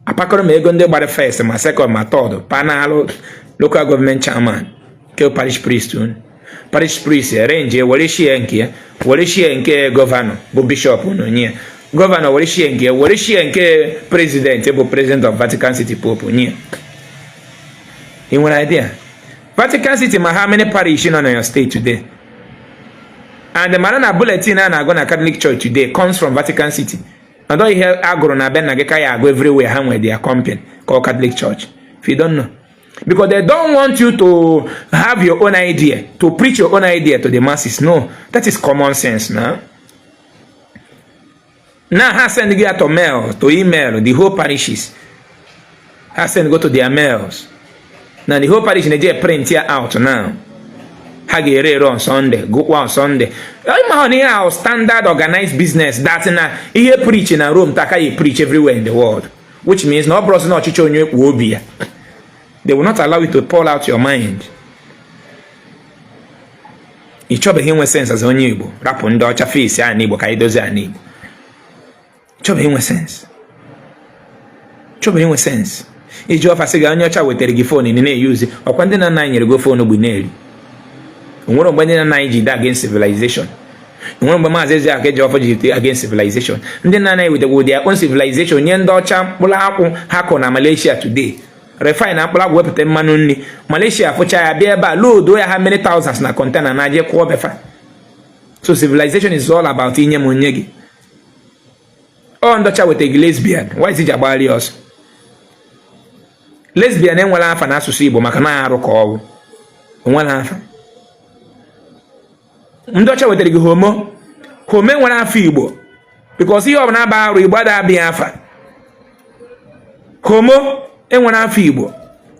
Apakọrọ ma ego ndị gbara first ma second ma third panalụ local government chairman nke parish priest unu. Parish priest arrange, were share nke ya, were share nke governor bụ bishop unu nye ya. Governor were share nke ya, were share nke president bụ president of Vatican City, Pope, nye ya. Ị nwere idea Vatican City ma how many parish nọ na your state today? And mara na bulletin a na-agụ na Catholic Church today comes from Vatican City. Ọdọ ihe agụrụ na be nna gị ka ya agụ everywhere. Ha nwere their company called Catholic Church, if you don't know, because they don't want you to have your own idea, to preach your own idea to the masses. No, that is common sense. Now ha send gị to mail, to email the whole parishes. Ha send go to their mails. Now the whole parish na-eje print ya out. Now ha ga-ere ere on Sunday, gụkwa on Sunday. Ịma hụ na ihe ahụ standard organized business that na ihe preach na Rome taka ya preach everywhere in the world, which means na ọ bụrụ na ọchịchị onye kwuo obi ya, they will not allow you to pour out your mind. Ị chọbeghị inwe sense as onye Igbo. Rapụ ndị ọcha face a n'Igbo ka anyị dozie ana Igbo. Chọbeghị inwe sense, chọbeghị inwe sense. Iji ọfa sị gị onye ọcha wetara gị phone ị na-eyuzi. Ọkwa ndị na nna anyị nyere gị phone bụ na-eri. Onwere mgbe ndị na nna anyị ji dị against civilization? Onwere mgbe Maazị Ezeaka Ejiofor ji dị against civilization? Ndị nna nna anyị wetakwa their own civilization nye ndị ọcha. Mkpụrụ akwụ ha kụ na Malaysia today, refine na mkpụrụ akwụ, wepụta mmanụ nri. Malaysia fụcha ya, bịa ebe a load ya ha many thousands na container na je kwụọ befa. So civilization is all about inye m onye gị. Ọ ndọcha weta gị lesbian. Why is ji agbagharị ọsọ? Lesbian enwere afa n'asụsụ Igbo maka na arụ ka ọ bụ onwere afa. Ndị ọcha wetara gị homo. Homo enwere afa Igbo because ihe ọbụla aba arụ Igbo ada abịa afa. Homo enwere afa Igbo.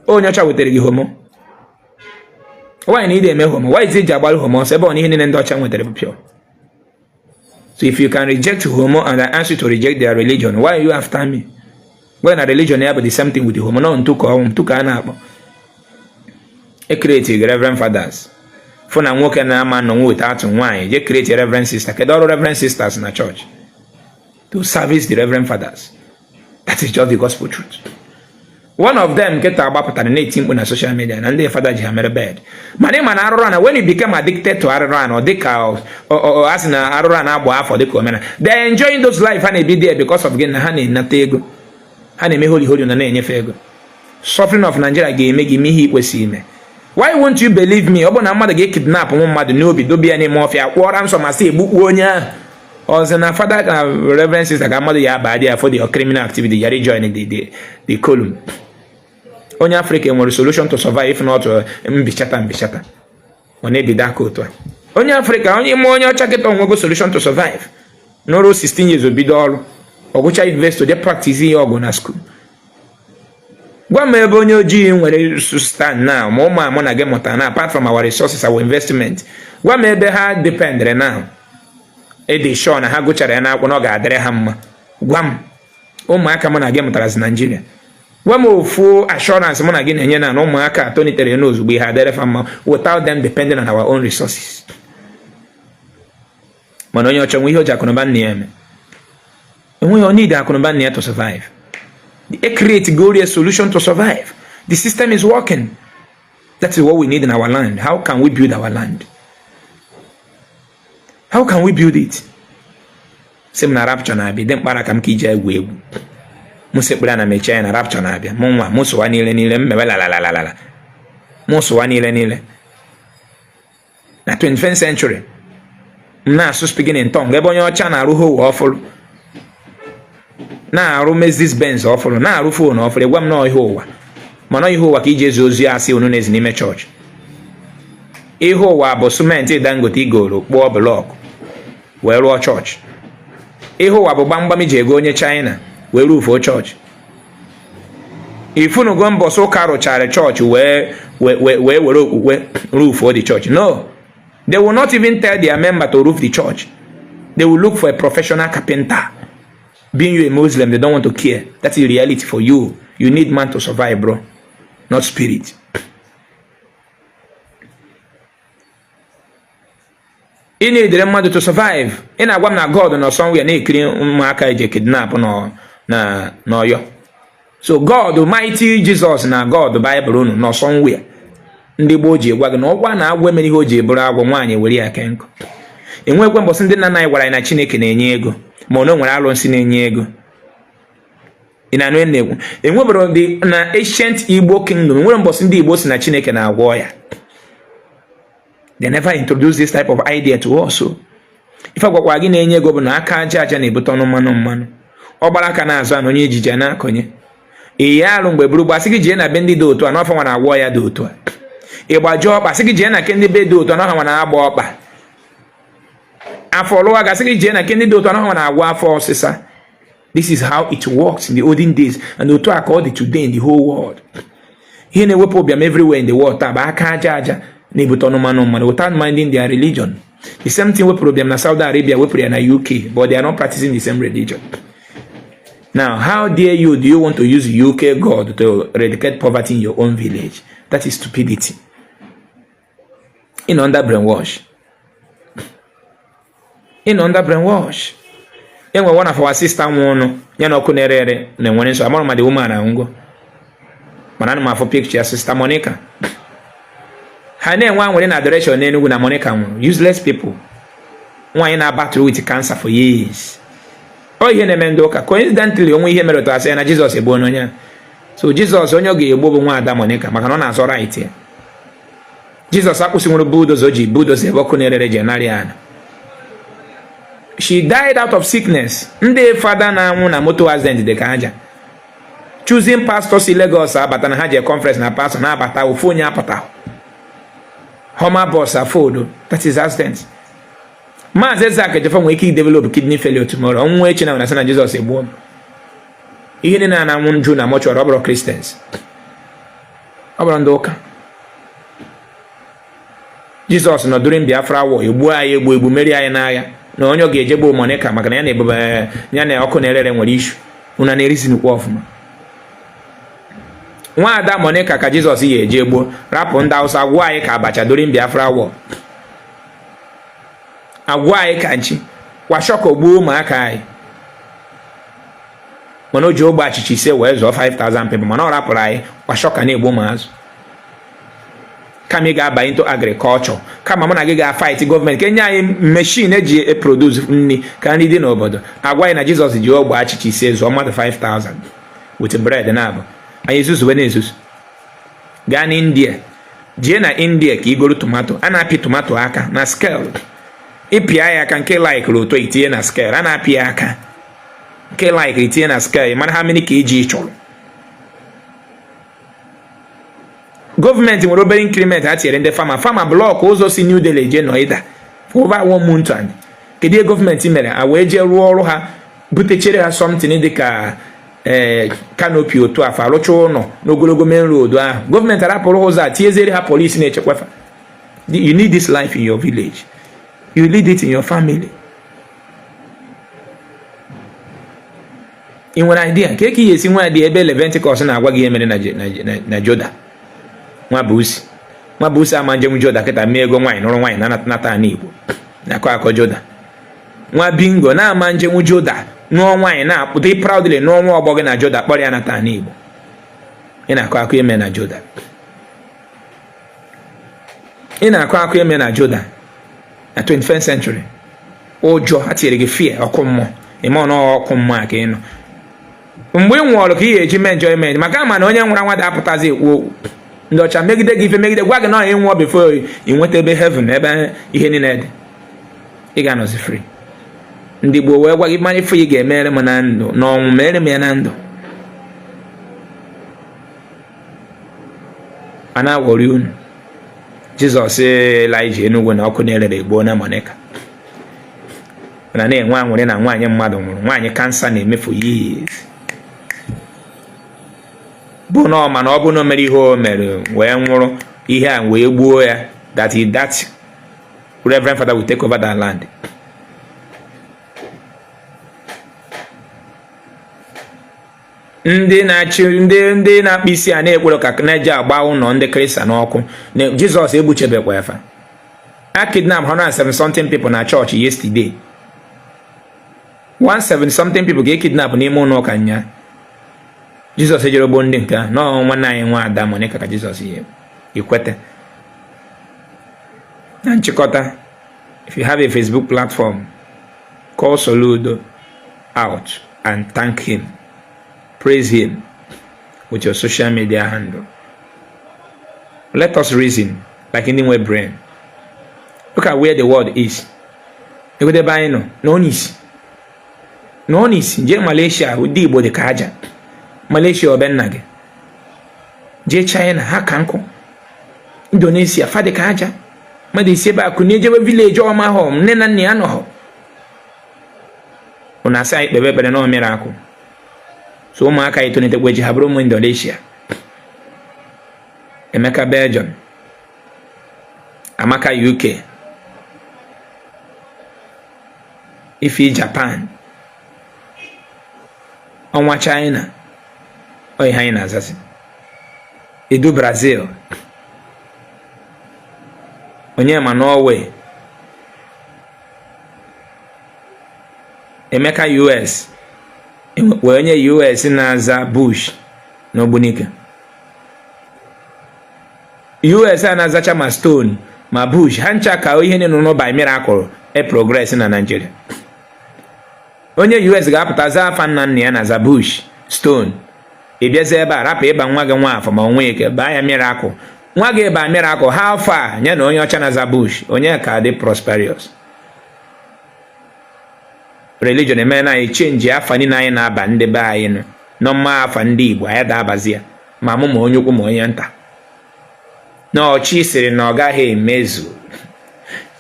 Onye ọcha wetara gị homo. Nwaanyị na ide eme homo, why is eji agbara homo ọsọ ebe ọ na ihe niile ndị ọcha nwetara bụ pure? So if you can reject homo and I ask you to reject their religion, why are you after me? When na religion ya bụ the same thing with the homo. No, ntụ ka ọnwụ ntụ ka a na-akpọ e create reverend fathers. Fụ na nwoke na-ama nọ weta atụ nwaanyị, je create reverend sister. Kedu ọrụ reverend sisters na church? To service the reverend fathers. That is just the gospel truth. One of them nkịta gbapụtara na-eti mkpu na social media na ndị fada ji ha mere bed. Mana ịma na arụrụ ana, when you become addicted to arụrụ ana, ọ dịka a sị na arụrụ ana agba afọ dịka omena. They are enjoying those life ha na-ebi there because of gị na ha na-enata ego, ha na-eme holy holy na na-enyefe ego. Suffering of Nigeria ga-eme gị ime ihe i kwesịrị ime. Why won't you believe me? Ọ bụ na mmadụ ga-ekidnap nwa mmadụ n'obi, dobe ya n'ime ọfịa, kwụọ ransom, ma sị egbukpuo onye ahụ ọzọ na fada na reverend sister ka mmadụ ya aba dị ya for the criminal activity yara join the column. Onye Afrịka nwere solution to survive if not mbichata mbichata ọ na-ebido aka otu a. Onye Afrịka, onye ime onye ọcha kịta onwego solution to survive. N'ọrụ 16 years obido ọrụ, ọgụcha university, je practice ihe ọgụ na school. Gwa m ebe onye ojii nwere stand now, ma ụmụ amụ na gị mụtara na apart from our resources, our investment. Gwa m ebe ha dependere now, ịdị sure na ha gụchara ya n'akwụkwọ na ọ ga-adịrị ha mma. Gwa m ụmụaka mụ na gị mụtara si Naijiria. Gwa m ofu assurance mụ na gị na-enye na ụmụaka tonitere n'ozugbo ihe adịrị fa mma without them depending on our own resources. Mana onye ọchọ nwe ihe o ji akụnụba nna ya eme, enweghị ọ need akụnụba nna ya to survive. They create glorious solution to survive. The system is working. That is what we need in our land. How can we build our land? How can we build it? Sị m na rapture na-abịa dị mkpara ka m ka iji egwu egwu. Mụ sekpere na mechie ya na rapture na-abịa. Mụ nwa mụ sụwa niile niile mmewe lalalalala. Mụ sụwa niile niile. Na 21st century, m na-asụ speaking in tongue ebe onye ọcha na-arụ howe ọfụrụ, na-arụ Mercedes Benz ọfụrụ, na-arụ phone ọfụrụ. Gwa m na ihe ụwa, mana ihe ụwa ka iji ezi ozi asị unu na-ezi n'ime chọọchị. Ihe ụwa bụ simenti Dangote igoro kpụọ block wee rụọ chọọchị. Ihe ụwa bụ gbamgbam iji ego onye China wee rufuo chọọchị. Ifunugo mbọsị ụka rụchara chọọchị wee wee were okpukpe rufuo the church? No, they will not even tell their member to roof the church. They will look for a professional carpenter. Being you a Muslim, they don't want to care. That's the reality for you. You need man to survive, bro, not spirit. Ị na-edere mmadụ to survive. Ị na-agwa m na God nọ somewhere na-ekiri ụmụaka eje kidnap nọ na n'Ọyọ. So God, mighty Jesus na God Bible unu nọ somewhere. Ndị gboo ji gwa gị na ọgwa na agwọ emere ihe o ji bụrụ agwọ, nwaanyị were ya kee nkụ. Enwekwe mbọsị ndị nna nna anyị gwara anyị na Chineke na-enye ego, ma ọ na o nwere alụnsị na-enye ego. Ị na-anụ ihe m na-ekwu? Enwebere ndị na ancient Igbo kingdom, enwere mbọsị ndị Igbo si na Chineke na-agwọ ya. They never introduce this type of idea to us. So ife gwakwa gị na-enye ego bụ na aka aja aja na-ebute ọnụ mmanụ mmanụ. Ọ gbara aka na-azụ anụ onye ejije na-akọnye ihe arụ mgbe buru gbasị gị jee na be ndị dị otu a n'ọfa nwa na-agwọ ya dị otu a. Ịgbaji ọkpa sị gị jee na ke ndị be dị otu a n'ọha nwa na-agba ọkpa. Afọ lụwa gasị gị jee na ke ndị dị otu a n'ọha nwa na-agwọ afọ ọsịsa. This is how it works in the olden days and otu a ka ọ dị today in the whole world. Ihe na-ewepụ ụbịam everywhere in the world taa bụ aka aja aja na-ebute ọnụ mmanụ mmanụ without minding their religion. The same thing wepụrụ ụbịam na Saudi Arabia, wepụrụ ya na UK, but they are not practicing the same religion. Now, how dare you, do you want to use UK God to eradicate poverty in your own village? That is stupidity. In under brainwash. In under brainwash. Enwe one of our sister nwụnụ ya na ọkụ na-ere ere na-enwere nsọ amara ma the woman anwụgo, mana ana m afụ picture ya, Sister Monica. Ha na-enwe anwụrị na adoration n'Enugu na Monica nwụrụ. Useless people. Nwaanyị na-abattle with cancer for years. Ọ ihe na-eme ndị ụka. Coincidentally, onwe ihe mere otu asị ya na Jizọs egbuo onye a. So Jizọs onye ọ ga-egbu bụ nwaada Monica maka na ọ na-azọ right ya. Jizọs akwụsị nwere bulldozer o ji bulldozer ebe ọkụ na-erere ji narị ana. She died out of sickness. Ndị fada na-anwụ na moto accident dị ka aja. Choosing pastor si Lagos abata na ha je conference na pastor na-abata ofu onye apụta. Hummer bus afodo. That is accident. Maazị Ezeaku Ejiofor nwere ike idevelop kidney failure tomorrow. Ọnwụ echi na na Jizọs egbuo m. Ihe niile na-anwụ nju na mortuary ọ bụrụ Christians, ọ bụrụ ndị ụka. Jizọs nọ during Biafra war egbuo anyị egbu egbu merie anyị n'agha na onye ọ ga-eje gbuo Monica maka na ya na ebube ya na ọkụ na-erere nwere issue. Unu na-erisi nnukwu ọfụma. Nwaada Monica ka Jizọs ya eje gbuo, rapụ ndị Hausa gwụọ anyị ka abacha during Biafra war, agwụ anyị ka nchi kwashọkọ gbuo ụmụaka anyị. Mana o ji ogbe achịcha ise wee zụọ 5000 people, mana ọ rapụrụ anyị kwashiorkor na-egbu ụmụazụ. Kama ị ga-aba into agriculture, kama mụ na gị ga-fight gọọmenti ka enye anyị machine eji eproduce nri ka nri dị n'obodo, agwa anyị na Jizọs ji ogbe achịcha ise zụọ mmadụ 5000 with bread na-abụ anyị ezuzuwe na-ezuzu. Gaa na India, jee na India ka igoro tomato. A na-apị tomato aka na scale, ịpịa ya aka nke laikiri ụtọ itinye na scale. A na-apị ya aka nke laikiri itinye na scale, mara how many kg ị chọrọ. Gọọmenti nwere obere increment ha tinyere ndị farmer. Farmer block ụzọ si New Delhi jee Noida for over one month. And kedu ihe gọọmenti mere? A wee jee rụọ ọrụ ha, butechere ha something dị ka ee canopy otu afọ arụcha ụlọ n'ogologo main road ahụ. Gọọmenti arapụrụ ụzọ a, tinyeziere ha polisi na-echekwa fa. You need this life in your village, you need it in your family. Ị nwere idea ka eke esi nwe idea ebe Leviticus na-agwa gị ihe mere na Joda? Nwa busi ama njem Joda kịta mee ego nwaanyị nụrụ nwaanyị na nata ana Igbo na-akọ akọ Joda. Nwa bingo na-ama njenwu Joda nụọ nwaanyị na-apụta proudly nụọ nwa ọgbọ gị na Joda kpọrọ ya nata ana Igbo. Ị na-akọ akọ eme na Joda, ị na-akọ akọ eme na Joda na 21st century. Ụjọ ha tinyere gị fear ọkụ mmụọ, ime ọnụ ọkụ mmụọ a ka ị nọ mgbe ị nwụọrụ ka ị ga-eji mee enjoyment, maka ama na onye nwụrụ anwa da-apụtazi ekwu okwu. Ndị ọcha megide gị ife megide gwa gị na ị nwụọ before ị nweta ebe heaven, ebe ihe niile dị, ị ga-anọzi free. Ndị gboo wee gwa gị mara ife ị ga-emere m na ndụ n'ọnwụ, mere m ya na ndụ. A na-awọrị unu. Jizọs Elijah Enugwu na ọkụ na-erere egbuo na Monica na na-enwe aṅụrị na nwaanyị mmadụ nwụrụ, nwaanyị cancer na-eme for years, bụ na ọ ma na ọ bụ na o mere ihe o mere wee nwụrụ, ihe a wee gbuo ya, that he, that reverend father will take over that land. Ndị na-achị ndị na-akpụ isi a na-ekwere ka na-eje agba ụlọ ndị Kristian ọkụ. Jizọs egbuchebekwa efa. A kidnap 107 something people na chọọchị yesterday. 17 something people ka e kidnap n'ime ụlọ ụka nya. Jizọs ejere gbuo ndị nke ahụ nọọ nwanne anyị nwa ada Monica ka Jizọs ya ikwete. Na nchịkọta, if you have a Facebook platform, call Soludo out and thank him, praise him with your social media handle. Let us reason like ndị nwe brain. Look at where the world is. Egote ebe anyị nọ na onisi jee Malaysia, ụdị Igbo dị ka aja. Malaysia ọ be nna gị. Jee China, ha ka nkụ. Indonesia, fa dị ka aja. Mmadụ isi ebe akụ na-ejebe village ọma hụ nne na nna ya nọhọ. Ụnụ asị anyị kpebe ekpere na miracle. So ụmụaka anyị tonitekwa echi ha bụrụ ụmụ Indonesia. Emeka Belgium, Amaka UK, Ife Japan, Ọnwa China, ọ ihe anyị na-azazi. Edu Brazil, Onyema Norway, Emeka US, wee onye US na-aza Bush na Ogbunike. US a na-azacha ma Stone ma Bush, ha ncha ka ihe niile nọ by miracle e progress na Nigeria. Onye US ga-apụta zaa afa nna nna ya na za Bush Stone. Ị bịazi ebe a rapụ ịba nwa gị nwa afọ ma onwe ike baa ya miracle. Nwa gị ba miracle, how far ya na onye ọcha na-aza Bush, onye ka dị prosperous? Religion eme na anyị change afa niile anyị na-aba ndị be anyị nọ nọmma afa ndị Igbo anyị da-abazi ya ma mụ ma onye ukwu ma onye nta. Na ọchị sịrị na ọ gaghị emezu,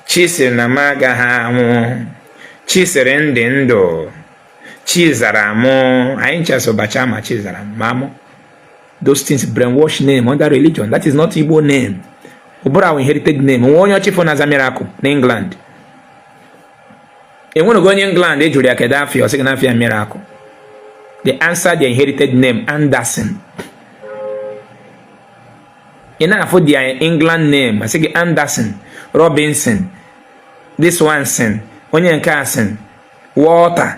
chi sịrị na m agaghị anwụ, chi sịrị ndị ndụ, chi zara mụ, anyị ncha so bacha ma chi zara ma mụ. Those things brainwash name under religion. That is not Igbo name. Ọ bụrụ our inherited name. Nwe onye ọchịfụ na-aza miracle na England. Enwenugo onye England e jụrụ ya kedu afa ya, ọ sị gị na afa ya miracle. They answer their inherited name Anderson. Ị na-afụ their England name, asị gị Anderson, Robinson, this one sin, onye nke a sin, Walter.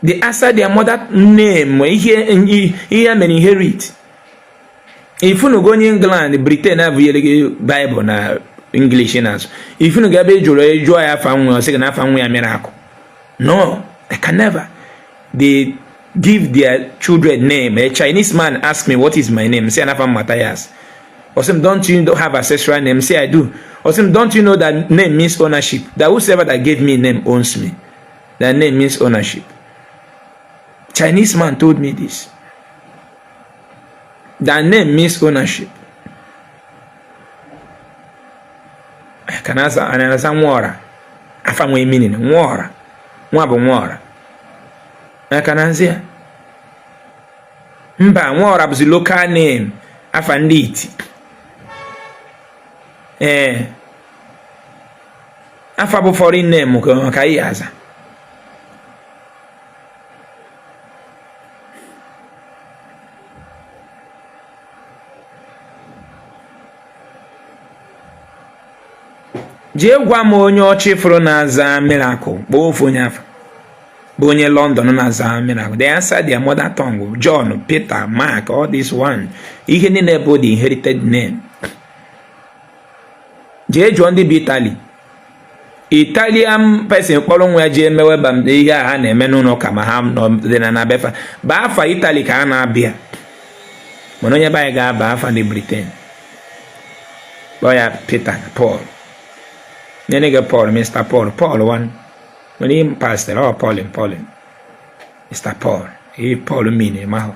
They answer their mother name, ihe ihe mere inherit. Ifunugo onye England, Britain abụnyere gị Bible na English na-asụ. Ifunugo ebe ị jụrụ jụọ ya afa nwa, ọ sị gị na afa nwa ya Miracle. No, they can never. They give their children name. A Chinese man asked me, what is my name? Say, afa m Matthias. Ọ sị m, don't you have ancestral name? Say, I do. Ọ sị m, don't you know that name means ownership? That whosoever that gave me name owns me. That name means ownership. Chinese man told me this. That name means ownership. Ka na-aza na-aza Nwaọra. Afa nwee meaning. Nwaọra. Nwa bụ Nwaọra. Aka na nzi ya. Mba, Nwaọra bụzi local name. Afa ndị iti. Ee. Afa bụ foreign name ka anyị aza. Jee gwa m onye ọcha fụrụ na-aza Miracle, kpọọ ofu onye afa bụ onye London na-aza Miracle. They answer their mother tongue. John, Peter, Mark, all this one, ihe niile bụ the inherited name. Jee jụọ ndị bi Italy. Italian person kpọrọ nwa ya jee mewe ihe a ha na-eme n'ụlọ ụka ma ha nọ dị na befa bụ afa Italy ka a na-abịa, mana onye be anyị ga-aba afa ndị Britain, kpọọ ya Peter na Paul. Nyere gị Paul, Mr. Paul, Paul one nwere ihe pastor ọ Paulin, Paulin, Mr. Paul, ihe Paul mean mahụ.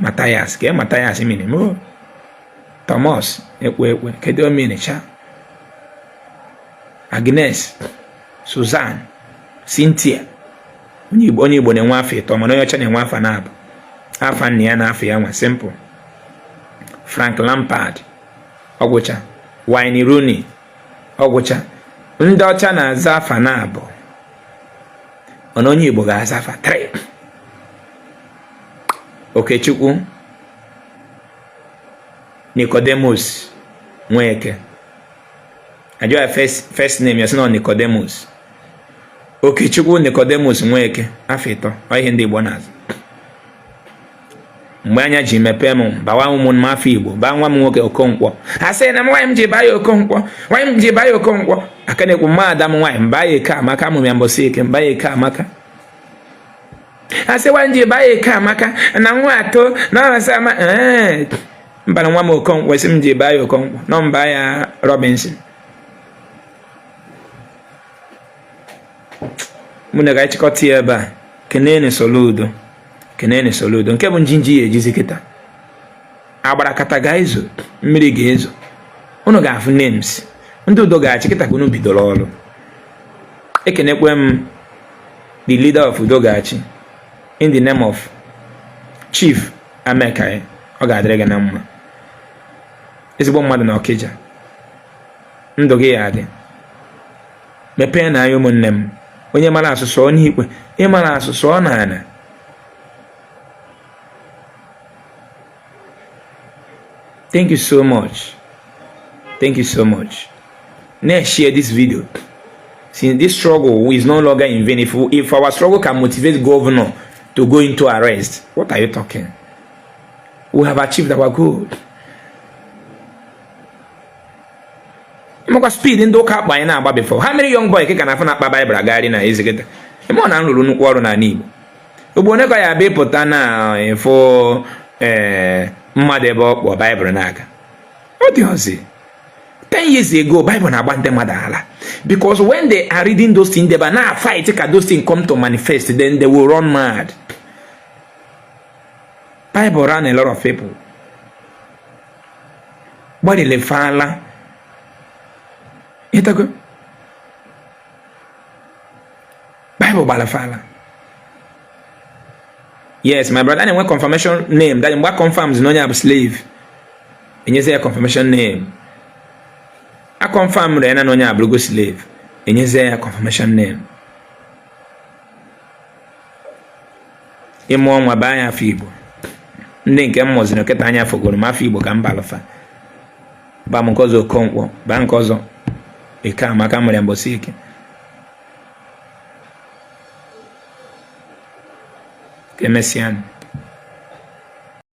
Matthias, ka Matthias mean mo Thomas ekwe ekwe, kedu o mean cha Agnes, Susan, Cynthia. Onye Igbo, onye Igbo na-enwe afa ịtọ, mana onye ọcha na-enwe afa naabọ, afa nna ya na afa ya nwa, simple. Frank Lampard, ọgwụcha. Wayne Rooney, ọgwụcha. Ndị ọcha na-aza afa naabọ, mana onye Igbo ga-aza afa 3. Okechukwu, Nicodemus Nweke. Ajụọ ya first name ya, sị na Nicodemus. Okechukwu Nicodemus Nweke, afa ịtọ, ọ ihe ndị Igbo na-aza. Mgbe anya ji mepee m, bawa ụmụ m afa Igbo, baa nwa m nwoke Okonkwo. A sị na m nwaanyị m ji baa ya Okonkwo, nwaanyị m ji baa ya Okonkwo. Aka na-ekwu mma ada m nwaanyị m baa ya Eke Amaka, amụ m ya mbọsị eke, m baa ya Eke Amaka. A sị nwaanyị ji baa ya Eke Amaka na nwa atọ na ọrasị ama ee mba na nwa m Okonkwo, sị m ji baa ya Okonkwo nọ m baa ya Robinson. Mụ na ga-achịkọta ya ebe a. Kenene Soludo, kenene Soludo, nke bụ njinji ya ejizi kịta agbarakata ga-ezo, mmiri ga-ezo, unu ga-afụ names ndị udo ga-achị kịta ka unu bidoro ọrụ. Ekenekwe m the leader of udo ga-achị in the name of Chief Amekai, ọ ga-adịrị gị na mma, ezigbo mmadụ na Ọkịja, ndụ gị ya adị. Mepee na anya ụmụnne m, onye mara asụsụ ọ n'ikwe, ịmara asụsụ ọ na-ana. Thank you so much. Thank you so much. Next, share this video. Since this struggle is no longer in vain, if our struggle can motivate governor to go into arrest, what are you talking? We have achieved our goal. Makwa speed ndị ụka akpa anyị na-agba before. How many young boy ka na-afụ na-akpa Baịbụl agagharị na ezigeta? Ime ọ na nrụrụ nnukwu ọrụ n'ala Igbo. Ugbo one ka ya abịa ịpụta na ịfụ ee mmadụ ebe ọ kpọ Baịbụl na-aga. Ọ dị ọzọ. 10 years ago, Bible na-agba ndị mmadụ ala. Because when they are reading those things, they are now fight ka those things come to manifest, then they will run mad. Bible ran a lot of people. Gbalịrị fala. Ịtago? Bible gbara fala. Yes, my brother, na-enwe confirmation name. That mgbe confirms na onye a bụ slave, enyezi ya confirmation name. A confirm ya na onye a bụrụgo slave, enyezie ya confirmation name. Ịmụọ nwa baa ya afọ Igbo. Ndị nke m mụziri nkịta anya fọgoro m afọ Igbo ka m balụfa. Ba m nke ọzọ Okonkwo, baa nke ọzọ Eke Amaka mụrụ ya mbọsị eke. Ka emesịa.